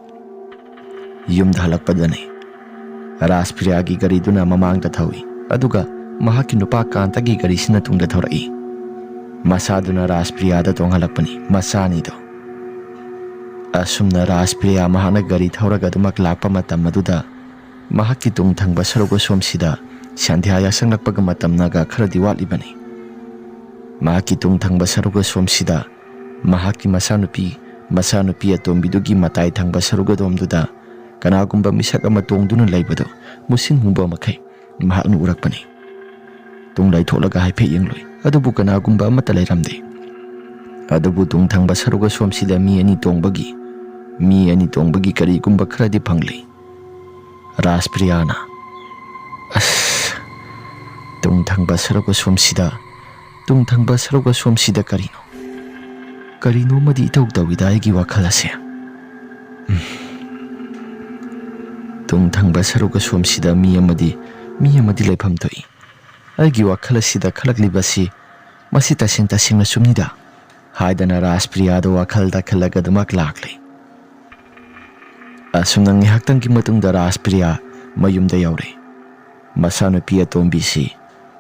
ꯌꯨꯝꯗ ꯍꯜꯂꯛꯄꯗꯅꯤ ꯔꯥꯖꯄ꯭ꯔꯤꯌꯥꯒꯤ ꯒꯥꯔꯤꯗꯨꯅ ꯃꯃꯥꯡꯗ ꯊꯧꯏ, ꯑꯗꯨꯒ ꯃꯍꯥꯛꯀꯤ ꯅꯨꯄꯥ ꯀꯥꯟꯇꯒꯤ ꯒꯥꯔꯤꯁꯤꯅ ꯇꯨꯡꯗ ꯊꯧꯔꯛꯏ꯫ ꯃꯁꯥꯗꯨꯅ ꯔꯥꯖꯄ꯭ꯔꯤꯌꯥꯗ ꯇꯣꯡꯍꯜꯂꯛꯄꯅꯤ, ꯃꯆꯥ ꯑꯅꯤꯗꯣ꯫ ꯑꯁꯨꯝꯅ ꯔꯥꯖꯄ꯭ꯔꯤꯌꯥ ꯃꯍꯥꯛꯅ ꯒꯥꯔꯤ ꯊꯧꯔꯒ ꯑꯗꯨꯃꯛ ꯂꯥꯛꯄ ꯃꯇꯝ ꯑꯗꯨꯗ, ꯃꯍꯥꯛꯀꯤ ꯇꯨꯡ ꯊꯪꯕ ꯁꯔꯨꯛ ꯑꯁꯣꯝꯁꯤꯗ ꯁꯟꯙ꯭ꯌꯥ ꯌꯥꯆꯪꯂꯛꯄꯒ ꯃꯇꯝꯅꯒ ꯈꯔꯗꯤ ꯋꯥꯠꯂꯤꯕꯅꯤ꯫ ꯃꯍꯥꯛꯀꯤ ꯇꯨꯡ ꯊꯪꯕ ꯁꯔꯨꯛ ꯑꯁꯣꯝꯁꯤꯗ ꯃꯍꯥꯛꯀꯤ ꯃꯆꯥꯅꯨꯄꯤ, ꯃꯆꯥꯅꯨꯄꯤ ꯑꯇꯣꯝꯕꯤꯗꯨꯒꯤ ꯃꯇꯥꯏ ꯊꯪꯕ ꯁꯔꯨꯛ ꯑꯗꯣꯝꯗꯨꯗ ꯀꯅꯥꯒꯨꯝꯕ ꯃꯤꯁꯛ ꯑꯃ ꯇꯣꯡꯗꯨꯅ ꯂꯩꯕꯗꯨ ꯃꯨꯁꯤꯟ ꯃꯨꯕ ꯃꯈꯩ ꯃꯍꯥꯛꯅ ꯎꯔꯛꯄꯅꯤ꯫ ꯇꯨꯡ ꯂꯩꯊꯣꯛꯂꯒ ꯍꯥꯏꯐꯦꯠ ꯌꯦꯡꯂꯨꯏ, ꯑꯗꯨꯕꯨ ꯀꯅꯥꯒꯨꯝꯕ ꯑꯃꯠꯇ ꯂꯩꯔꯝꯗꯦ꯫ ꯑꯗꯨꯕꯨ ꯇꯨꯡ ꯊꯪꯕ ꯁꯔꯨꯛ ꯑꯁꯣꯝꯁꯤꯗ ꯃꯤ ꯑꯅꯤ ꯇꯣꯡꯕꯒꯤ, ꯃꯤ ꯑꯅꯤ ꯇꯣꯡꯕꯒꯤ ꯀꯔꯤꯒꯨꯝꯕ ꯈꯔꯗꯤ ꯐꯪꯂꯤ꯫ ꯔꯥꯖꯄ꯭ꯔꯤꯌꯥꯅ, "ꯑꯁ, ꯇꯨꯡ ꯊꯪꯕ ꯁꯔꯨꯛ ꯑꯁꯣꯝꯁꯤꯗ, ꯇꯨꯡ ꯊꯪꯕ ꯁꯔꯨꯛ ꯑꯁꯣꯝꯁꯤꯗ ꯀꯔꯤꯅꯣ? ꯀꯔꯤꯅꯣꯃꯗꯤ ꯏꯇꯧ ꯇꯧꯏꯗ ꯑꯩꯒꯤ ꯋꯥꯈꯜ ꯑꯁꯦ꯫ ꯎꯝ꯫ ꯇꯨꯡ ꯊꯪꯕ ꯁꯔꯨꯛ ꯑꯁꯣꯝꯁꯤꯗ ꯃꯤ ꯑꯃꯗꯤ, ꯃꯤ ꯑꯃꯗꯤ ꯂꯩꯐꯝ ꯊꯣꯛꯏ꯫ ꯑꯩꯒꯤ ꯋꯥꯈꯜ ꯑꯁꯤꯗ ꯈꯜꯂꯛꯂꯤꯕꯁꯤ, ꯃꯁꯤ ꯇꯁꯦꯡ ꯇꯁꯦꯡꯅ ꯆꯨꯝꯅꯤꯗ," ꯍꯥꯏꯗꯅ ꯔꯥꯖꯄ꯭ꯔꯤꯌꯥꯗ ꯋꯥꯈꯜꯗ ꯈꯜꯂꯒ ꯑꯗꯨꯃꯛ ꯂꯥꯛꯂꯦ꯫ ꯑꯁꯨꯝꯅ ꯉꯥꯏꯍꯥꯛꯇꯪꯒꯤ ꯃꯇꯨꯡꯗ ꯔꯥꯖꯄ꯭ꯔꯤꯌꯥ ꯃꯌꯨꯝꯗ ꯌꯧꯔꯦ꯫ ꯃꯆꯥꯅꯨꯄꯤ ꯑꯇꯣꯝꯕꯤꯁꯤ,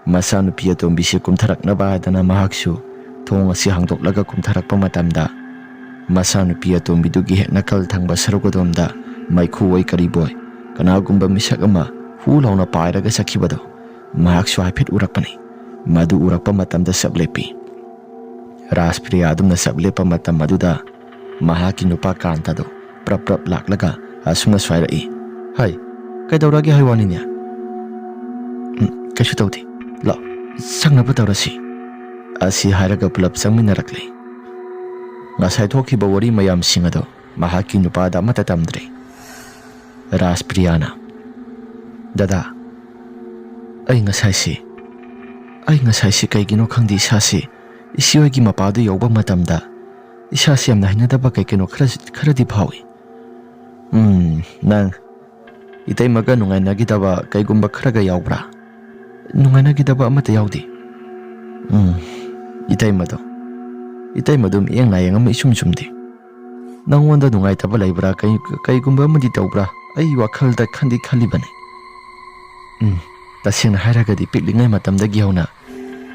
ꯃꯆꯥꯅꯨꯄꯤ ꯑꯇꯣꯝꯕꯤꯁꯤ ꯀꯨꯝꯊꯔꯛꯅꯕ ꯍꯥꯏꯗꯅ ꯃꯍꯥꯛꯁꯨ ꯊꯣꯡ ꯑꯁꯤ ꯍꯥꯡꯗꯣꯛꯂꯒ ꯀꯨꯝꯊꯔꯛꯄ ꯃꯇꯝꯗ, ꯃꯆꯥꯅꯨꯄꯤ ꯑꯇꯣꯝꯕꯤꯗꯨꯒꯤ ꯍꯦꯛ ꯅꯥꯀꯜ ꯊꯪꯕ ꯁꯔꯨꯛ ꯑꯗꯣꯝꯗ ꯃꯩꯈꯨ ꯑꯣꯏ ꯀꯔꯤꯕꯣꯏ ꯀꯅꯥꯒꯨꯝꯕ ꯃꯤꯁꯛ ꯑꯃ ꯍꯨ ꯂꯥꯎꯅ ꯄꯥꯏꯔꯒ ꯆꯠꯈꯤꯕꯗꯣ ꯃꯍꯥꯛꯁꯨ ꯍꯥꯏꯐꯦꯠ ꯎꯔꯛꯄꯅꯤ꯫ ꯃꯗꯨ ꯎꯔꯛꯄ ꯃꯇꯝꯗ ꯆꯞ ꯂꯦꯞꯄꯤ꯫ ꯔꯥꯖꯄ꯭ꯔꯤꯌꯥ ꯑꯗꯨꯝꯅ ꯆꯞ ꯂꯦꯞꯄ ꯃꯇꯝ ꯑꯗꯨꯗ ꯃꯍꯥꯛꯀꯤ ꯅꯨꯄꯥ ꯀꯥꯟꯇꯗꯨ ꯄ꯭ꯔꯞ ꯄ꯭ꯔꯞ ꯂꯥꯛꯂꯒ ꯑꯁꯨꯝꯅꯁꯨ ꯍꯥꯏꯔꯛꯏ, "ꯍꯥꯏ, ꯀꯩꯗꯧꯔꯒꯦ ꯍꯥꯏ ꯋꯥꯅꯤꯅꯦ?" "ꯎꯝ, ꯀꯩꯁꯨ ꯇꯧꯗꯦ꯫ ꯂꯥꯛ, ꯆꯪꯅꯕ ꯇꯧꯔꯁꯤ," ꯑꯁꯤ ꯍꯥꯏꯔꯒ ꯄꯨꯂꯞ ꯆꯪꯃꯤꯟꯅꯔꯛꯂꯦ꯫ ꯉꯁꯥꯏ ꯊꯣꯛꯈꯤꯕ ꯋꯥꯔꯤ ꯃꯌꯥꯝꯁꯤꯡ ꯑꯗꯣ ꯃꯍꯥꯛꯀꯤ ꯅꯨꯄꯥꯗ ꯑꯃꯠꯇ ꯇꯝꯗ꯭ꯔꯦ꯫ ꯔꯥꯖꯄ꯭ꯔꯤꯌꯥꯅ, "ꯗꯗꯥ, ꯑꯩ ꯉꯁꯥꯏꯁꯤ, ꯑꯩ ꯉꯁꯥꯏꯁꯤ ꯀꯩꯒꯤꯅꯣ ꯈꯪꯗꯦ, ꯏꯁꯥꯁꯤ ꯏꯆꯦꯍꯣꯏꯒꯤ ꯃꯄꯥꯗꯨ ꯌꯧꯕ ꯃꯇꯝꯗ ꯏꯁꯥꯁꯤ ꯌꯥꯝꯅ ꯍꯩꯅꯗꯕ ꯀꯩ ꯀꯩꯅꯣ ꯈꯔ, ꯈꯔꯗꯤ ꯐꯥꯎꯏ꯫" "ꯎꯝ, ꯅꯪ ꯏꯇꯩꯃꯒ ꯅꯨꯡꯉꯥꯏꯅꯈꯤꯗꯕ ꯀꯩꯒꯨꯝꯕ ꯈꯔꯒ ꯌꯥꯎꯕ꯭ꯔꯥ?" "ꯅꯨꯡꯉꯥꯏꯅꯈꯤꯗꯕ ꯑꯃꯠꯇ ꯌꯥꯎꯗꯦ꯫" "ꯎꯝ, "ꯏꯇꯩꯃꯗꯣ, ꯏꯇꯩꯃꯗꯣ ꯃꯤꯠꯌꯦꯡ ꯅꯥꯌꯦꯡ ꯑꯃ ꯏꯆꯨꯝ ꯆꯨꯝꯗꯦ꯫ ꯅꯪꯉꯣꯟꯗ ꯅꯨꯡꯉꯥꯏꯇꯕ ꯂꯩꯕ꯭ꯔꯥ? ꯀꯩ-, ꯀꯩꯒꯨꯝꯕ ꯑꯃꯗꯤ ꯇꯧꯕ꯭ꯔꯥ? ꯑꯩ ꯋꯥꯈꯜꯗ ꯈꯟꯗꯤ ꯈꯜꯂꯤꯕꯅꯤ꯫ ꯎꯝ, ꯇꯁꯦꯡꯅ ꯍꯥꯏꯔꯒꯗꯤ ꯄꯤꯛꯂꯤꯉꯩ ꯃꯇꯝꯗꯒꯤ ꯍꯧꯅ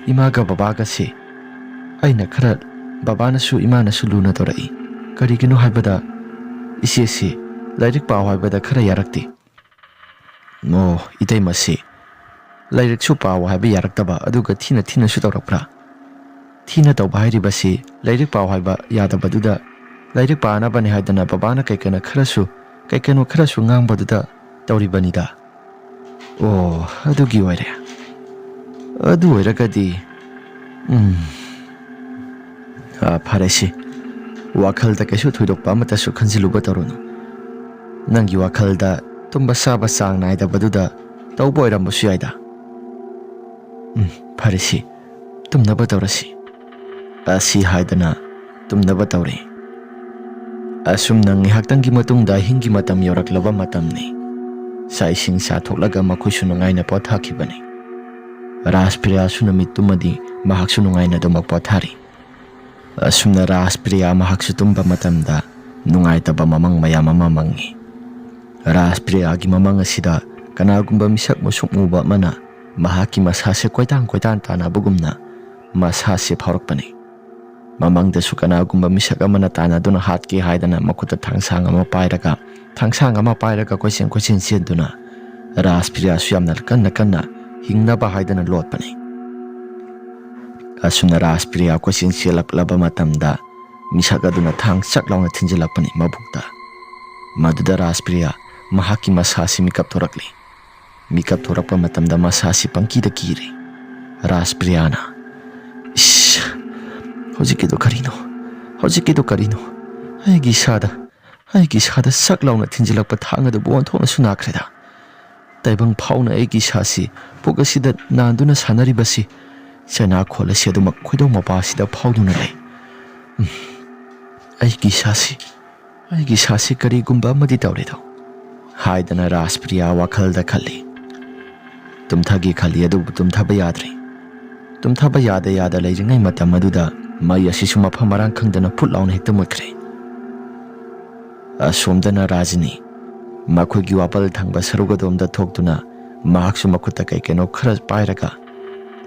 ꯏꯃꯥꯒ ꯕꯕꯥꯒꯁꯦ ꯑꯩꯅ ꯈꯔ, ꯕꯕꯥꯅꯁꯨ ꯏꯃꯥꯅꯁꯨ ꯂꯨꯅ ꯇꯧꯔꯛꯏ꯫ ꯀꯔꯤꯒꯤꯅꯣ ꯍꯥꯏꯕꯗ ꯏꯆꯦꯁꯤ ꯂꯥꯏꯔꯤꯛ ꯄꯥꯎ ꯍꯥꯏꯕꯗ ꯈꯔ ꯌꯥꯔꯛꯇꯦ꯫ ꯑꯣ, ꯏꯇꯩꯃꯁꯤ ꯂꯥꯏꯔꯤꯛꯁꯨ ꯄꯥꯎ ꯍꯥꯏꯕ ꯌꯥꯔꯛꯇꯕ, ꯑꯗꯨꯒ ꯊꯤꯅ ꯊꯤꯅꯁꯨ ꯇꯧꯔꯛꯄ꯭ꯔꯥ? ꯊꯤꯅ ꯇꯧꯕ ꯍꯥꯏꯔꯤꯕꯁꯤ ꯂꯥꯏꯔꯤꯛ ꯄꯥꯎ ꯍꯥꯏꯕ ꯌꯥꯗꯕꯗꯨꯗ ꯂꯥꯏꯔꯤꯛ ꯄꯥꯅꯕꯅꯤ ꯍꯥꯏꯗꯅ ꯕꯕꯥꯅ ꯀꯩ ꯀꯩꯅꯣ ꯈꯔꯁꯨ, ꯀꯩ ꯀꯩꯅꯣ ꯈꯔꯁꯨ ꯉꯥꯡꯕꯗꯨꯗ ꯇꯧꯔꯤꯕꯅꯤꯗ꯫ ꯑꯣ, ꯑꯗꯨꯒꯤ ꯑꯣꯏꯔꯦ꯫ ꯑꯗꯨ ꯑꯣꯏꯔꯒꯗꯤ, ꯎꯝ, ꯑꯥ, ꯐꯔꯦꯁꯤ꯫ ꯋꯥꯈꯜꯗ ꯀꯩꯁꯨ ꯊꯣꯏꯗꯣꯛꯄ ꯑꯃꯠꯇꯁꯨ ꯈꯟꯖꯤꯜꯂꯨꯕ ꯇꯧꯔꯨꯅꯨ꯫ ꯅꯪꯒꯤ ꯋꯥꯈꯜꯗ ꯇꯨꯝꯕ ꯆꯥꯕ ꯆꯥꯡ ꯅꯥꯏꯗꯕꯗꯨꯗ ꯇꯧꯕ ꯑꯣꯏꯔꯝꯕꯁꯨ ꯌꯥꯏꯗ꯫ ꯎꯝ, ꯐꯔꯦꯁꯤ, ꯇꯨꯝꯅꯕ ꯇꯧꯔꯁꯤ꯫ ꯑꯁꯤ ꯍꯥꯏꯗꯅ ꯇꯨꯝꯅꯕ ꯇꯧꯔꯦ꯫ ꯑꯁꯨꯝꯅ ꯉꯥꯏꯍꯥꯛꯇꯪꯒꯤ ꯃꯇꯨꯡꯗ ꯑꯍꯤꯡꯒꯤ ꯃꯇꯝ ꯌꯧꯔꯛꯂꯕ ꯃꯇꯝꯅꯤ꯫ ꯆꯥꯛ ꯏꯁꯤꯡ ꯆꯥꯊꯣꯛꯂꯒ ꯃꯈꯣꯏꯁꯨ ꯅꯨꯡꯉꯥꯏꯅ ꯄꯣꯊꯥꯈꯤꯕꯅꯤ꯫ ꯔꯥꯖꯄ꯭ꯔꯤꯌꯥꯁꯨ ꯅꯨꯃꯤꯠꯇꯨꯃꯗꯤ ꯃꯍꯥꯛꯁꯨ ꯅꯨꯡꯉꯥꯏꯅ ꯑꯗꯨꯃꯛ ꯄꯣꯊꯥꯔꯤ꯫ ꯑꯁꯨꯝꯅ ꯔꯥꯖꯄ꯭ꯔꯤꯌꯥ ꯃꯍꯥꯛꯁꯨ ꯇꯨꯝꯕ ꯃꯇꯝꯗ ꯅꯨꯡꯉꯥꯏꯇꯕ ꯃꯃꯪ ꯃꯌꯥꯝ ꯑꯃ ꯃꯪꯉꯤ꯫ ꯔꯥꯖꯄ꯭ꯔꯤꯌꯥꯒꯤ ꯃꯃꯪ ꯑꯁꯤꯗ ꯀꯅꯥꯒꯨꯝꯕ ꯃꯤꯁꯛ ꯃꯁꯨꯛ ꯃꯨꯕ ꯑꯃꯅ ꯃꯍꯥꯛꯀꯤ ꯃꯁꯥꯁꯦ ꯀꯣꯏꯇꯥꯟ ꯀꯣꯏꯇꯥꯟ ꯇꯥꯟꯅꯕꯒꯨꯝꯅ ꯃꯁꯥꯁꯦ ꯐꯥꯎꯔꯛꯄꯅꯤ꯫ ꯃꯃꯪꯗꯁꯨ ꯀꯅꯥꯒꯨꯝꯕ ꯃꯤꯁꯛ ꯑꯃꯅ ꯇꯥꯟꯅꯗꯨꯅ ꯍꯥꯠꯀꯦ ꯍꯥꯏꯗꯅ ꯃꯈꯨꯠꯇ ꯊꯥꯡꯁꯥꯡ ꯑꯃ ꯄꯥꯏꯔꯒ, ꯊꯥꯡꯁꯥꯡ ꯑꯃ ꯄꯥꯏꯔꯒ ꯀꯣꯏꯆꯦꯟ ꯀꯣꯏꯆꯦꯟ ꯆꯦꯟꯗꯨꯅ ꯔꯥꯖꯄ꯭ꯔꯤꯌꯥꯁꯨ ꯌꯥꯝꯅ ꯀꯟꯅ ꯀꯟꯅ ꯍꯤꯡꯅꯕ ꯍꯥꯏꯗꯅ ꯂꯣꯠꯄꯅꯤ꯫ ꯑꯁꯨꯝꯅ ꯔꯥꯖꯄ꯭ꯔꯤꯌꯥ ꯀꯣꯏꯆꯦꯟ ꯆꯦꯜꯂꯛꯂꯕ ꯃꯇꯝꯗ ꯃꯤꯁꯛ ꯑꯗꯨꯅ ꯊꯥꯡ ꯆꯛ ꯂꯥꯎꯅ ꯊꯤꯟꯖꯤꯜꯂꯛꯄꯅꯤ ꯃꯕꯨꯛꯇ꯫ ꯃꯗꯨꯗ ꯔꯥꯖꯄ꯭ꯔꯤꯌꯥ ꯃꯍꯥꯛꯀꯤ ꯃꯁꯥꯁꯤ ꯃꯤꯀꯞ ꯊꯣꯔꯛꯂꯤ꯫ ꯃꯤꯀꯞ ꯊꯣꯔꯛꯄ ꯃꯇꯝꯗ ꯃꯁꯥꯁꯤ ꯄꯪꯀꯤꯗ ꯀꯤꯔꯦ꯫ ꯔꯥꯖꯄ꯭ꯔꯤꯌꯥꯅ, "ꯏꯁ, ꯍꯧꯖꯤꯛꯀꯤꯗꯣ ꯀꯔꯤꯅꯣ? ꯍꯧꯖꯤꯛꯀꯤꯗꯣ ꯀꯔꯤꯅꯣ? ꯑꯩꯒꯤ ꯏꯁꯥꯗ, ꯑꯩꯒꯤ ꯏꯁꯥꯗ ꯆꯛ ꯂꯥꯎꯅ ꯊꯤꯟꯖꯤꯜꯂꯛꯄ ꯊꯥꯡ ꯑꯗꯨꯕꯨ ꯑꯣꯟꯊꯣꯛꯅꯁꯨ ꯅꯥꯈ꯭ꯔꯦꯗ꯫ ꯇꯥꯏꯕꯪ ꯐꯥꯎꯅ ꯑꯩꯒꯤ ꯏꯁꯥꯁꯤ ꯄꯨꯛ ꯑꯁꯤꯗ ꯅꯥꯟꯗꯨꯅ ꯁꯥꯟꯅꯔꯤꯕꯁꯤ ꯆꯩꯅꯥꯈꯣꯜ ꯑꯁꯤ ꯑꯗꯨꯃꯛ ꯈꯣꯏꯗꯧ ꯃꯄꯥꯁꯤꯗ ꯐꯥꯎꯗꯨꯅ ꯂꯩ꯫ ꯎꯝ, ꯑꯩꯒꯤ ꯏꯁꯥꯁꯤ, ꯑꯩꯒꯤ ꯏꯁꯥꯁꯤ ꯀꯔꯤꯒꯨꯝꯕ ꯑꯃꯗꯤ ꯇꯧꯔꯦꯗꯣ" ꯍꯥꯏꯗꯅ ꯔꯥꯖꯄ꯭ꯔꯤꯌꯥ ꯋꯥꯈꯜꯗ ꯈꯜꯂꯤ꯫ ꯇꯨꯝꯊꯒꯦ ꯈꯜꯂꯤ, ꯑꯗꯨꯕꯨ ꯇꯨꯝꯊꯕ ꯌꯥꯗ꯭ꯔꯦ꯫ ꯇꯨꯝꯊꯕ ꯌꯥꯗ ꯌꯥꯗ ꯂꯩꯔꯤꯉꯩ ꯃꯇꯝ ꯑꯗꯨꯗ ꯃꯩ ꯑꯁꯤꯁꯨ ꯃꯐꯝ ꯃꯔꯥꯡ ꯈꯪꯗꯅ ꯐꯨꯠ ꯂꯥꯎꯅ ꯍꯦꯛꯇ ꯃꯨꯠꯈ꯭ꯔꯦ꯫ ꯑꯁꯣꯝꯗꯅ ꯔꯥꯖꯅꯤ ꯃꯈꯣꯏꯒꯤ ꯋꯥꯄꯜ ꯊꯪꯕ ꯁꯔꯨꯛ ꯑꯗꯣꯝꯗ ꯊꯣꯛꯇꯨꯅ ꯃꯍꯥꯛꯁꯨ ꯃꯈꯨꯠꯇ ꯀꯩ ꯀꯩꯅꯣ ꯈꯔ ꯄꯥꯏꯔꯒ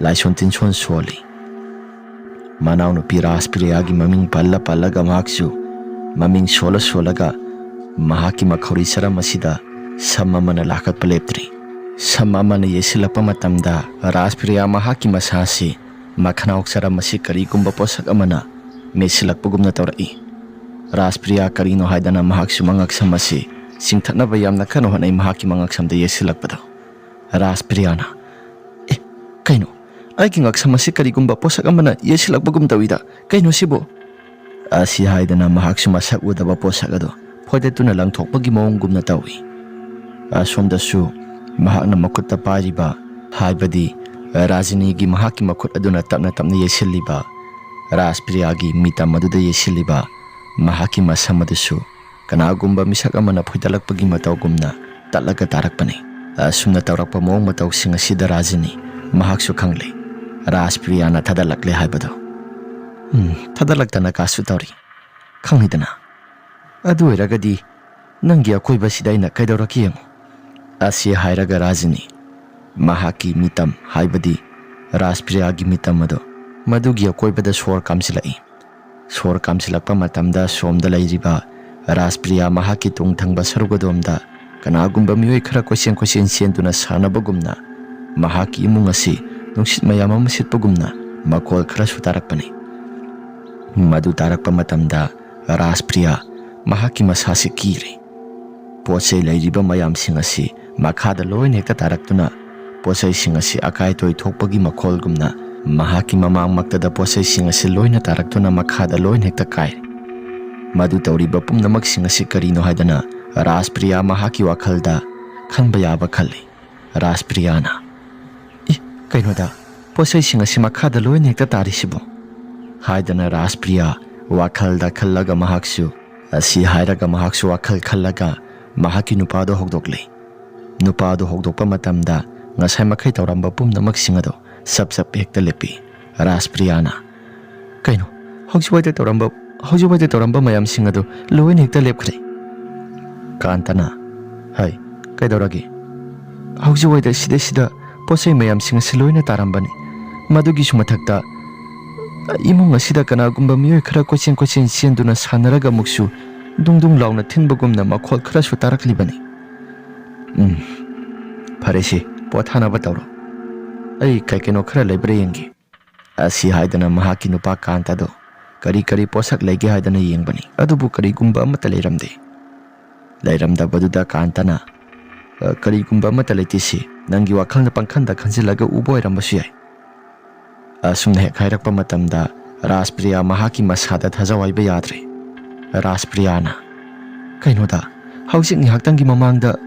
ꯂꯥꯏꯁꯣꯟ ꯇꯤꯟꯁꯣꯟ ꯁꯣꯜꯂꯤ꯫ ꯃꯅꯥꯎꯅꯨꯄꯤ ꯔꯥꯖꯄ꯭ꯔꯤꯌꯥꯒꯤ ꯃꯃꯤꯡ ꯄꯜꯂ ꯄꯜꯂꯒ ꯃꯍꯥꯛꯁꯨ ꯃꯃꯤꯡ ꯁꯣꯜꯂ ꯁꯣꯜꯂꯒ ꯃꯍꯥꯛꯀꯤ ꯃꯈꯧꯔꯤ ꯆꯔꯝ ꯑꯁꯤꯗ ꯁꯝ ꯑꯃꯅ ꯂꯥꯈꯠꯄ ꯂꯦꯞꯇ꯭ꯔꯤ꯫ ꯁꯝ ꯑꯃꯅ ꯌꯩꯁꯤꯜꯂꯛꯄ ꯃꯇꯝꯗ ꯔꯥꯖꯄ꯭ꯔꯤꯌꯥ ꯃꯍꯥꯛꯀꯤ ꯃꯁꯥꯁꯤ ꯃꯈꯅꯥꯎ ꯆꯔꯝ ꯑꯁꯤ ꯀꯔꯤꯒꯨꯝꯕ ꯄꯣꯠꯁꯛ ꯑꯃꯅ ꯃꯦꯠꯁꯤꯜꯂꯛꯄꯒꯨꯝꯅ ꯇꯧꯔꯛꯏ꯫ ꯔꯥꯖꯄ꯭ꯔꯤꯌꯥ ꯀꯔꯤꯅꯣ ꯍꯥꯏꯗꯅ ꯃꯍꯥꯛꯁꯨ ꯃꯉꯛꯁꯝ ꯑꯁꯤ ꯆꯤꯡꯊꯠꯅꯕ ꯌꯥꯝꯅ ꯀꯟꯅ ꯍꯣꯠꯅꯩ꯫ ꯃꯍꯥꯛꯀꯤ ꯃꯉꯛꯁꯝꯗ ꯌꯩꯁꯤꯜꯂꯛꯄꯗꯣ ꯔꯥꯖꯄ꯭ꯔꯤꯌꯥꯅ, "ꯑꯦ, ꯀꯩꯅꯣ? ꯑꯩꯒꯤ ꯉꯛꯁꯝ ꯑꯁꯤ ꯀꯔꯤꯒꯨꯝꯕ ꯄꯣꯠꯁꯛ ꯑꯃꯅ ꯌꯩꯁꯤꯜꯂꯛꯄꯒꯨꯝ ꯇꯧꯏꯗ꯫ ꯀꯩꯅꯣ ꯁꯤꯕꯨ?" ꯑꯁꯤ ꯍꯥꯏꯗꯅ ꯃꯍꯥꯛꯁꯨ ꯃꯁꯛ ꯎꯗꯕ ꯄꯣꯠꯁꯛ ꯑꯗꯨ ꯐꯣꯏꯗꯠꯇꯨꯅ ꯂꯪꯊꯣꯛꯄꯒꯤ ꯃꯑꯣꯡꯒꯨꯝꯅ ꯇꯧꯏ꯫ ꯑꯁꯣꯝꯗꯁꯨ ꯃꯍꯥꯛꯅ ꯃꯈꯨꯠꯇ ꯄꯥꯏꯔꯤꯕ, ꯍꯥꯏꯕꯗꯤ ꯔꯥꯖꯤꯅꯤꯒꯤ ꯃꯍꯥꯛꯀꯤ ꯃꯈꯨꯠ ꯑꯗꯨꯅ ꯇꯞꯅ ꯇꯞꯅ ꯌꯩꯁꯤꯜꯂꯤꯕ, ꯔꯥꯖꯄ꯭ꯔꯤꯌꯥꯒꯤ ꯃꯤꯇꯝ ꯑꯗꯨꯗ ꯌꯩꯁꯤꯜꯂꯤꯕ ꯃꯍꯥꯛꯀꯤ ꯃꯁꯝ ꯑꯗꯨꯁꯨ ꯀꯅꯥꯒꯨꯝꯕ ꯃꯤꯁꯛ ꯑꯃꯅ ꯐꯣꯏꯗꯠꯂꯛꯄꯒꯤ ꯃꯇꯧꯒꯨꯝꯅ ꯇꯠꯂꯒ ꯇꯥꯔꯛꯄꯅꯤ꯫ ꯑꯁꯨꯝꯅ ꯇꯧꯔꯛꯄ ꯃꯑꯣꯡ ꯃꯇꯧꯁꯤꯡ ꯑꯁꯤꯗ ꯔꯥꯖꯤꯅꯤ ꯃꯍꯥꯛꯁꯨ ꯈꯪꯂꯦ, ꯔꯥꯖꯄ꯭ꯔꯤꯌꯥꯅ ꯊꯥꯗꯠꯂꯛꯂꯦ ꯍꯥꯏꯕꯗꯨ꯫ ꯎꯝ, ꯊꯥꯗꯠꯂꯛꯇꯅ ꯀꯥꯁꯨ ꯇꯧꯔꯤ꯫ ꯈꯪꯂꯤꯗꯅ꯫ ꯑꯗꯨ ꯑꯣꯏꯔꯒꯗꯤ ꯅꯪꯒꯤ ꯑꯀꯣꯏꯕꯁꯤꯗ ꯑꯩꯅ ꯀꯩꯗꯧꯔꯛꯀꯦ ꯌꯦꯡꯉꯨ꯫ ꯑꯁꯤ ꯍꯥꯏꯔꯒ ꯔꯥꯖꯤꯅꯤ ꯃꯍꯥꯛꯀꯤ ꯃꯤꯇꯝ, ꯍꯥꯏꯕꯗꯤ ꯔꯥꯖꯄ꯭ꯔꯤꯌꯥꯒꯤ ꯃꯤꯇꯝ ꯑꯗꯣ, ꯃꯗꯨꯒꯤ ꯑꯀꯣꯏꯕꯗ ꯁꯣꯔ ꯀꯥꯝꯁꯤꯜꯂꯛꯏ꯫ ꯁꯣꯔ ꯀꯥꯝꯁꯤꯜꯂꯛꯄ ꯃꯇꯝꯗ ꯁꯣꯝꯗ ꯂꯩꯔꯤꯕ ꯔꯥꯖꯄ꯭ꯔꯤꯌꯥ ꯃꯍꯥꯛꯀꯤ ꯇꯨꯡ ꯊꯪꯕ ꯁꯔꯨꯛ ꯑꯗꯣꯝꯗ ꯀꯅꯥꯒꯨꯝꯕ ꯃꯤꯑꯣꯏ ꯈꯔ ꯀꯣꯏꯆꯦꯟ ꯀꯣꯏꯆꯦꯟ ꯆꯦꯟꯗꯨꯅ ꯁꯥꯟꯅꯕꯒꯨꯝꯅ ꯃꯍꯥꯛꯀꯤ ꯏꯃꯨꯡ ꯑꯁꯤ ꯅꯨꯡꯁꯤꯠ ꯃꯌꯥꯝ ꯑꯃ ꯁꯤꯠꯄꯒꯨꯝꯅ ꯃꯈꯣꯜ ꯈꯔꯁꯨ ꯇꯥꯔꯛꯄꯅꯤ꯫ ꯃꯗꯨ ꯇꯥꯔꯛꯄ ꯃꯇꯝꯗ ꯔꯥꯖꯄ꯭ꯔꯤꯌꯥ ꯃꯍꯥꯛꯀꯤ ꯃꯁꯥꯁꯤ ꯀꯤꯔꯦ꯫ ꯄꯣꯠ ꯆꯩ ꯂꯩꯔꯤꯕ ꯃꯌꯥꯝꯁꯤꯡ ꯑꯁꯤ ꯃꯈꯥꯗ ꯂꯣꯏꯅ ꯍꯦꯛꯇ ꯇꯥꯔꯛꯇꯨꯅ ꯄꯣꯠ ꯆꯩꯁꯤꯡ ꯑꯁꯤ ꯑꯀꯥꯏ ꯑꯇꯣꯏ ꯊꯣꯛꯄꯒꯤ ꯃꯈꯣꯜꯒꯨꯝꯅ ꯃꯍꯥꯛꯀꯤ ꯃꯃꯥꯡꯃꯛꯇꯗ ꯄꯣꯠ ꯆꯩꯁꯤꯡ ꯑꯁꯤ ꯂꯣꯏꯅ ꯇꯥꯔꯛꯇꯨꯅ ꯃꯈꯥꯗ ꯂꯣꯏꯅ ꯍꯦꯛꯇ ꯀꯥꯏꯔꯦ꯫ ꯃꯗꯨ ꯇꯧꯔꯤꯕ ꯄꯨꯝꯅꯃꯛꯁꯤꯡ ꯑꯁꯤ ꯀꯔꯤꯅꯣ ꯍꯥꯏꯗꯅ ꯔꯥꯖꯄ꯭ꯔꯤꯌꯥ ꯃꯍꯥꯛꯀꯤ ꯋꯥꯈꯜꯗ ꯈꯟꯕ ꯌꯥꯕ ꯈꯜꯂꯤ꯫ ꯔꯥꯖꯄ꯭ꯔꯤꯌꯥꯅ, "ꯏ, ꯀꯩꯅꯣꯗ, ꯄꯣꯠ ꯆꯩꯁꯤꯡ ꯑꯁꯤ ꯃꯈꯥꯗ ꯂꯣꯏꯅ ꯍꯦꯛꯇ ꯇꯥꯔꯤꯁꯤꯕꯣ?" ꯍꯥꯏꯗꯅ ꯔꯥꯖꯄ꯭ꯔꯤꯌꯥ ꯋꯥꯈꯜꯗ ꯈꯜꯂꯒ ꯃꯍꯥꯛꯁꯨ, ꯑꯁꯤ ꯍꯥꯏꯔꯒ ꯃꯍꯥꯛꯁꯨ ꯋꯥꯈꯜ ꯈꯜꯂꯒ ꯃꯍꯥꯛꯀꯤ ꯅꯨꯄꯥꯗꯣ ꯍꯧꯗꯣꯛꯂꯦ꯫ ꯅꯨꯄꯥꯗꯣ ꯍꯧꯗꯣꯛꯄ ꯃꯇꯝꯗ ꯉꯁꯥꯏ ꯃꯈꯩ ꯇꯧꯔꯝꯕ ꯄꯨꯝꯅꯃꯛꯁꯤꯡ ꯑꯗꯣ ꯁꯞ ꯁꯞ ꯍꯦꯛꯇ ꯂꯦꯞꯄꯤ꯫ ꯔꯥꯖꯄ꯭ꯔꯤꯌꯥꯅ, "ꯀꯩꯅꯣ, ꯍꯧꯖꯤꯛꯋꯥꯏꯗ ꯇꯧꯔꯝꯕ, ꯍꯧꯖꯤꯛꯋꯥꯏꯗ ꯇꯧꯔꯝꯕ ꯃꯌꯥꯝꯁꯤꯡ ꯑꯗꯨ ꯂꯣꯏꯅ ꯍꯦꯛꯇ ꯂꯦꯞꯈ꯭ꯔꯦ?" ꯀꯥꯟꯇꯅ, "ꯍꯩ, ꯀꯩꯗꯧꯔꯒꯦ? ꯍꯧꯖꯤꯛꯋꯥꯏꯗ ꯁꯤꯗꯩꯁꯤꯗ ꯄꯣꯠ ꯆꯩ ꯃꯌꯥꯝꯁꯤꯡ ꯑꯁꯤ ꯂꯣꯏꯅ ꯇꯥꯔꯝꯕꯅꯤ꯫ ꯃꯗꯨꯒꯤꯁꯨ ꯃꯊꯛꯇ ꯏꯃꯨꯡ ꯑꯁꯤꯗ ꯀꯅꯥꯒꯨꯝꯕ ꯃꯤꯑꯣꯏ ꯈꯔ ꯀꯣꯏꯆꯦꯟ ꯀꯣꯏꯆꯦꯟ ꯆꯦꯟꯗꯨꯅ ꯁꯥꯟꯅꯔꯒ ꯑꯃꯨꯛꯁꯨ ꯗꯨꯡ ꯗꯨꯡ ꯂꯥꯎꯅ ꯊꯤꯟꯕꯒꯨꯝꯅ ꯃꯈꯣꯜ ꯈꯔꯁꯨ ꯇꯥꯔꯛꯂꯤꯕꯅꯤ꯫ ꯎꯝ, ꯐꯔꯦꯁꯦ, ꯄꯣꯊꯥꯅꯕ ꯇꯧꯔꯣ꯫ ꯑꯩ ꯀꯩ ꯀꯩꯅꯣ ꯈꯔ ꯂꯩꯕ꯭ꯔꯥ ꯌꯦꯡꯒꯦ꯫" ꯑꯁꯤ ꯍꯥꯏꯗꯅ ꯃꯍꯥꯛꯀꯤ ꯅꯨꯄꯥ ꯀꯥꯟꯇꯗꯣ ꯀꯔꯤ ꯀꯔꯤ ꯄꯣꯠꯁꯛ ꯂꯩꯒꯦ ꯍꯥꯏꯗꯅ ꯌꯦꯡꯕꯅꯤ, ꯑꯗꯨꯕꯨ ꯀꯔꯤꯒꯨꯝꯕ ꯑꯃꯠꯇ ꯂꯩꯔꯝꯗꯦ꯫ ꯂꯩꯔꯝꯗꯕꯗꯨꯗ ꯀꯥꯟꯇꯅ, "ꯑ, ꯀꯔꯤꯒꯨꯝꯕ ꯑꯃꯠꯇ ꯂꯩꯇꯦ ꯁꯤ, ꯅꯪꯒꯤ ꯋꯥꯈꯜꯅ ꯄꯪꯈꯟꯗ ꯈꯟꯖꯤꯜꯂꯒ ꯎꯕ ꯑꯣꯏꯔꯝꯕꯁꯨ ꯌꯥꯏ꯫" ꯑꯁꯨꯝꯅ ꯍꯦꯛ ꯍꯥꯏꯔꯛꯄ ꯃꯇꯝꯗ ꯔꯥꯖꯄ꯭ꯔꯤꯌꯥ ꯃꯍꯥꯛꯀꯤ ꯃꯁꯥꯗ ꯊꯥꯖꯧ ꯍꯥꯏꯕ ꯌꯥꯗ꯭ꯔꯦ꯫ ꯔꯥꯖꯄ꯭ꯔꯤꯌꯥꯅ, "ꯀꯩꯅꯣꯗ, ꯍꯧꯖꯤꯛ ꯉꯥꯏꯍꯥꯛꯇꯪꯒꯤ ꯃꯃꯥꯡꯗ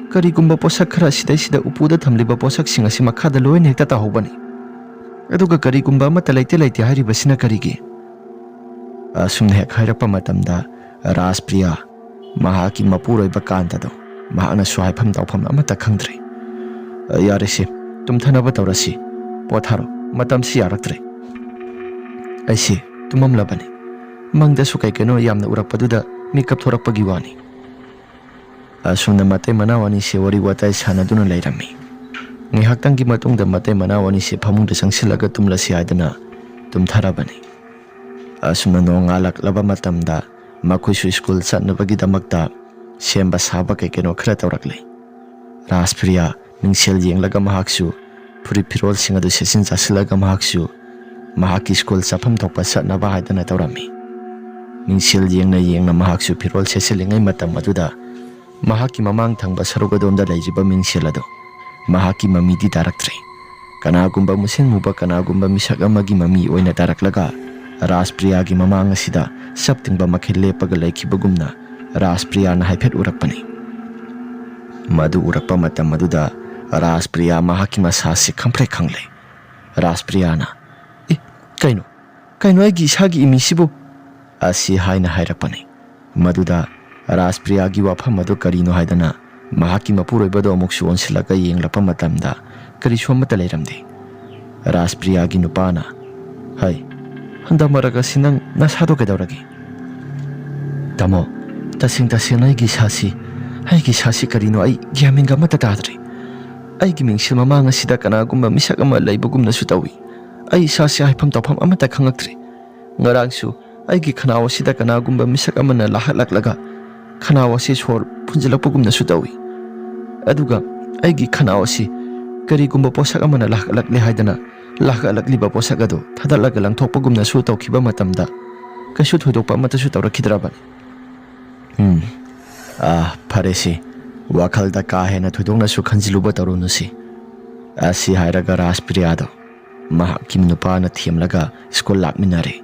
ꯀꯔꯤꯒꯨꯝꯕ ꯄꯣꯠꯁꯛ ꯈꯔ ꯁꯤꯗꯩꯁꯤꯗ ꯎꯄꯨꯗ ꯊꯝꯂꯤꯕ ꯄꯣꯠꯁꯛꯁꯤꯡ ꯑꯁꯤ ꯃꯈꯥꯗ ꯂꯣꯏꯅ ꯍꯦꯛꯇ ꯇꯥꯍꯧꯕꯅꯤ꯫ ꯑꯗꯨꯒ ꯀꯔꯤꯒꯨꯝꯕ ꯑꯃꯠꯇ ꯂꯩꯇꯦ ꯂꯩꯇꯦ ꯍꯥꯏꯔꯤꯕꯁꯤꯅ ꯀꯔꯤꯒꯤ?" ꯑꯁꯨꯝꯅ ꯍꯦꯛ ꯍꯥꯏꯔꯛꯄ ꯃꯇꯝꯗ ꯔꯥꯖꯄ꯭ꯔꯤꯌꯥ ꯃꯍꯥꯛꯀꯤ ꯃꯄꯨꯔꯣꯏꯕ ꯀꯥꯟꯇꯗꯣ ꯃꯍꯥꯛꯅꯁꯨ ꯍꯥꯏꯐꯝ ꯇꯧꯐꯝ ꯑꯃꯠꯇ ꯈꯪꯗ꯭ꯔꯦ꯫ "ꯑ, ꯌꯥꯔꯦꯁꯦ, ꯇꯨꯝꯊꯅꯕ ꯇꯧꯔꯁꯤ꯫ ꯄꯣꯊꯥꯔꯣ, ꯃꯇꯝꯁꯤ ꯌꯥꯔꯛꯇ꯭ꯔꯦ꯫ ꯑꯩꯁꯦ ꯇꯨꯝꯃꯝꯂꯕꯅꯤ꯫ ꯃꯪꯗꯁꯨ ꯀꯩ ꯀꯩꯅꯣ ꯌꯥꯝꯅ ꯎꯔꯛꯄꯗꯨꯗ ꯃꯤꯀꯞ ꯊꯣꯔꯛꯄꯒꯤ ꯋꯥꯅꯤ꯫" ꯑꯁꯨꯝꯅ ꯃꯇꯩ ꯃꯅꯥꯎ ꯑꯅꯤꯁꯦ ꯋꯥꯔꯤ ꯋꯥꯇꯥꯏ ꯁꯥꯟꯅꯗꯨꯅ ꯂꯩꯔꯝꯃꯤ꯫ ꯉꯥꯏꯍꯥꯛꯇꯪꯒꯤ ꯃꯇꯨꯡꯗ ꯃꯇꯩ ꯃꯅꯥꯎ ꯑꯅꯤꯁꯦ ꯐꯃꯨꯡꯗ ꯆꯪꯁꯤꯜꯂꯒ ꯇꯨꯝꯂꯁꯤ ꯍꯥꯏꯗꯨꯅ ꯇꯨꯝꯊꯔꯕꯅꯤ꯫ ꯑꯁꯨꯝꯅ ꯅꯣꯡꯉꯥꯜꯂꯛꯂꯕ ꯃꯇꯝꯗ ꯃꯈꯣꯏꯁꯨ ꯁ꯭ꯀꯨꯜ ꯆꯠꯅꯕꯒꯤꯗꯃꯛꯇ ꯁꯦꯝꯕ ꯁꯥꯕ ꯀꯩ ꯀꯩꯅꯣ ꯈꯔ ꯇꯧꯔꯛꯂꯦ꯫ ꯔꯥꯖꯄ꯭ꯔꯤꯌꯥ ꯃꯤꯡꯁꯦꯜ ꯌꯦꯡꯂꯒ ꯃꯍꯥꯛꯁꯨ ꯐꯨꯔꯤꯠ ꯐꯤꯔꯣꯜꯁꯤꯡ ꯑꯗꯨ ꯁꯦꯠꯆꯤꯟ ꯆꯥꯁꯤꯜꯂꯒ ꯃꯍꯥꯛꯁꯨ ꯃꯍꯥꯛꯀꯤ ꯁ꯭ꯀꯨꯜ ꯆꯠꯐꯝ ꯊꯣꯛꯄ ꯆꯠꯅꯕ ꯍꯥꯏꯗꯅ ꯇꯧꯔꯝꯃꯤ꯫ ꯃꯤꯡꯁꯦꯜ ꯌꯦꯡꯅ ꯌꯦꯡꯅ ꯃꯍꯥꯛꯁꯨ ꯐꯤꯔꯣꯜ ꯁꯦꯠꯆꯤꯜꯂꯤꯉꯩ ꯃꯇꯝ ꯑꯗꯨꯗ ꯃꯍꯥꯛꯀꯤ ꯃꯃꯥꯡ ꯊꯪꯕ ꯁꯔꯨꯛ ꯑꯗꯣꯝꯗ ꯂꯩꯔꯤꯕ ꯃꯤꯡꯁꯦꯜ ꯑꯗꯨ ꯃꯍꯥꯛꯀꯤ ꯃꯃꯤꯗꯤ ꯇꯥꯔꯛꯇ꯭ꯔꯦ꯫ ꯀꯅꯥꯒꯨꯝꯕ ꯃꯨꯁꯤꯟ ꯃꯨꯕ ꯀꯅꯥꯒꯨꯝꯕ ꯃꯤꯁꯛ ꯑꯃꯒꯤ ꯃꯃꯤ ꯑꯣꯏꯅ ꯇꯥꯔꯛꯂꯒ ꯔꯥꯖꯄ꯭ꯔꯤꯌꯥꯒꯤ ꯃꯃꯥꯡ ꯑꯁꯤꯗ ꯆꯞ ꯇꯤꯡꯕ ꯃꯈꯩ ꯂꯦꯞꯄꯒ ꯂꯩꯈꯤꯕꯒꯨꯝꯅ ꯔꯥꯖꯄ꯭ꯔꯤꯌꯥꯅ ꯍꯥꯏꯐꯦꯠ ꯎꯔꯛꯄꯅꯤ꯫ ꯃꯗꯨ ꯎꯔꯛꯄ ꯃꯇꯝ ꯑꯗꯨꯗ ꯔꯥꯖꯄ꯭ꯔꯤꯌꯥ ꯃꯍꯥꯛꯀꯤ ꯃꯁꯥꯁꯤ ꯈꯪꯄ꯭ꯔꯦꯛ ꯈꯪꯂꯦ꯫ ꯔꯥꯖꯄ꯭ꯔꯤꯌꯥꯅ, "ꯑꯦ, ꯀꯩꯅꯣ? ꯀꯩꯅꯣ ꯑꯩꯒꯤ ꯏꯁꯥꯒꯤ ꯏꯃꯤꯁꯤꯕꯨ?" ꯑꯁꯤ ꯍꯥꯏꯅ ꯍꯥꯏꯔꯛꯄꯅꯤ꯫ ꯃꯗꯨꯗ ꯔꯥꯖꯄ꯭ꯔꯤꯌꯥꯒꯤ ꯋꯥꯐꯝ ꯑꯗꯨ ꯀꯔꯤꯅꯣ ꯍꯥꯏꯗꯅ ꯃꯍꯥꯛꯀꯤ ꯃꯄꯨꯔꯣꯏꯕꯗꯨ ꯑꯃꯨꯛꯁꯨ ꯑꯣꯟꯁꯤꯜꯂꯒ ꯌꯦꯡꯂꯛꯄ ꯃꯇꯝꯗ ꯀꯔꯤꯁꯨ ꯑꯃꯠꯇ ꯂꯩꯔꯝꯗꯦ꯫ ꯔꯥꯖꯄ꯭ꯔꯤꯌꯥꯒꯤ ꯅꯨꯄꯥꯅ, "ꯍꯩ, ꯍꯟꯗꯛ ꯃꯔꯛ ꯑꯁꯤ ꯅꯪ ꯅꯁꯥꯗꯣ ꯀꯩꯗꯧꯔꯒꯦ?" "ꯇꯥꯃꯣ, ꯇꯁꯦꯡ ꯇꯁꯦꯡꯅ ꯑꯩꯒꯤ ꯏꯁꯥꯁꯤ, ꯑꯩꯒꯤ ꯏꯁꯥꯁꯤ ꯀꯔꯤꯅꯣ ꯑꯩ ꯒ꯭ꯌꯥꯟ ꯃꯦꯟꯒ ꯑꯃꯠꯇ ꯇꯥꯗ꯭ꯔꯦ꯫ ꯑꯩꯒꯤ ꯃꯤꯡꯁꯦꯜ ꯃꯃꯥꯡ ꯑꯁꯤꯗ ꯀꯅꯥꯒꯨꯝꯕ ꯃꯤꯁꯛ ꯑꯃ ꯂꯩꯕꯒꯨꯝꯅꯁꯨ ꯇꯧꯏ꯫ ꯑꯩ ꯏꯁꯥꯁꯤ ꯍꯥꯏꯐꯝ ꯇꯧꯐꯝ ꯑꯃꯠꯇ ꯈꯪꯂꯛꯇ꯭ꯔꯦ꯫ ꯉꯔꯥꯡꯁꯨ ꯑꯩꯒꯤ ꯈꯅꯥꯎ ꯑꯁꯤꯗ ꯀꯅꯥꯒꯨꯝꯕ ꯃꯤꯁꯛ ꯑꯃꯅ ꯂꯥꯛꯍꯠꯂꯛꯂꯒ ꯈꯅꯥꯎ ꯑꯁꯤ ꯁꯣꯔ ꯐꯨꯟꯖꯤꯜꯂꯛꯄꯒꯨꯝꯅꯁꯨ ꯇꯧꯏ꯫ ꯑꯗꯨꯒ ꯑꯩꯒꯤ ꯈꯅꯥꯎ ꯑꯁꯤ ꯀꯔꯤꯒꯨꯝꯕ ꯄꯣꯠꯁꯛ ꯑꯃꯅ ꯂꯥꯛꯍꯠꯂꯛꯂꯦ ꯍꯥꯏꯗꯅ ꯂꯥꯛꯍꯠꯂꯛꯂꯤꯕ ꯄꯣꯠꯁꯛ ꯑꯗꯨ ꯊꯥꯗꯠꯂꯒ ꯂꯪꯊꯣꯛꯄꯒꯨꯝꯅꯁꯨ ꯇꯧꯈꯤꯕ ꯃꯇꯝꯗ ꯀꯩꯁꯨ ꯊꯣꯏꯗꯣꯛꯄ ꯑꯃꯠꯇꯁꯨ ꯇꯧꯔꯛꯈꯤꯗ꯭ꯔꯕꯅꯤ꯫" "ꯎꯝ, ꯑꯥ, ꯐꯔꯦꯁꯦ, ꯋꯥꯈꯜꯗ ꯀꯥ ꯍꯦꯟꯅ ꯊꯣꯏꯗꯣꯛꯅꯁꯨ ꯈꯟꯖꯤꯜꯂꯨꯕ ꯇꯧꯔꯨꯅꯨꯁꯦ꯫" ꯑꯁꯤ ꯍꯥꯏꯔꯒ ꯔꯥꯖꯄ꯭ꯔꯤꯌꯥꯗꯣ ꯃꯍꯥꯛꯀꯤ ꯅꯨꯄꯥꯅ ꯊꯦꯝꯂꯒ ꯁ꯭ꯀꯨꯜ ꯂꯥꯛꯃꯤꯟꯅꯔꯦ꯫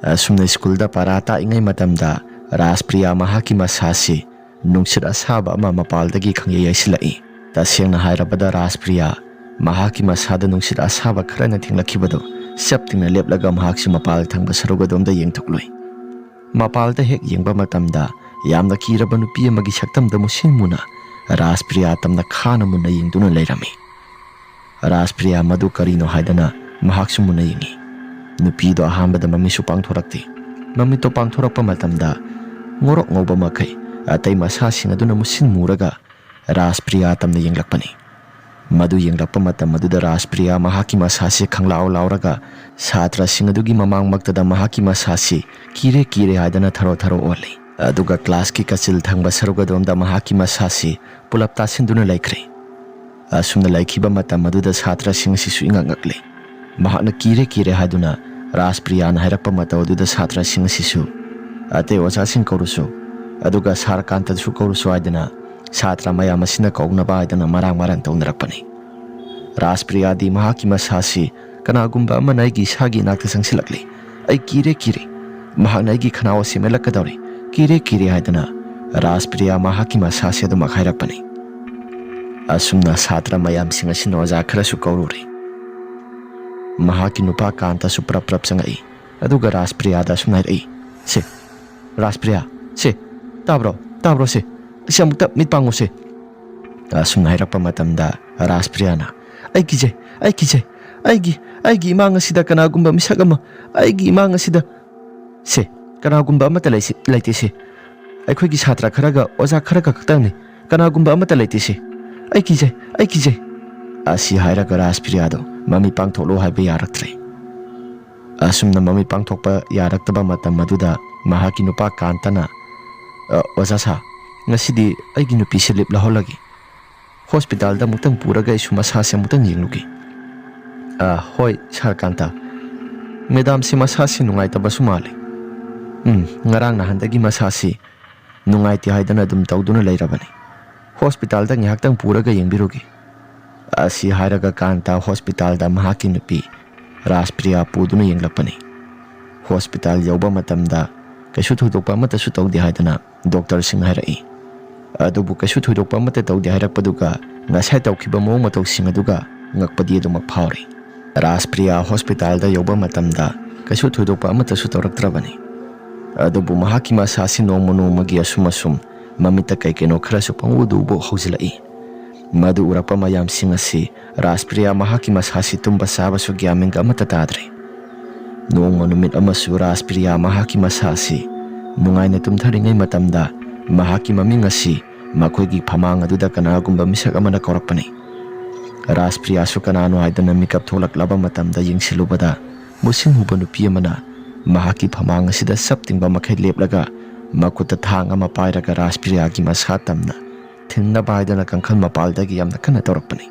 ꯑꯁꯨꯝꯅ ꯁ꯭ꯀꯨꯜꯗ ꯄꯔꯥ ꯇꯥꯛꯏꯉꯩ ꯃꯇꯝꯗ ꯔꯥꯖꯄ꯭ꯔꯤꯌꯥ ꯃꯍꯥꯛꯀꯤ ꯃꯁꯥꯁꯤ ꯅꯨꯡꯁꯤꯠ ꯑꯁꯥꯕ ꯑꯃ ꯃꯄꯥꯜꯗꯒꯤ ꯈꯪꯌꯩ ꯌꯩꯁꯤꯜꯂꯛꯏ꯫ ꯇꯁꯦꯡꯅ ꯍꯥꯏꯔꯕꯗ ꯔꯥꯖꯄ꯭ꯔꯤꯌꯥ ꯃꯍꯥꯛꯀꯤ ꯃꯁꯥꯗ ꯅꯨꯡꯁꯤꯠ ꯑꯁꯥꯕ ꯈꯔꯅ ꯊꯦꯡꯂꯛꯈꯤꯕꯗꯨ ꯆꯞ ꯇꯤꯡꯅ ꯂꯦꯞꯂꯒ ꯃꯍꯥꯛꯁꯨ ꯃꯄꯥꯜ ꯊꯪꯕ ꯁꯔꯨꯛ ꯑꯗꯣꯝꯗ ꯌꯦꯡꯊꯣꯛꯂꯨꯏ꯫ ꯃꯄꯥꯜꯗ ꯍꯦꯛ ꯌꯦꯡꯕ ꯃꯇꯝꯗ ꯌꯥꯝꯅ ꯀꯤꯔꯕ ꯅꯨꯄꯤ ꯑꯃꯒꯤ ꯁꯛꯇꯝꯗ ꯃꯨꯁꯤꯟ ꯃꯨꯅ ꯔꯥꯖꯄ꯭ꯔꯤꯌꯥ ꯇꯝꯅ ꯈꯥꯅ ꯃꯨꯟꯅ ꯌꯦꯡꯗꯨꯅ ꯂꯩꯔꯝꯃꯤ꯫ ꯔꯥꯖꯄ꯭ꯔꯤꯌꯥ ꯃꯗꯨ ꯀꯔꯤꯅꯣ ꯍꯥꯏꯗꯅ ꯃꯍꯥꯛꯁꯨ ꯃꯨꯟꯅ ꯌꯦꯡꯉꯤ꯫ ꯅꯨꯄꯤꯗꯣ ꯑꯍꯥꯟꯕꯗ ꯃꯃꯤꯠꯁꯨ ꯄꯥꯡꯊꯣꯔꯛꯇꯦ꯫ ꯃꯃꯤꯠꯇꯣ ꯄꯥꯡꯊꯣꯔꯛꯄ ꯃꯇꯝꯗ ꯉꯧꯔꯣꯛ ꯉꯧꯕ ꯃꯈꯩ ꯑꯇꯩ ꯃꯁꯥꯁꯤꯡ ꯑꯗꯨꯅ ꯃꯨꯁꯤꯟ ꯃꯨꯔꯒ ꯔꯥꯖꯄ꯭ꯔꯤꯌꯥ ꯇꯝꯅ ꯌꯦꯡꯂꯛꯄꯅꯤ꯫ ꯃꯗꯨ ꯌꯦꯡꯂꯛꯄ ꯃꯇꯝ ꯑꯗꯨꯗ ꯔꯥꯖꯄ꯭ꯔꯤꯌꯥ ꯃꯍꯥꯛꯀꯤ ꯃꯁꯥꯁꯤ ꯈꯪꯂꯥꯎ ꯂꯥꯎꯔꯒ ꯁꯥꯇ꯭ꯔꯁꯤꯡ ꯑꯗꯨꯒꯤ ꯃꯃꯥꯡꯃꯛꯇꯗ ꯃꯍꯥꯛꯀꯤ ꯃꯁꯥꯁꯤ ꯀꯤꯔꯦ ꯀꯤꯔꯦ ꯍꯥꯏꯗꯅ ꯊꯔꯣ ꯊꯔꯣ ꯑꯣꯜꯂꯤ꯫ ꯑꯗꯨꯒ ꯀ꯭ꯂꯥꯁꯀꯤ ꯀꯥꯆꯤꯜ ꯊꯪꯕ ꯁꯔꯨꯛ ꯑꯗꯣꯝꯗ ꯃꯍꯥꯛꯀꯤ ꯃꯁꯥꯁꯤ ꯄꯨꯂꯞ ꯇꯥꯁꯤꯟꯗꯨꯅ ꯂꯩꯈ꯭ꯔꯦ꯫ ꯑꯁꯨꯝꯅ ꯂꯩꯈꯤꯕ ꯃꯇꯝ ꯑꯗꯨꯗ ꯁꯥꯇ꯭ꯔꯁꯤꯡ ꯑꯁꯤꯁꯨ ꯏꯉꯛ ꯉꯛꯂꯦ꯫ ꯃꯍꯥꯛꯅ ꯀꯤꯔꯦ ꯀꯤꯔꯦ ꯍꯥꯏꯗꯨꯅ ꯔꯥꯖꯄ꯭ꯔꯤꯌꯥꯅ ꯍꯥꯏꯔꯛꯄ ꯃꯇꯧ ꯑꯗꯨꯗ ꯁꯥꯇ꯭ꯔꯁꯤꯡ ꯑꯁꯤꯁꯨ ꯑꯇꯩ ꯑꯣꯖꯥꯁꯤꯡ ꯀꯧꯔꯨꯁꯨ, ꯑꯗꯨꯒ ꯁꯥꯔ ꯀꯥꯟꯇꯁꯨ ꯀꯧꯔꯨꯁꯨ ꯍꯥꯏꯗꯅ ꯁꯥꯇ꯭ꯔ ꯃꯌꯥꯝ ꯑꯁꯤꯅ ꯀꯧꯅꯕ ꯍꯥꯏꯗꯅ ꯃꯔꯥꯡ ꯃꯔꯥꯡ ꯇꯧꯅꯔꯛꯄꯅꯤ꯫ ꯔꯥꯖꯄ꯭ꯔꯤꯌꯥꯗꯤ ꯃꯍꯥꯛꯀꯤ ꯃꯁꯥꯁꯤ ꯀꯅꯥꯒꯨꯝꯕ ꯑꯃꯅ ꯑꯩꯒꯤ ꯏꯁꯥꯒꯤ ꯏꯅꯥꯛꯇ ꯆꯪꯁꯤꯜꯂꯛꯂꯦ꯫ ꯑꯩ ꯀꯤꯔꯦ ꯀꯤꯔꯦ꯫ ꯃꯍꯥꯛꯅ ꯑꯩꯒꯤ ꯈꯅꯥꯎ ꯑꯁꯤ ꯃꯦꯠꯂꯛꯀꯗꯧꯔꯦ꯫ ꯀꯤꯔꯦ ꯀꯤꯔꯦ ꯍꯥꯏꯗꯅ ꯔꯥꯖꯄ꯭ꯔꯤꯌꯥ ꯃꯍꯥꯛꯀꯤ ꯃꯁꯥꯁꯤ ꯑꯗꯨꯃꯛ ꯍꯥꯏꯔꯛꯄꯅꯤ꯫ ꯑꯁꯨꯝꯅ ꯁꯥꯇ꯭ꯔ ꯃꯌꯥꯝꯁꯤꯡ ꯑꯁꯤꯅ ꯑꯣꯖꯥ ꯈꯔꯁꯨ ꯀꯧꯔꯨꯔꯦ꯫ ꯃꯍꯥꯛꯀꯤ ꯅꯨꯄꯥ ꯀꯥꯟꯇꯁꯨ ꯄ꯭ꯔꯞ ꯄ꯭ꯔꯞ ꯆꯪꯉꯛꯏ꯫ ꯑꯗꯨꯒ ꯔꯥꯖꯄ꯭ꯔꯤꯌꯥꯗ ꯑꯁꯨꯝꯅ ꯍꯥꯏꯔꯛꯏ, "ꯁꯦ, ꯔꯥꯖꯄ꯭ꯔꯤꯌꯥ, ꯁꯦ, ꯇꯥꯕ꯭ꯔꯣ? ꯇꯥꯕ꯭ꯔꯣ ꯁꯦ? ꯁꯦ ꯑꯃꯨꯛꯇ ꯃꯤꯠ ꯄꯥꯡꯉꯨ ꯁꯦ꯫" ꯑꯁꯨꯝꯅ ꯍꯥꯏꯔꯛꯄ ꯃꯇꯝꯗ ꯔꯥꯖꯄ꯭ꯔꯤꯌꯥꯅ, "ꯑꯩ ꯀꯤꯖꯩ, ꯑꯩ ꯀꯤꯖꯩ, "ꯑꯩꯒꯤ, ꯑꯩꯒꯤ ꯏꯃꯥꯡ ꯑꯁꯤꯗ ꯀꯅꯥꯒꯨꯝꯕ ꯃꯤꯁꯛ ꯑꯃ, ꯑꯩꯒꯤ ꯏꯃꯥꯡ ꯑꯁꯤꯗ, ꯁꯦ, ꯀꯅꯥꯒꯨꯝꯕ ꯑꯃꯠꯇ ꯂꯩꯁꯤ-, ꯂꯩꯇꯦ ꯁꯦ꯫ ꯑꯩꯈꯣꯏꯒꯤ ꯁꯥꯇ꯭ꯔ ꯈꯔꯒ ꯑꯣꯖꯥ ꯈꯔꯒ ꯈꯛꯇꯪꯅꯤ꯫ ꯀꯅꯥꯒꯨꯝꯕ ꯑꯃꯠꯇ ꯂꯩꯇꯦ ꯁꯦ꯫ ꯑꯩ ꯀꯤꯖꯩ, ꯑꯩ ꯀꯤꯖꯩ"꯫ ꯑꯁꯤ ꯍꯥꯏꯔꯒ ꯔꯥꯖꯄ꯭ꯔꯤꯌꯥꯗꯣ ꯃꯃꯤꯠ ꯄꯥꯡꯊꯣꯛꯂꯣ ꯍꯥꯏꯕ ꯌꯥꯔꯛꯇ꯭ꯔꯦ꯫ ꯑꯁꯨꯝꯅ ꯃꯃꯤꯠ ꯄꯥꯡꯊꯣꯛꯄ ꯌꯥꯔꯛꯇꯕ ꯃꯇꯝ ꯑꯗꯨꯗ ꯃꯍꯥꯛꯀꯤ ꯅꯨꯄꯥ ꯀꯥꯟꯇꯅ, "ꯑ, ꯑꯣꯖꯥ ꯁꯥ, ꯉꯁꯤꯗꯤ ꯑꯩꯒꯤ ꯅꯨꯄꯤꯁꯦ ꯂꯤꯞ ꯂꯧꯍꯜꯂꯒꯦ꯫ ꯍꯣꯁꯄꯤꯇꯥꯜꯗ ꯑꯃꯨꯛꯇꯪ ꯄꯨꯔꯒ ꯑꯩꯁꯨ ꯃꯁꯥꯁꯦ ꯑꯃꯨꯛꯇꯪ ꯌꯦꯡꯂꯨꯒꯦ"꯫ "ꯑ, ꯍꯣꯏ, ꯁꯥꯔ ꯀꯥꯟꯇ꯫ ꯃꯦꯗꯥꯝꯁꯤ ꯃꯁꯥꯁꯤ ꯅꯨꯡꯉꯥꯏꯇꯕꯁꯨ ꯃꯥꯜꯂꯤ꯫ ꯎꯝ, ꯉꯔꯥꯡ ꯅꯍꯥꯟꯗꯒꯤ ꯃꯁꯥꯁꯤ ꯅꯨꯡꯉꯥꯏꯇꯦ ꯍꯥꯏꯗꯅ ꯑꯗꯨꯝ ꯇꯧꯗꯨꯅ ꯂꯩꯔꯕꯅꯤ꯫ ꯍꯣꯁꯄꯤꯇꯥꯜꯗ ꯉꯥꯏꯍꯥꯛꯇꯪ ꯄꯨꯔꯒ ꯌꯦꯡꯕꯤꯔꯨꯒꯦ"꯫ ꯑꯁꯤ ꯍꯥꯏꯔꯒ ꯀꯥꯟꯇ ꯍꯣꯁꯄꯤꯇꯥꯜꯗ ꯃꯍꯥꯛꯀꯤ ꯅꯨꯄꯤ ꯔꯥꯖꯄ꯭ꯔꯤꯌꯥ ꯄꯨꯗꯨꯅ ꯌꯦꯡꯂꯛꯄꯅꯤ꯫ ꯍꯣꯁꯄꯤꯇꯥꯜ ꯌꯧꯕ ꯃꯇꯝꯗ ꯀꯩꯁꯨ ꯊꯣꯏꯗꯣꯛꯄ ꯑꯃꯠꯇꯁꯨ ꯇꯧꯗꯦ ꯍꯥꯏꯗꯅ ꯗꯣꯛꯇꯔꯁꯤꯡ ꯍꯥꯏꯔꯛꯏ꯫ ꯑꯗꯨꯕꯨ ꯀꯩꯁꯨ ꯊꯣꯏꯗꯣꯛꯄ ꯑꯃꯠꯇ ꯇꯧꯗꯦ ꯍꯥꯏꯔꯛꯄꯗꯨꯒ ꯉꯁꯥꯏ ꯇꯧꯈꯤꯕ ꯃꯑꯣꯡ ꯃꯇꯧꯁꯤꯡ ꯑꯗꯨꯒ ꯉꯛꯄꯗꯤ ꯑꯗꯨꯃꯛ ꯐꯥꯎꯔꯤ꯫ ꯔꯥꯖꯄ꯭ꯔꯤꯌꯥ ꯍꯣꯁꯄꯤꯇꯥꯜꯗ ꯌꯧꯕ ꯃꯇꯝꯗ ꯀꯩꯁꯨ ꯊꯣꯏꯗꯣꯛꯄ ꯑꯃꯠꯇꯁꯨ ꯇꯧꯔꯛꯇ꯭ꯔꯕꯅꯤ꯫ ꯑꯗꯨꯕꯨ ꯃꯍꯥꯛꯀꯤ ꯃꯁꯥꯁꯤ ꯅꯣꯡꯃ ꯅꯣꯡꯃꯒꯤ ꯑꯁꯨꯝ ꯑꯁꯨꯝ ꯃꯃꯤꯠꯇ ꯀꯩ ꯀꯩꯅꯣ ꯈꯔꯁꯨ ꯄꯪꯎꯗ ꯎꯕ ꯍꯧꯖꯤꯜꯂꯛꯏ꯫ ꯃꯗꯨ ꯎꯔꯛꯄ ꯃꯌꯥꯝꯁꯤꯡ ꯑꯁꯤ ꯔꯥꯖꯄ꯭ꯔꯤꯌꯥ ꯃꯍꯥꯛꯀꯤ ꯃꯁꯥꯁꯤ ꯇꯨꯝꯕ ꯆꯥꯕꯁꯨ ꯒ꯭ꯌꯥꯟ ꯃꯦꯟꯒ ꯑꯃꯠꯇ ꯇꯥꯗ꯭ꯔꯦ꯫ ꯅꯣꯡꯃ ꯅꯨꯃꯤꯠ ꯑꯃꯁꯨ ꯔꯥꯖꯄ꯭ꯔꯤꯌꯥ ꯃꯍꯥꯛꯀꯤ ꯃꯁꯥꯁꯤ ꯅꯨꯡꯉꯥꯏꯅ ꯇꯨꯝꯊꯔꯤꯉꯩ ꯃꯇꯝꯗ ꯃꯍꯥꯛꯀꯤ ꯃꯃꯤꯡ ꯑꯁꯤ ꯃꯈꯣꯏꯒꯤ ꯐꯃꯥꯡ ꯑꯗꯨꯗ ꯀꯅꯥꯒꯨꯝꯕ ꯃꯤꯁꯛ ꯑꯃꯅ ꯀꯧꯔꯛꯄꯅꯤ꯫ ꯔꯥꯖꯄ꯭ꯔꯤꯌꯥꯁꯨ ꯀꯅꯥꯅꯣ ꯍꯥꯏꯗꯅ ꯃꯤꯀꯞ ꯊꯣꯛꯂꯛꯂꯕ ꯃꯇꯝꯗ ꯌꯦꯡꯁꯤꯜꯂꯨꯕꯗ ꯃꯨꯁꯤꯟ ꯃꯨꯕ ꯅꯨꯄꯤ ꯑꯃꯅ ꯃꯍꯥꯛꯀꯤ ꯐꯃꯥꯡ ꯑꯁꯤꯗ ꯆꯞ ꯇꯤꯡꯕ ꯃꯈꯩ ꯂꯦꯞꯂꯒ ꯃꯈꯨꯠꯇ ꯊꯥꯡ ꯑꯃ ꯄꯥꯏꯔꯒ ꯔꯥꯖꯄ꯭ꯔꯤꯌꯥꯒꯤ ꯃꯁꯥ ꯇꯝꯅ ꯊꯤꯟꯅꯕ ꯍꯥꯏꯗꯅ ꯀꯥꯡꯈꯜ ꯃꯄꯥꯜꯗꯒꯤ ꯌꯥꯝꯅ ꯀꯟꯅ ꯇꯧꯔꯛꯄꯅꯤ꯫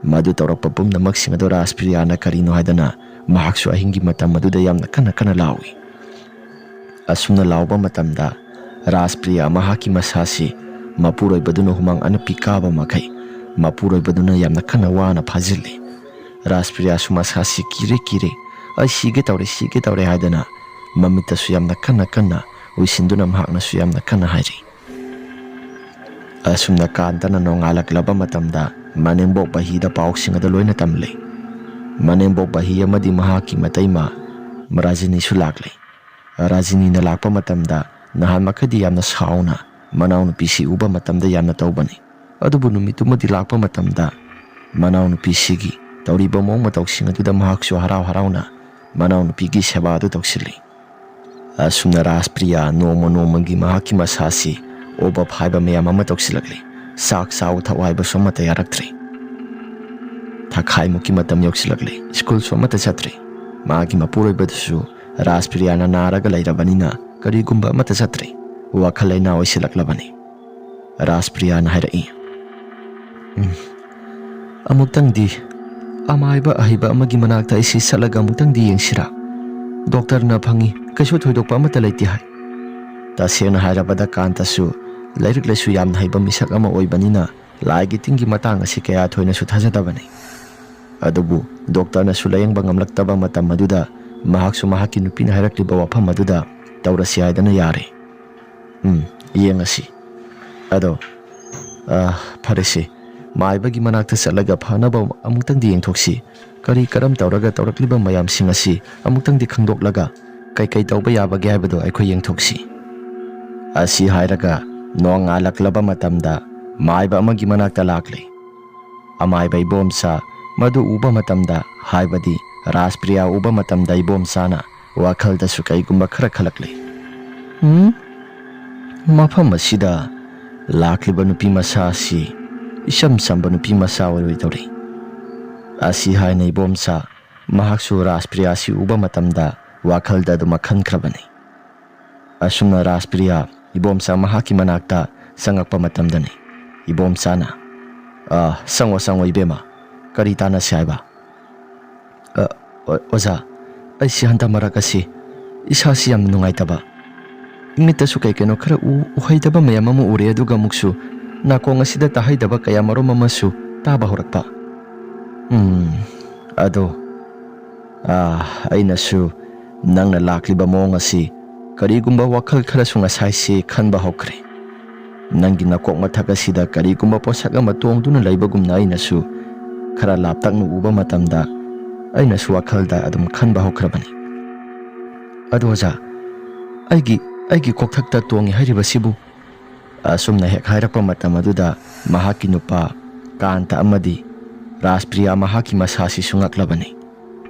ꯃꯗꯨ ꯇꯧꯔꯛꯄ ꯄꯨꯝꯅꯃꯛꯁꯤꯡ ꯑꯗꯨ ꯔꯥꯖꯄ꯭ꯔꯤꯌꯥꯅ ꯀꯔꯤꯅꯣ ꯍꯥꯏꯗꯅ ꯃꯍꯥꯛꯁꯨ ꯑꯍꯤꯡꯒꯤ ꯃꯇꯝ ꯑꯗꯨꯗ ꯌꯥꯝꯅ ꯀꯟꯅ ꯀꯟꯅ ꯂꯥꯎꯏ꯫ ꯑꯁꯨꯝꯅ ꯂꯥꯎꯕ ꯃꯇꯝꯗ ꯔꯥꯖꯄ꯭ꯔꯤꯌꯥ ꯃꯍꯥꯛꯀꯤ ꯃꯁꯥꯁꯤ ꯃꯄꯨꯔꯣꯏꯕꯗꯨꯅ ꯍꯨꯃꯥꯡ ꯑꯅꯞꯄꯤ ꯀꯥꯕ ꯃꯈꯩ ꯃꯄꯨꯔꯣꯏꯕꯗꯨꯅ ꯌꯥꯝꯅ ꯀꯟꯅ ꯋꯥꯅ ꯐꯥꯖꯤꯜꯂꯤ꯫ ꯔꯥꯖꯄ꯭ꯔꯤꯌꯥꯁꯨ ꯃꯁꯥꯁꯤ ꯀꯤꯔꯦ, ꯀꯤꯔꯦ, "ꯑꯩ ꯁꯤꯒꯦ ꯇꯧꯔꯦ, ꯁꯤꯒꯦ ꯇꯧꯔꯦ" ꯍꯥꯏꯗꯅ ꯃꯃꯤꯠꯇꯁꯨ ꯌꯥꯝꯅ ꯀꯟꯅ ꯀꯟꯅ ꯎꯏꯁꯤꯟꯗꯨꯅ ꯃꯍꯥꯛꯅꯁꯨ ꯌꯥꯝꯅ ꯀꯟꯅ ꯍꯥꯏꯔꯤ꯫ ꯑꯁꯨꯝꯅ ꯀꯥꯟꯇꯅ ꯅꯣꯡꯉꯥꯜꯂꯛꯂꯕ ꯃꯇꯝꯗ ꯃꯅꯦꯝꯕꯣꯛ ꯕꯍꯤꯗ ꯄꯥꯎꯁꯤꯡ ꯑꯗꯨ ꯂꯣꯏꯅ ꯇꯝꯂꯦ꯫ ꯃꯅꯦꯝꯕꯣꯛ ꯕꯍꯤ ꯑꯃꯗꯤ ꯃꯍꯥꯛꯀꯤ ꯃꯇꯩꯃ ꯔꯥꯖꯤꯅꯤꯁꯨ ꯂꯥꯛꯂꯦ꯫ ꯔꯥꯖꯤꯅꯤꯅ ꯂꯥꯛꯄ ꯃꯇꯝꯗ ꯅꯍꯥꯟ ꯃꯈꯩꯗꯤ ꯌꯥꯝꯅ ꯁꯥꯎꯅ ꯃꯅꯥꯎꯅꯨꯄꯤꯁꯤ ꯎꯕ ꯃꯇꯝꯗ ꯌꯥꯝꯅ ꯇꯧꯕꯅꯤ꯫ ꯑꯗꯨꯕꯨ ꯅꯨꯃꯤꯠꯇꯨꯃꯗꯤ ꯂꯥꯛꯄ ꯃꯇꯝꯗ ꯃꯅꯥꯎꯅꯨꯄꯤꯁꯤꯒꯤ ꯇꯧꯔꯤꯕ ꯃꯑꯣꯡ ꯃꯇꯧꯁꯤꯡ ꯑꯗꯨꯗ ꯃꯍꯥꯛꯁꯨ ꯍꯔꯥꯎ ꯍꯔꯥꯎꯅ ꯃꯅꯥꯎꯅꯨꯄꯤꯒꯤ ꯁꯦꯕꯥ ꯑꯗꯨ ꯇꯧꯁꯤꯜꯂꯤ꯫ ꯑꯁꯨꯝꯅ ꯔꯥꯖꯄ꯭ꯔꯤꯌꯥ ꯅꯣꯡꯃ ꯅꯣꯡꯃꯒꯤ ꯃꯍꯥꯛꯀꯤ ꯃꯁꯥꯁꯤ ꯑꯣꯕ ꯐꯥꯏꯕ ꯃꯌꯥꯝ ꯑꯃ ꯇꯧꯁꯤꯜꯂꯛꯂꯤ꯫ ꯆꯥꯛ ꯆꯥꯎ ꯊꯛꯎ ꯍꯥꯏꯕꯁꯨ ꯑꯃꯠꯇ ꯌꯥꯔꯛꯇ꯭ꯔꯤ꯫ ꯊꯥꯈꯥꯏꯃꯨꯛꯀꯤ ꯃꯇꯝ ꯌꯧꯁꯤꯜꯂꯛꯂꯤ꯫ ꯁ꯭ꯀꯨꯜꯁꯨ ꯑꯃꯠꯇ ꯆꯠꯇ꯭ꯔꯤ꯫ ꯃꯥꯒꯤ ꯃꯄꯨꯔꯣꯏꯕꯗꯨꯁꯨ ꯔꯥꯖꯄ꯭ꯔꯤꯌꯥꯅ ꯅꯥꯔꯒ ꯂꯩꯔꯕꯅꯤꯅ ꯀꯔꯤꯒꯨꯝꯕ ꯑꯃꯠꯇ ꯆꯠꯇ꯭ꯔꯤ꯫ ꯋꯥꯈꯜ ꯂꯩꯅꯥ ꯑꯣꯏꯁꯤꯜꯂꯛꯂꯕꯅꯤ꯫ ꯔꯥꯖꯄ꯭ꯔꯤꯌꯥꯅ ꯍꯥꯏꯔꯛꯏ, "ꯎꯝ, ꯑꯃꯨꯛꯇꯪꯗꯤ ꯑꯃꯥꯏꯕ ꯑꯍꯩꯕ ꯑꯃꯒꯤ ꯃꯅꯥꯛꯇ ꯑꯩꯁꯤ ꯆꯠꯂꯒ ꯑꯃꯨꯛꯇꯪꯗꯤ ꯌꯦꯡꯁꯤꯔꯥ? ꯗꯣꯛꯇꯔꯅ ꯐꯪꯉꯤ, ꯀꯩꯁꯨ ꯊꯣꯏꯗꯣꯛꯄ ꯑꯃꯠꯇ ꯂꯩꯇꯦ ꯍꯥꯏ꯫" ꯇꯁꯦꯡꯅ ꯍꯥꯏꯔꯕꯗ ꯀꯥꯟꯇꯁꯨ ꯂꯥꯏꯔꯤꯛ ꯂꯥꯏꯁꯨ ꯌꯥꯝꯅ ꯍꯩꯕ ꯃꯤꯁꯛ ꯑꯃ ꯑꯣꯏꯕꯅꯤꯅ ꯂꯥꯏꯒꯤ ꯇꯤꯟꯒꯤ ꯃꯇꯥꯡ ꯑꯁꯤ ꯀꯌꯥ ꯊꯣꯏꯅꯁꯨ ꯊꯥꯖꯗꯕꯅꯤ꯫ ꯑꯗꯨꯕꯨ ꯗꯣꯛꯇꯔꯅꯁꯨ ꯂꯥꯌꯦꯡꯕ ꯉꯝꯂꯛꯇꯕ ꯃꯇꯝ ꯑꯗꯨꯗ ꯃꯍꯥꯛꯁꯨ ꯃꯍꯥꯛꯀꯤ ꯅꯨꯄꯤꯅ ꯍꯥꯏꯔꯛꯂꯤꯕ ꯋꯥꯐꯝ ꯑꯗꯨꯗ ꯇꯧꯔꯁꯤ ꯍꯥꯏꯗꯅ ꯌꯥꯔꯦ꯫ "ꯎꯝ, ꯌꯦꯡꯉꯁꯤ꯫ ꯑꯗꯣ, ꯑ, ꯐꯔꯦꯁꯦ, ꯃꯥꯏꯕꯒꯤ ꯃꯅꯥꯛꯇ ꯆꯠꯂꯒ ꯐꯅꯕ ꯑꯃꯨꯛꯇꯪꯗꯤ ꯌꯦꯡꯊꯣꯛꯁꯤ꯫ ꯀꯔꯤ ꯀꯔꯝ ꯇꯧꯔꯒ ꯇꯧꯔꯛꯂꯤꯕ ꯃꯌꯥꯝꯁꯤꯡ ꯑꯁꯤ ꯑꯃꯨꯛꯇꯪꯗꯤ ꯈꯪꯗꯣꯛꯂꯒ ꯀꯩꯀꯩ ꯇꯧꯕ ꯌꯥꯕꯒꯦ ꯍꯥꯏꯕꯗꯣ ꯑꯩꯈꯣꯏ ꯌꯦꯡꯊꯣꯛꯁꯤ꯫" ꯑꯁꯤ ꯍꯥꯏꯔꯒ ꯅꯣꯡꯉꯥꯜꯂꯛꯂꯕ ꯃꯇꯝꯗ ꯃꯥꯏꯕ ꯑꯃꯒꯤ ꯃꯅꯥꯛꯇ ꯂꯥꯛꯂꯦ꯫ ꯑꯃꯥꯏꯕ ꯏꯕꯣꯝꯆꯥ ꯃꯗꯨ ꯎꯕ ꯃꯇꯝꯗ, ꯍꯥꯏꯕꯗꯤ ꯔꯥꯖꯄ꯭ꯔꯤꯌꯥ ꯎꯕ ꯃꯇꯝꯗ ꯏꯕꯣꯝꯆꯥꯅ ꯋꯥꯈꯜꯗꯁꯨ ꯀꯩꯒꯨꯝꯕ ꯈꯔ ꯈꯜꯂꯛꯂꯦ꯫ "ꯎꯝ? ꯃꯐꯝ ꯑꯁꯤꯗ ꯂꯥꯛꯂꯤꯕ ꯅꯨꯄꯤ ꯃꯆꯥ ꯑꯁꯤ ꯏꯆꯝ ꯆꯝꯕ ꯅꯨꯄꯤ ꯃꯆꯥ ꯑꯣꯏꯔꯣꯏꯗꯧꯔꯤ꯫" ꯑꯁꯤ ꯍꯥꯏꯅ ꯏꯕꯣꯝꯆꯥ ꯃꯍꯥꯛꯁꯨ ꯔꯥꯖꯄ꯭ꯔꯤꯌꯥꯁꯤ ꯎꯕ ꯃꯇꯝꯗ ꯋꯥꯈꯜꯗ ꯑꯗꯨꯃꯛ ꯈꯟꯈ꯭ꯔꯕꯅꯤ꯫ ꯑꯁꯨꯝꯅ ꯔꯥꯖꯄ꯭ꯔꯤꯌꯥ ꯏꯕꯣꯝꯆꯥ ꯃꯍꯥꯛꯀꯤ ꯃꯅꯥꯛꯇ ꯆꯪꯉꯛꯄ ꯃꯇꯝꯗꯅꯤ ꯏꯕꯣꯝꯆꯥꯅ, "ꯑ, ꯆꯪꯉꯣ, ꯆꯪꯉꯣ ꯏꯕꯦꯝꯃ, ꯀꯔꯤ ꯇꯥꯟꯅꯁꯤ ꯍꯥꯏꯕ?" "ꯑ, ꯑꯣ-, ꯑꯣꯖꯥ, ꯑꯩꯁꯤ ꯍꯟꯗꯛ ꯃꯔꯛ ꯑꯁꯤ ꯏꯁꯥꯁꯤ ꯌꯥꯝ ꯅꯨꯡꯉꯥꯏꯇꯕ, ꯏꯃꯤꯠꯇꯁꯨ ꯀꯩ ꯀꯩꯅꯣ ꯈꯔ ꯎ-, ꯎꯍꯩꯗꯕ ꯃꯌꯥꯝ ꯑꯃ ꯎꯔꯦ, ꯑꯗꯨꯒ ꯑꯃꯨꯛꯁꯨ ꯅꯥꯀꯣꯡ ꯑꯁꯤꯗ ꯇꯥꯍꯩꯗꯕ ꯀꯌꯥ ꯃꯔꯨꯝ ꯑꯃꯁꯨ ꯇꯥꯕ ꯍꯧꯔꯛꯄ꯫" "ꯎꯝ, ꯑꯗꯣ, ꯑꯥ, ꯑꯩꯅꯁꯨ ꯅꯪꯅ ꯂꯥꯛꯂꯤꯕ ꯃꯑꯣꯡ ꯑꯁꯤ ꯀꯔꯤꯒꯨꯝꯕ ꯋꯥꯈꯜ ꯈꯔꯁꯨ ꯉꯁꯥꯏꯁꯤ ꯈꯟꯕ ꯍꯧꯈ꯭ꯔꯦ꯫ ꯅꯪꯒꯤ ꯅꯀꯣꯛ ꯃꯊꯛ ꯑꯁꯤꯗ ꯀꯔꯤꯒꯨꯝꯕ ꯄꯣꯠꯁꯛ ꯑꯃ ꯇꯣꯡꯗꯨꯅ ꯂꯩꯕꯒꯨꯝꯅ ꯑꯩꯅꯁꯨ ꯈꯔ ꯂꯥꯞꯇꯛꯅ ꯎꯕ ꯃꯇꯝꯗ ꯑꯩꯅꯁꯨ ꯋꯥꯈꯜꯗ ꯑꯗꯨꯝ ꯈꯟꯕ ꯍꯧꯈ꯭ꯔꯕꯅꯤ꯫ ꯑꯗꯣ ꯑꯣꯖꯥ, ꯑꯩꯒꯤ, ꯑꯩꯒꯤ ꯀꯣꯛꯊꯛꯇ ꯇꯣꯡꯉꯤ ꯍꯥꯏꯔꯤꯕꯁꯤꯕꯨ?" ꯑꯁꯨꯝꯅ ꯍꯦꯛ ꯍꯥꯏꯔꯛꯄ ꯃꯇꯝ ꯑꯗꯨꯗ ꯃꯍꯥꯛꯀꯤ ꯅꯨꯄꯥ ꯀꯥꯟꯇ ꯑꯃꯗꯤ ꯔꯥꯖꯄ꯭ꯔꯤꯌꯥ ꯃꯍꯥꯛꯀꯤ ꯃꯁꯥꯁꯤꯁꯨ ꯉꯛꯂꯕꯅꯤ꯫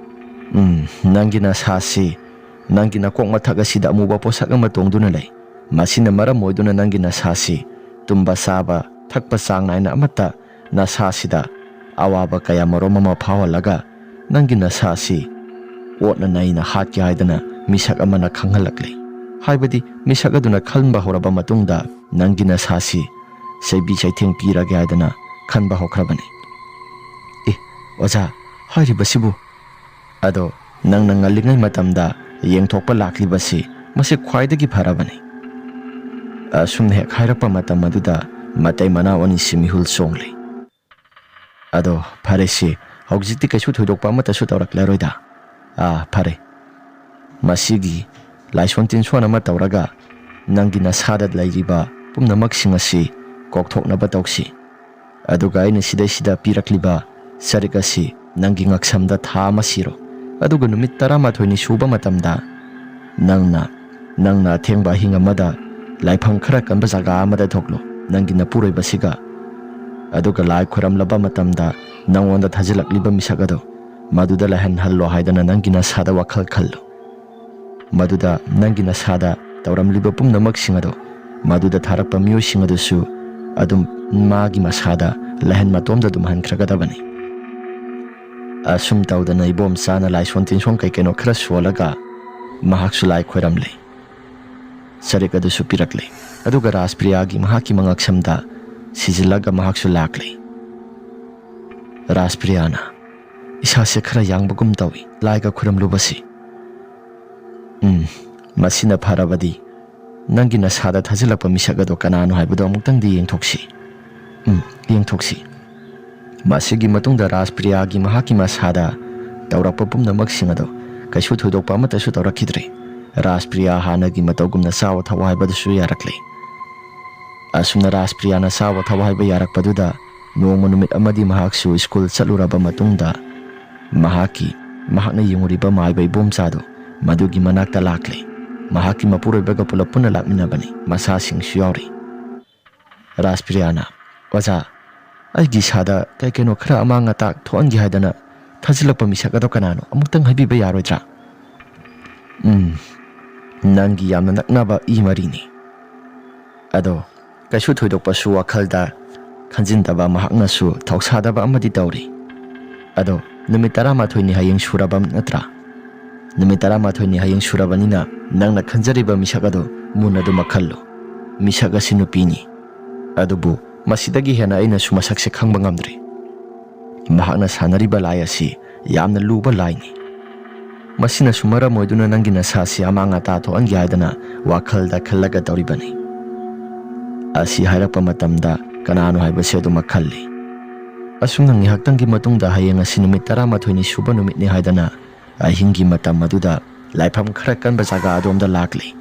"ꯎꯝ, ꯅꯪꯒꯤ ꯅꯁꯥꯁꯤ, ꯅꯪꯒꯤ ꯅꯀꯣꯛ ꯃꯊꯛ ꯑꯁꯤꯗ ꯑꯃꯨꯕ ꯄꯣꯠꯁꯛ ꯑꯃ ꯇꯣꯡꯗꯨꯅ ꯂꯩ꯫ ꯃꯁꯤꯅ ꯃꯔꯝ ꯑꯣꯏꯗꯨꯅ ꯅꯪꯒꯤ ꯅꯁꯥꯁꯤ ꯇꯨꯝꯕ ꯆꯥꯕ, ꯊꯛꯄ ꯆꯥꯡ ꯅꯥꯏꯅ ꯑꯃꯠꯇ ꯅꯁꯥꯁꯤꯗ ꯑꯋꯥꯕ ꯀꯌꯥ ꯃꯔꯨꯝ ꯑꯃ ꯐꯥꯎꯍꯜꯂꯒ ꯅꯪꯒꯤ ꯅꯁꯥꯁꯤ ꯑꯣꯠꯅ ꯅꯩꯅ ꯍꯥꯠꯀꯦ ꯍꯥꯏꯗꯅ ꯃꯤꯁꯛ ꯑꯃꯅ ꯈꯪꯍꯜꯂꯛꯂꯤ꯫ ꯍꯥꯏꯕꯗꯤ ꯃꯤꯁꯛ ꯑꯗꯨꯅ ꯈꯟꯕ ꯍꯧꯔꯕ ꯃꯇꯨꯡꯗ ꯅꯪꯒꯤ ꯅꯁꯥꯁꯤ ꯆꯩꯕꯤ ꯆꯩꯊꯦꯡ ꯄꯤꯔꯒꯦ ꯍꯥꯏꯗꯅ ꯈꯟꯕ ꯍꯧꯈ꯭ꯔꯕꯅꯤ꯫" "ꯑꯦ, ꯑꯣꯖꯥ, ꯍꯥꯏꯔꯤꯕꯁꯤꯕꯨ?" "ꯑꯗꯣ ꯅꯪꯅ ꯉꯜꯂꯤꯉꯩ ꯃꯇꯝꯗ ꯌꯦꯡꯊꯣꯛꯄ ꯂꯥꯛꯂꯤꯕꯁꯤ ꯃꯁꯤ ꯈ꯭ꯋꯥꯏꯗꯒꯤ ꯐꯔꯕꯅꯤ꯫" ꯑꯁꯨꯝꯅ ꯍꯦꯛ ꯍꯥꯏꯔꯛꯄ ꯃꯇꯝ ꯑꯗꯨꯗ ꯃꯇꯩ ꯃꯅꯥꯎ ꯑꯅꯤꯁꯤ ꯃꯤꯍꯨꯜ ꯆꯣꯡꯂꯤ꯫ "ꯑꯗꯣ ꯐꯔꯦꯁꯤ, ꯍꯧꯖꯤꯛꯇꯤ ꯀꯩꯁꯨ ꯊꯣꯏꯗꯣꯛꯄ ꯑꯃꯠꯇꯁꯨ ꯇꯧꯔꯛꯂꯔꯣꯏꯗ꯫ ꯑꯥ, ꯐꯔꯦ꯫ ꯃꯁꯤꯒꯤ ꯂꯥꯏꯁꯣꯟ ꯇꯤꯟꯁꯣꯟ ꯑꯃ ꯇꯧꯔꯒ ꯅꯪꯒꯤ ꯅꯁꯥꯗ ꯂꯩꯔꯤꯕ ꯄꯨꯝꯅꯃꯛꯁꯤꯡ ꯑꯁꯤ ꯀꯣꯛꯊꯣꯛꯅꯕ ꯇꯧꯁꯤ꯫ ꯑꯗꯨꯒ ꯑꯩꯅ ꯁꯤꯗꯩꯁꯤꯗ ꯄꯤꯔꯛꯂꯤꯕ ꯆꯔꯤꯛ ꯑꯁꯤ ꯅꯪꯒꯤ ꯉꯛꯁꯝꯗ ꯊꯥ ꯑꯃ ꯁꯤꯔꯣ꯫ ꯑꯗꯨꯒ ꯅꯨꯃꯤꯠ ꯇꯔꯥꯃꯥꯊꯣꯏꯅꯤ ꯁꯨꯕ ꯃꯇꯝꯗ ꯅꯪꯅ, ꯅꯪꯅ ꯑꯊꯦꯡꯕ ꯑꯍꯤꯡ ꯑꯃꯗ ꯂꯥꯏꯐꯝ ꯈꯔ ꯀꯟꯕ ꯖꯒꯥ ꯑꯃꯗ ꯊꯣꯛꯂꯣ, ꯅꯪꯒꯤ ꯅꯄꯨꯔꯣꯏꯕꯁꯤꯒ꯫ ꯑꯗꯨꯒ ꯂꯥꯏ ꯈꯣꯏꯔꯝꯂꯕ ꯃꯇꯝꯗ ꯅꯪꯉꯣꯟꯗ ꯊꯥꯖꯤꯜꯂꯛꯂꯤꯕ ꯃꯤꯁꯛ ꯑꯗꯣ ꯃꯗꯨꯗ ꯂꯩꯍꯟꯍꯜꯂꯣ ꯍꯥꯏꯗꯅ ꯅꯪꯒꯤ ꯅꯁꯥꯗ ꯋꯥꯈꯜ ꯈꯜꯂꯨ꯫ ꯃꯗꯨꯗ ꯅꯪꯒꯤ ꯅꯁꯥꯗ ꯇꯧꯔꯝꯂꯤꯕ ꯄꯨꯝꯅꯃꯛꯁꯤꯡ ꯑꯗꯣ ꯃꯗꯨꯗ ꯊꯥꯔꯛꯄ ꯃꯤꯑꯣꯏꯁꯤꯡ ꯑꯗꯨꯁꯨ ꯑꯗꯨꯝ ꯃꯥꯒꯤ ꯃꯁꯥꯗ ꯂꯩꯍꯟ ꯃꯇꯣꯝꯗ ꯑꯗꯨꯝ ꯍꯟꯈ꯭ꯔꯒꯗꯕꯅꯤ꯫" ꯑꯁꯨꯝ ꯇꯧꯗꯅ ꯏꯕꯣꯝꯆꯥꯅ ꯂꯥꯏꯁꯣꯟ ꯇꯤꯟꯁꯣꯟ ꯀꯩ ꯀꯩꯅꯣ ꯈꯔ ꯁꯣꯜꯂꯒ ꯃꯍꯥꯛꯁꯨ ꯂꯥꯏ ꯈꯣꯏꯔꯝꯂꯦ꯫ ꯆꯔꯤꯛ ꯑꯗꯨꯁꯨ ꯄꯤꯔꯛꯂꯦ꯫ ꯑꯗꯨꯒ ꯔꯥꯖꯄ꯭ꯔꯤꯌꯥꯒꯤ ꯃꯍꯥꯛꯀꯤ ꯃꯉꯛꯁꯝꯗ ꯁꯤꯖꯤꯜꯂꯒ ꯃꯍꯥꯛꯁꯨ ꯂꯥꯛꯂꯦ꯫ ꯔꯥꯖꯄ꯭ꯔꯤꯌꯥꯅ, "ꯏꯁꯥꯁꯦ ꯈꯔ ꯌꯥꯡꯕꯒꯨꯝ ꯇꯧꯏ ꯂꯥꯏꯒ ꯈꯨꯔꯨꯝꯂꯨꯕꯁꯤ꯫" "ꯎꯝ, ꯃꯁꯤꯅ ꯐꯔꯕꯗꯤ ꯅꯪꯒꯤ ꯅꯁꯥꯗ ꯊꯥꯖꯤꯜꯂꯛꯄ ꯃꯤꯁꯛ ꯑꯗꯣ ꯀꯅꯥꯅꯣ ꯍꯥꯏꯕꯗꯣ ꯑꯃꯨꯛꯇꯪꯗꯤ ꯌꯦꯡꯊꯣꯛꯁꯤ꯫ ꯎꯝ, ꯌꯦꯡꯊꯣꯛꯁꯤ꯫" ꯃꯁꯤꯒꯤ ꯃꯇꯨꯡꯗ ꯔꯥꯖꯄ꯭ꯔꯤꯌꯥꯒꯤ ꯃꯍꯥꯛꯀꯤ ꯃꯁꯥꯗ ꯇꯧꯔꯛꯄ ꯄꯨꯝꯅꯃꯛꯁꯤꯡ ꯑꯗꯣ ꯀꯩꯁꯨ ꯊꯣꯏꯗꯣꯛꯄ ꯑꯃꯠꯇꯁꯨ ꯇꯧꯔꯛꯈꯤꯗ꯭ꯔꯦ꯫ ꯔꯥꯖꯄ꯭ꯔꯤꯌꯥ ꯍꯥꯟꯅꯒꯤ ꯃꯇꯧꯒꯨꯝꯅ ꯆꯥꯕ ꯊꯛꯄ ꯍꯥꯏꯕꯗꯨꯁꯨ ꯌꯥꯔꯛꯂꯦ꯫ ꯑꯁꯨꯝꯅ ꯔꯥꯖꯄ꯭ꯔꯤꯌꯥꯅ ꯆꯥꯕ ꯊꯛꯄ ꯍꯥꯏꯕ ꯌꯥꯔꯛꯄꯗꯨꯗ ꯅꯣꯡꯃ ꯅꯨꯃꯤꯠ ꯑꯃꯗꯤ ꯃꯍꯥꯛꯁꯨ ꯁ꯭ꯀꯨꯜ ꯆꯠꯂꯨꯔꯕ ꯃꯇꯨꯡꯗ ꯃꯍꯥꯛꯀꯤ, ꯃꯍꯥꯛꯅ ꯌꯦꯡꯉꯨꯔꯤꯕ ꯃꯥꯏꯕ ꯏꯕꯣꯝꯆꯥꯗꯣ ꯃꯗꯨꯒꯤ ꯃꯅꯥꯛꯇ ꯂꯥꯛꯂꯦ꯫ ꯃꯍꯥꯛꯀꯤ ꯃꯄꯨꯔꯣꯏꯕꯒ ꯄꯨꯂꯞ ꯄꯨꯟꯅ ꯂꯥꯛꯃꯤꯟꯅꯕꯅꯤ, ꯃꯆꯥꯁꯤꯡꯁꯨ ꯌꯥꯎꯔꯤ꯫ ꯔꯥꯖꯄ꯭ꯔꯤꯌꯥꯅ, "ꯑꯣꯖꯥ, ꯑꯩꯒꯤ ꯏꯁꯥꯗ ꯀꯩ ꯀꯩꯅꯣ ꯈꯔ ꯑꯃꯥꯡ ꯑꯇꯥ ꯊꯣꯛꯍꯟꯒꯦ ꯍꯥꯏꯗꯅ ꯊꯥꯖꯤꯜꯂꯛꯄ ꯃꯤꯁꯛ ꯑꯗꯣ ꯀꯅꯥꯅꯣ? ꯑꯃꯨꯛꯇꯪ ꯍꯥꯏꯕꯤꯕ ꯌꯥꯔꯣꯏꯗ꯭ꯔꯥ? ꯎꯝ, ꯅꯪꯒꯤ ꯌꯥꯝꯅ ꯅꯛꯅꯕ ꯏ ꯃꯔꯤꯅꯤ꯫ ꯑꯗꯣ ꯀꯩꯁꯨ ꯊꯣꯏꯗꯣꯛꯄꯁꯨ ꯋꯥꯈꯜꯗ ꯈꯟꯖꯤꯟꯗꯕ, ꯃꯍꯥꯛꯅꯁꯨ ꯊꯧꯁꯥꯗꯕ ꯑꯃꯗꯤ ꯇꯧꯔꯤ꯫ ꯑꯗꯣ ꯅꯨꯃꯤꯠ ꯇꯔꯥꯃꯥꯊꯣꯏꯅꯤ ꯍꯌꯦꯡ ꯁꯨꯔꯕ ꯅꯠꯇ꯭ꯔꯥ? ꯅꯨꯃꯤꯠ ꯇꯔꯥꯃꯥꯊꯣꯏꯅꯤ ꯍꯌꯦꯡ ꯁꯨꯔꯕꯅꯤꯅ ꯅꯪꯅ ꯈꯟꯖꯔꯤꯕ ꯃꯤꯁꯛ ꯑꯗꯨ ꯃꯨꯟꯅ ꯑꯗꯨꯃꯛ ꯈꯜꯂꯨ꯫ ꯃꯤꯁꯛ ꯑꯁꯤ ꯅꯨꯄꯤꯅꯤ꯫ ꯑꯗꯨꯕꯨ ꯃꯁꯤꯗꯒꯤ ꯍꯦꯟꯅ ꯑꯩꯅꯁꯨ ꯃꯁꯛꯁꯦ ꯈꯪꯕ ꯉꯝꯗ꯭ꯔꯤ꯫ ꯃꯍꯥꯛꯅ ꯁꯥꯟꯅꯔꯤꯕ ꯂꯥꯏ ꯑꯁꯤ ꯌꯥꯝꯅ ꯂꯨꯕ ꯂꯥꯏꯅꯤ꯫ ꯃꯁꯤꯅꯁꯨ ꯃꯔꯝ ꯑꯣꯏꯗꯨꯅ ꯅꯪꯒꯤ ꯅꯁꯥꯁꯤ ꯑꯃꯥꯡ ꯑꯇꯥ ꯊꯣꯛꯍꯟꯒꯦ ꯍꯥꯏꯗꯅ ꯋꯥꯈꯜꯗ ꯈꯜꯂꯒ ꯇꯧꯔꯤꯕꯅꯤ꯫ ꯑꯁꯤ ꯍꯥꯏꯔꯛꯄ ꯃꯇꯝꯗ ꯀꯅꯥꯅꯣ ꯍꯥꯏꯕꯁꯦ ꯑꯗꯨꯃꯛ ꯈꯜꯂꯤ꯫ ꯑꯁꯨꯝꯅ ꯉꯥꯏꯍꯥꯛꯇꯪꯒꯤ ꯃꯇꯨꯡꯗ ꯍꯌꯦꯡ ꯑꯁꯤ ꯅꯨꯃꯤꯠ ꯇꯔꯥꯃꯥꯊꯣꯏꯅꯤ ꯁꯨꯕ ꯅꯨꯃꯤꯠꯅꯤ ꯍꯥꯏꯗꯅ ꯑꯍꯤꯡꯒꯤ ꯃꯇꯝ ꯑꯗꯨꯗ ꯂꯥꯏꯐꯝ ꯈꯔ ꯀꯟꯕ ꯖꯒꯥ ꯑꯗꯣꯝꯗ ꯂꯥꯛꯂꯤ꯫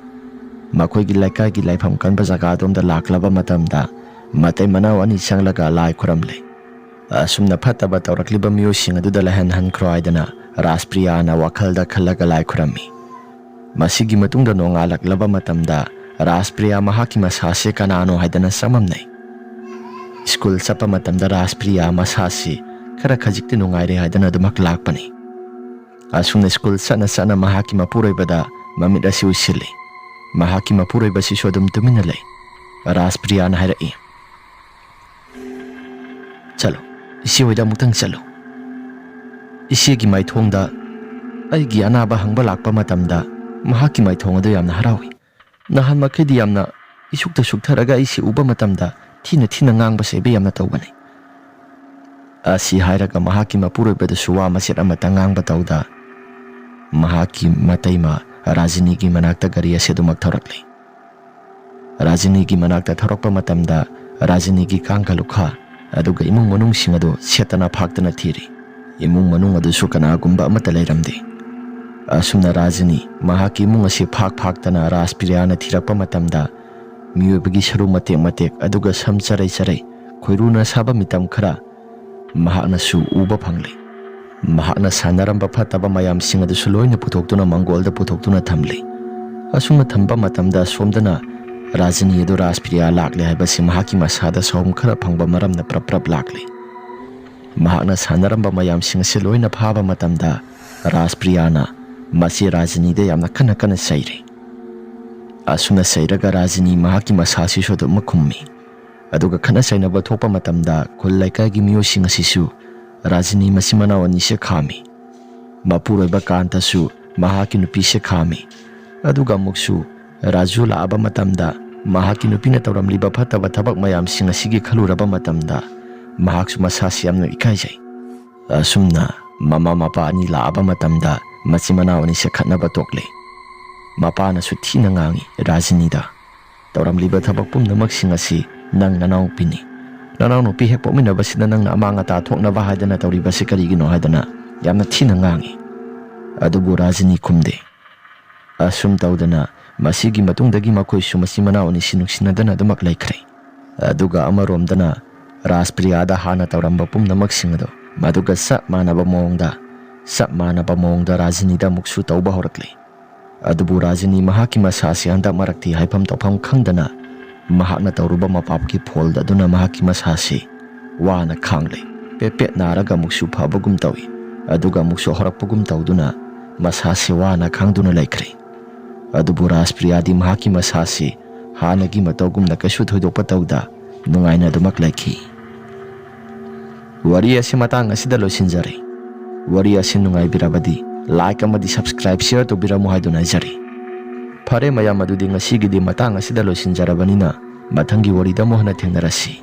ꯃꯈꯣꯏꯒꯤ ꯂꯩꯀꯥꯏꯒꯤ ꯂꯥꯏꯐꯝ ꯀꯟꯕ ꯖꯒꯥ ꯑꯗꯣꯝꯗ ꯂꯥꯛꯂꯕ ꯃꯇꯝꯗ ꯃꯇꯩ ꯃꯅꯥꯎ ꯑꯅꯤ ꯆꯪꯂꯒ ꯂꯥꯏ ꯈꯨꯔꯝꯂꯦ꯫ ꯑꯁꯨꯝꯅ ꯐꯠꯇꯕ ꯇꯧꯔꯛꯂꯤꯕ ꯃꯤꯑꯣꯏꯁꯤꯡ ꯑꯗꯨꯗ ꯂꯩꯍꯟꯍꯟꯈ꯭ꯔꯣ ꯍꯥꯏꯗꯅ ꯔꯥꯖꯄ꯭ꯔꯤꯌꯥꯅ ꯋꯥꯈꯜꯗ ꯈꯜꯂꯒ ꯂꯥꯏ ꯈꯨꯔꯝꯃꯤ꯫ ꯃꯁꯤꯒꯤ ꯃꯇꯨꯡꯗ ꯅꯣꯡꯉꯥꯜꯂꯛꯂꯕ ꯃꯇꯝꯗ ꯔꯥꯖꯄ꯭ꯔꯤꯌꯥ ꯃꯍꯥꯛꯀꯤ ꯃꯁꯥꯁꯦ ꯀꯅꯥꯅꯣ ꯍꯥꯏꯗꯅ ꯆꯃꯝꯅꯩ꯫ ꯁ꯭ꯀꯨꯜ ꯆꯠꯄ ꯃꯇꯝꯗ ꯔꯥꯖꯄ꯭ꯔꯤꯌꯥ ꯃꯁꯥꯁꯤ ꯈꯔ ꯈꯖꯤꯛꯇꯤ ꯅꯨꯡꯉꯥꯏꯔꯦ ꯍꯥꯏꯗꯅ ꯑꯗꯨꯃꯛ ꯂꯥꯛꯄꯅꯤ꯫ ꯑꯁꯨꯝꯅ ꯁ꯭ꯀꯨꯜ ꯆꯠꯅ ꯆꯠꯅ ꯃꯍꯥꯛꯀꯤ ꯃꯄꯨꯔꯣꯏꯕꯗ ꯃꯃꯤꯠ ꯑꯁꯤ ꯎꯏꯁꯤꯜꯂꯤ꯫ ꯃꯍꯥꯛꯀꯤ ꯃꯄꯨꯔꯣꯏꯕꯁꯤꯁꯨ ꯑꯗꯨꯝ ꯇꯨꯃꯤꯟꯅ ꯂꯩ꯫ ꯔꯥꯖꯄ꯭ꯔꯤꯌꯥꯅ ꯍꯥꯏꯔꯛꯏ, "ꯆꯠꯂꯣ, ꯏꯆꯦ ꯍꯣꯏꯗ ꯑꯃꯨꯛꯇꯪ ꯆꯠꯂꯨ꯫ ꯏꯆꯦꯒꯤ ꯃꯥꯏꯊꯣꯡꯗ ꯑꯩꯒꯤ ꯑꯅꯥꯕ ꯍꯪꯕ ꯂꯥꯛꯄ ꯃꯇꯝꯗ ꯃꯍꯥꯛꯀꯤ ꯃꯥꯏꯊꯣꯡ ꯑꯗꯨ ꯌꯥꯝꯅ ꯍꯔꯥꯎꯏ꯫ ꯅꯍꯥꯟ ꯃꯈꯩꯗꯤ ꯌꯥꯝꯅ ꯏꯁꯨꯛꯇ ꯁꯨꯛꯊꯔꯒ ꯑꯩꯁꯤ ꯎꯕ ꯃꯇꯝꯗ ꯊꯤꯅ ꯊꯤꯅ ꯉꯥꯡꯕ ꯆꯩꯕ ꯌꯥꯝꯅ ꯇꯧꯕꯅꯤ꯫" ꯑꯁꯤ ꯍꯥꯏꯔꯒ ꯃꯍꯥꯛꯀꯤ ꯃꯄꯨꯔꯣꯏꯕꯗꯁꯨ ꯋꯥ ꯃꯆꯦꯠ ꯑꯃꯠꯇ ꯉꯥꯡꯕ ꯇꯧꯗ ꯃꯍꯥꯛꯀꯤ ꯃꯇꯩꯃ ꯔꯥꯖꯤꯅꯤꯒꯤ ꯃꯅꯥꯛꯇ ꯒꯥꯔꯤ ꯑꯁꯤ ꯑꯗꯨꯃꯛ ꯊꯧꯔꯛꯂꯤ꯫ ꯔꯥꯖꯤꯅꯤꯒꯤ ꯃꯅꯥꯛꯇ ꯊꯧꯔꯛꯄ ꯃꯇꯝꯗ ꯔꯥꯖꯤꯅꯤꯒꯤ ꯀꯥꯡꯒ ꯂꯨꯈꯥ ꯑꯗꯨꯒ ꯏꯃꯨꯡ ꯃꯅꯨꯡꯁꯤꯡ ꯑꯗꯨ ꯁꯦꯠꯇꯅ ꯐꯥꯛꯇꯅ ꯊꯤꯔꯤ꯫ ꯏꯃꯨꯡ ꯃꯅꯨꯡ ꯑꯗꯨꯁꯨ ꯀꯅꯥꯒꯨꯝꯕ ꯑꯃꯠꯇ ꯂꯩꯔꯝꯗꯦ꯫ ꯑꯁꯨꯝꯅ ꯔꯥꯖꯤꯅꯤ ꯃꯍꯥꯛꯀꯤ ꯏꯃꯨꯡ ꯑꯁꯤ ꯐꯥꯛ ꯐꯥꯛꯇꯅ ꯔꯥꯖꯄ꯭ꯔꯤꯌꯥꯅ ꯊꯤꯔꯛꯄ ꯃꯇꯝꯗ ꯃꯤꯑꯣꯏꯕꯒꯤ ꯁꯔꯨ ꯃꯇꯦꯛ ꯃꯇꯦꯛ ꯑꯗꯨꯒ ꯁꯝ ꯆꯔꯩ ꯆꯔꯩ ꯈꯣꯏꯔꯨꯅ ꯁꯥꯕ ꯃꯤꯇꯝ ꯈꯔ ꯃꯍꯥꯛꯅꯁꯨ ꯎꯕ ꯐꯪꯂꯦ꯫ ꯃꯍꯥꯛꯅ ꯁꯥꯟꯅꯔꯝꯕ ꯐꯠꯇꯕ ꯃꯌꯥꯝꯁꯤꯡ ꯑꯗꯨꯁꯨ ꯂꯣꯏꯅ ꯄꯨꯊꯣꯛꯇꯨꯅ ꯃꯪꯒꯣꯜꯗ ꯄꯨꯊꯣꯛꯇꯨꯅ ꯊꯝꯂꯤ꯫ ꯑꯁꯨꯝꯅ ꯊꯝꯕ ꯃꯇꯝꯗ ꯑꯁꯣꯝꯗꯅ ꯔꯥꯖꯅꯤ ꯑꯗꯨ ꯔꯥꯖꯄ꯭ꯔꯤꯌꯥ ꯂꯥꯛꯂꯦ ꯍꯥꯏꯕꯁꯤ ꯃꯍꯥꯛꯀꯤ ꯃꯁꯥꯗ ꯁꯥꯎꯍꯨꯝ ꯈꯔ ꯐꯪꯕ ꯃꯔꯝꯅ ꯄ꯭ꯔꯞ ꯄ꯭ꯔꯞ ꯂꯥꯛꯂꯤ꯫ ꯃꯍꯥꯛꯅ ꯁꯥꯟꯅꯔꯝꯕ ꯃꯌꯥꯝꯁꯤꯡ ꯑꯁꯤ ꯂꯣꯏꯅ ꯐꯥꯕ ꯃꯇꯝꯗ ꯔꯥꯖꯄ꯭ꯔꯤꯌꯥꯅ ꯃꯁꯤ ꯔꯥꯖꯅꯤꯗ ꯌꯥꯝꯅ ꯀꯟꯅ ꯀꯟꯅ ꯆꯩꯔꯤ꯫ ꯑꯁꯨꯝꯅ ꯆꯩꯔꯒ ꯔꯥꯖꯅꯤ ꯃꯍꯥꯛꯀꯤ ꯃꯁꯥꯁꯤꯁꯨ ꯑꯗꯨꯃꯛ ꯈꯨꯝꯃꯤ꯫ ꯑꯗꯨꯒ ꯈꯠꯅ ꯆꯩꯅꯕ ꯊꯣꯛꯄ ꯃꯇꯝꯗ ꯈꯨꯜ ꯂꯩꯀꯥꯏꯒꯤ ꯃꯤꯑꯣꯏꯁꯤꯡ ꯑꯁꯤꯁꯨ ꯔꯥꯖꯅꯤ ꯃꯆꯤꯟ ꯃꯅꯥꯎ ꯑꯅꯤꯁꯦ ꯈꯥꯝꯃꯤ꯫ ꯃꯄꯨꯔꯣꯏꯕ ꯀꯥꯟꯇꯁꯨ ꯃꯍꯥꯛꯀꯤ ꯅꯨꯄꯤꯁꯦ ꯈꯥꯝꯃꯤ꯫ ꯑꯗꯨꯒ ꯑꯃꯨꯛꯁꯨ ꯔꯥꯖꯨ ꯂꯥꯛꯑꯕ ꯃꯇꯝꯗ ꯃꯍꯥꯛꯀꯤ ꯅꯨꯄꯤꯅ ꯇꯧꯔꯝꯂꯤꯕ ꯐꯠꯇꯕ ꯊꯕꯛ ꯃꯌꯥꯝꯁꯤꯡ ꯑꯁꯤꯒꯤ ꯈꯜꯂꯨꯔꯕ ꯃꯇꯝꯗ ꯃꯍꯥꯛꯁꯨ ꯃꯁꯥꯁꯤ ꯌꯥꯝꯅ ꯏꯀꯥꯏꯖꯩ꯫ ꯑꯁꯨꯝꯅ ꯃꯃꯥ ꯃꯄꯥ ꯑꯅꯤ ꯂꯥꯛꯑꯕ ꯃꯇꯝꯗ ꯃꯆꯤꯟ ꯃꯅꯥꯎ ꯑꯅꯤꯁꯦ ꯈꯠꯅꯕ ꯇꯣꯛꯂꯦ꯫ ꯃꯄꯥꯅꯁꯨ ꯊꯤꯅ ꯉꯥꯡꯉꯤ ꯔꯥꯖꯅꯤꯗ, "ꯇꯧꯔꯝꯂꯤꯕ ꯊꯕꯛ ꯄꯨꯝꯅꯃꯛꯁꯤꯡ ꯑꯁꯤ ꯅꯪ ꯅꯅꯥꯎꯅꯨꯄꯤꯅꯤ꯫ ꯅꯅꯥꯎꯅꯨꯄꯤ ꯍꯦꯛ ꯄꯣꯛꯃꯤꯟꯅꯕꯁꯤꯗ ꯅꯪꯅ ꯑꯃꯥꯡ ꯑꯇꯥ ꯊꯣꯛꯅꯕ ꯍꯥꯏꯗꯅ ꯇꯧꯔꯤꯕꯁꯤ ꯀꯔꯤꯒꯤꯅꯣ?" ꯍꯥꯏꯗꯅ ꯌꯥꯝꯅ ꯊꯤꯅ ꯉꯥꯡꯉꯤ꯫ ꯑꯗꯨꯕꯨ ꯔꯥꯖꯅꯤ ꯈꯨꯝꯗꯦ꯫ ꯑꯁꯨꯝ ꯇꯧꯗꯅ ꯃꯁꯤꯒꯤ ꯃꯇꯨꯡꯗꯒꯤ ꯃꯈꯣꯏꯁꯨ ꯃꯆꯤꯟ ꯃꯅꯥꯎ ꯑꯅꯤꯁꯤ ꯅꯨꯡꯁꯤꯅꯗꯅ ꯑꯗꯨꯃꯛ ꯂꯩꯈ꯭ꯔꯦ꯫ ꯑꯗꯨꯒ ꯑꯃꯔꯣꯝꯗꯅ ꯔꯥꯖꯄ꯭ꯔꯤꯌꯥꯗ ꯍꯥꯟꯅ ꯇꯧꯔꯝꯕ ꯄꯨꯝꯅꯃꯛꯁꯤꯡ ꯑꯗꯣ ꯃꯗꯨꯒ ꯆꯞ ꯃꯥꯟꯅꯕ ꯃꯑꯣꯡꯗ, ꯆꯞ ꯃꯥꯟꯅꯕ ꯃꯑꯣꯡꯗ ꯔꯥꯖꯅꯤꯗ ꯑꯃꯨꯛꯁꯨ ꯇꯧꯕ ꯍꯧꯔꯛꯂꯦ꯫ ꯑꯗꯨꯕꯨ ꯔꯥꯖꯅꯤ ꯃꯍꯥꯛꯀꯤ ꯃꯁꯥꯁꯤ ꯍꯟꯗꯛ ꯃꯔꯛꯇꯤ ꯍꯥꯏꯐꯝ ꯇꯧꯐꯝ ꯈꯪꯗꯅ ꯃꯍꯥꯛꯅ ꯇꯧꯔꯨꯕ ꯃꯄꯥꯞꯀꯤ ꯐꯣꯜ ꯑꯗꯨꯅ ꯃꯍꯥꯛꯀꯤ ꯃꯁꯥꯁꯤ ꯋꯥꯅ ꯈꯥꯡꯂꯦ꯫ ꯄꯦꯠ ꯄꯦꯠ ꯅꯥꯔꯒ ꯑꯃꯨꯛꯁꯨ ꯐꯕꯒꯨꯝ ꯇꯧꯏ, ꯑꯗꯨꯒ ꯑꯃꯨꯛꯁꯨ ꯍꯧꯔꯛꯄꯒꯨꯝ ꯇꯧꯗꯨꯅ ꯃꯁꯥꯁꯤ ꯋꯥꯅ ꯈꯥꯡꯗꯨꯅ ꯂꯩꯈ꯭ꯔꯦ꯫ ꯑꯗꯨꯕꯨ ꯔꯥꯖꯄ꯭ꯔꯤꯌꯥꯗꯤ ꯃꯍꯥꯛꯀꯤ ꯃꯁꯥꯁꯤ ꯍꯥꯟꯅꯒꯤ ꯃꯇꯧꯒꯨꯝꯅ ꯀꯩꯁꯨ ꯊꯣꯏꯗꯣꯛꯄ ꯇꯧꯗ ꯅꯨꯡꯉꯥꯏꯅ ꯑꯗꯨꯃꯛ ꯂꯩꯈꯤ꯫ ꯋꯥꯔꯤ ꯑꯁꯤ ꯃꯇꯥꯡ ꯑꯁꯤꯗ ꯂꯣꯏꯁꯤꯟꯖꯔꯦ꯫ ꯋꯥꯔꯤ ꯑꯁꯤ ꯅꯨꯡꯉꯥꯏꯕꯤꯔꯕꯗꯤ like ꯑꯃꯗꯤ subscribe, share ꯇꯧꯕꯤꯔꯝꯃꯨ ꯍꯥꯏꯗꯨꯅ ꯍꯥꯏꯖꯔꯤ꯫ ꯐꯔꯦ ꯃꯌꯥꯝ, ꯑꯗꯨꯗꯤ ꯉꯁꯤꯒꯤꯗꯤ ꯃꯇꯥꯡ ꯑꯁꯤꯗ ꯂꯣꯏꯁꯤꯟꯖꯔꯕꯅꯤꯅ ꯃꯊꯪꯒꯤ ꯋꯥꯔꯤꯗ ꯑꯃꯨꯛ ꯍꯟꯅ ꯊꯦꯡꯅꯔꯁꯤ꯫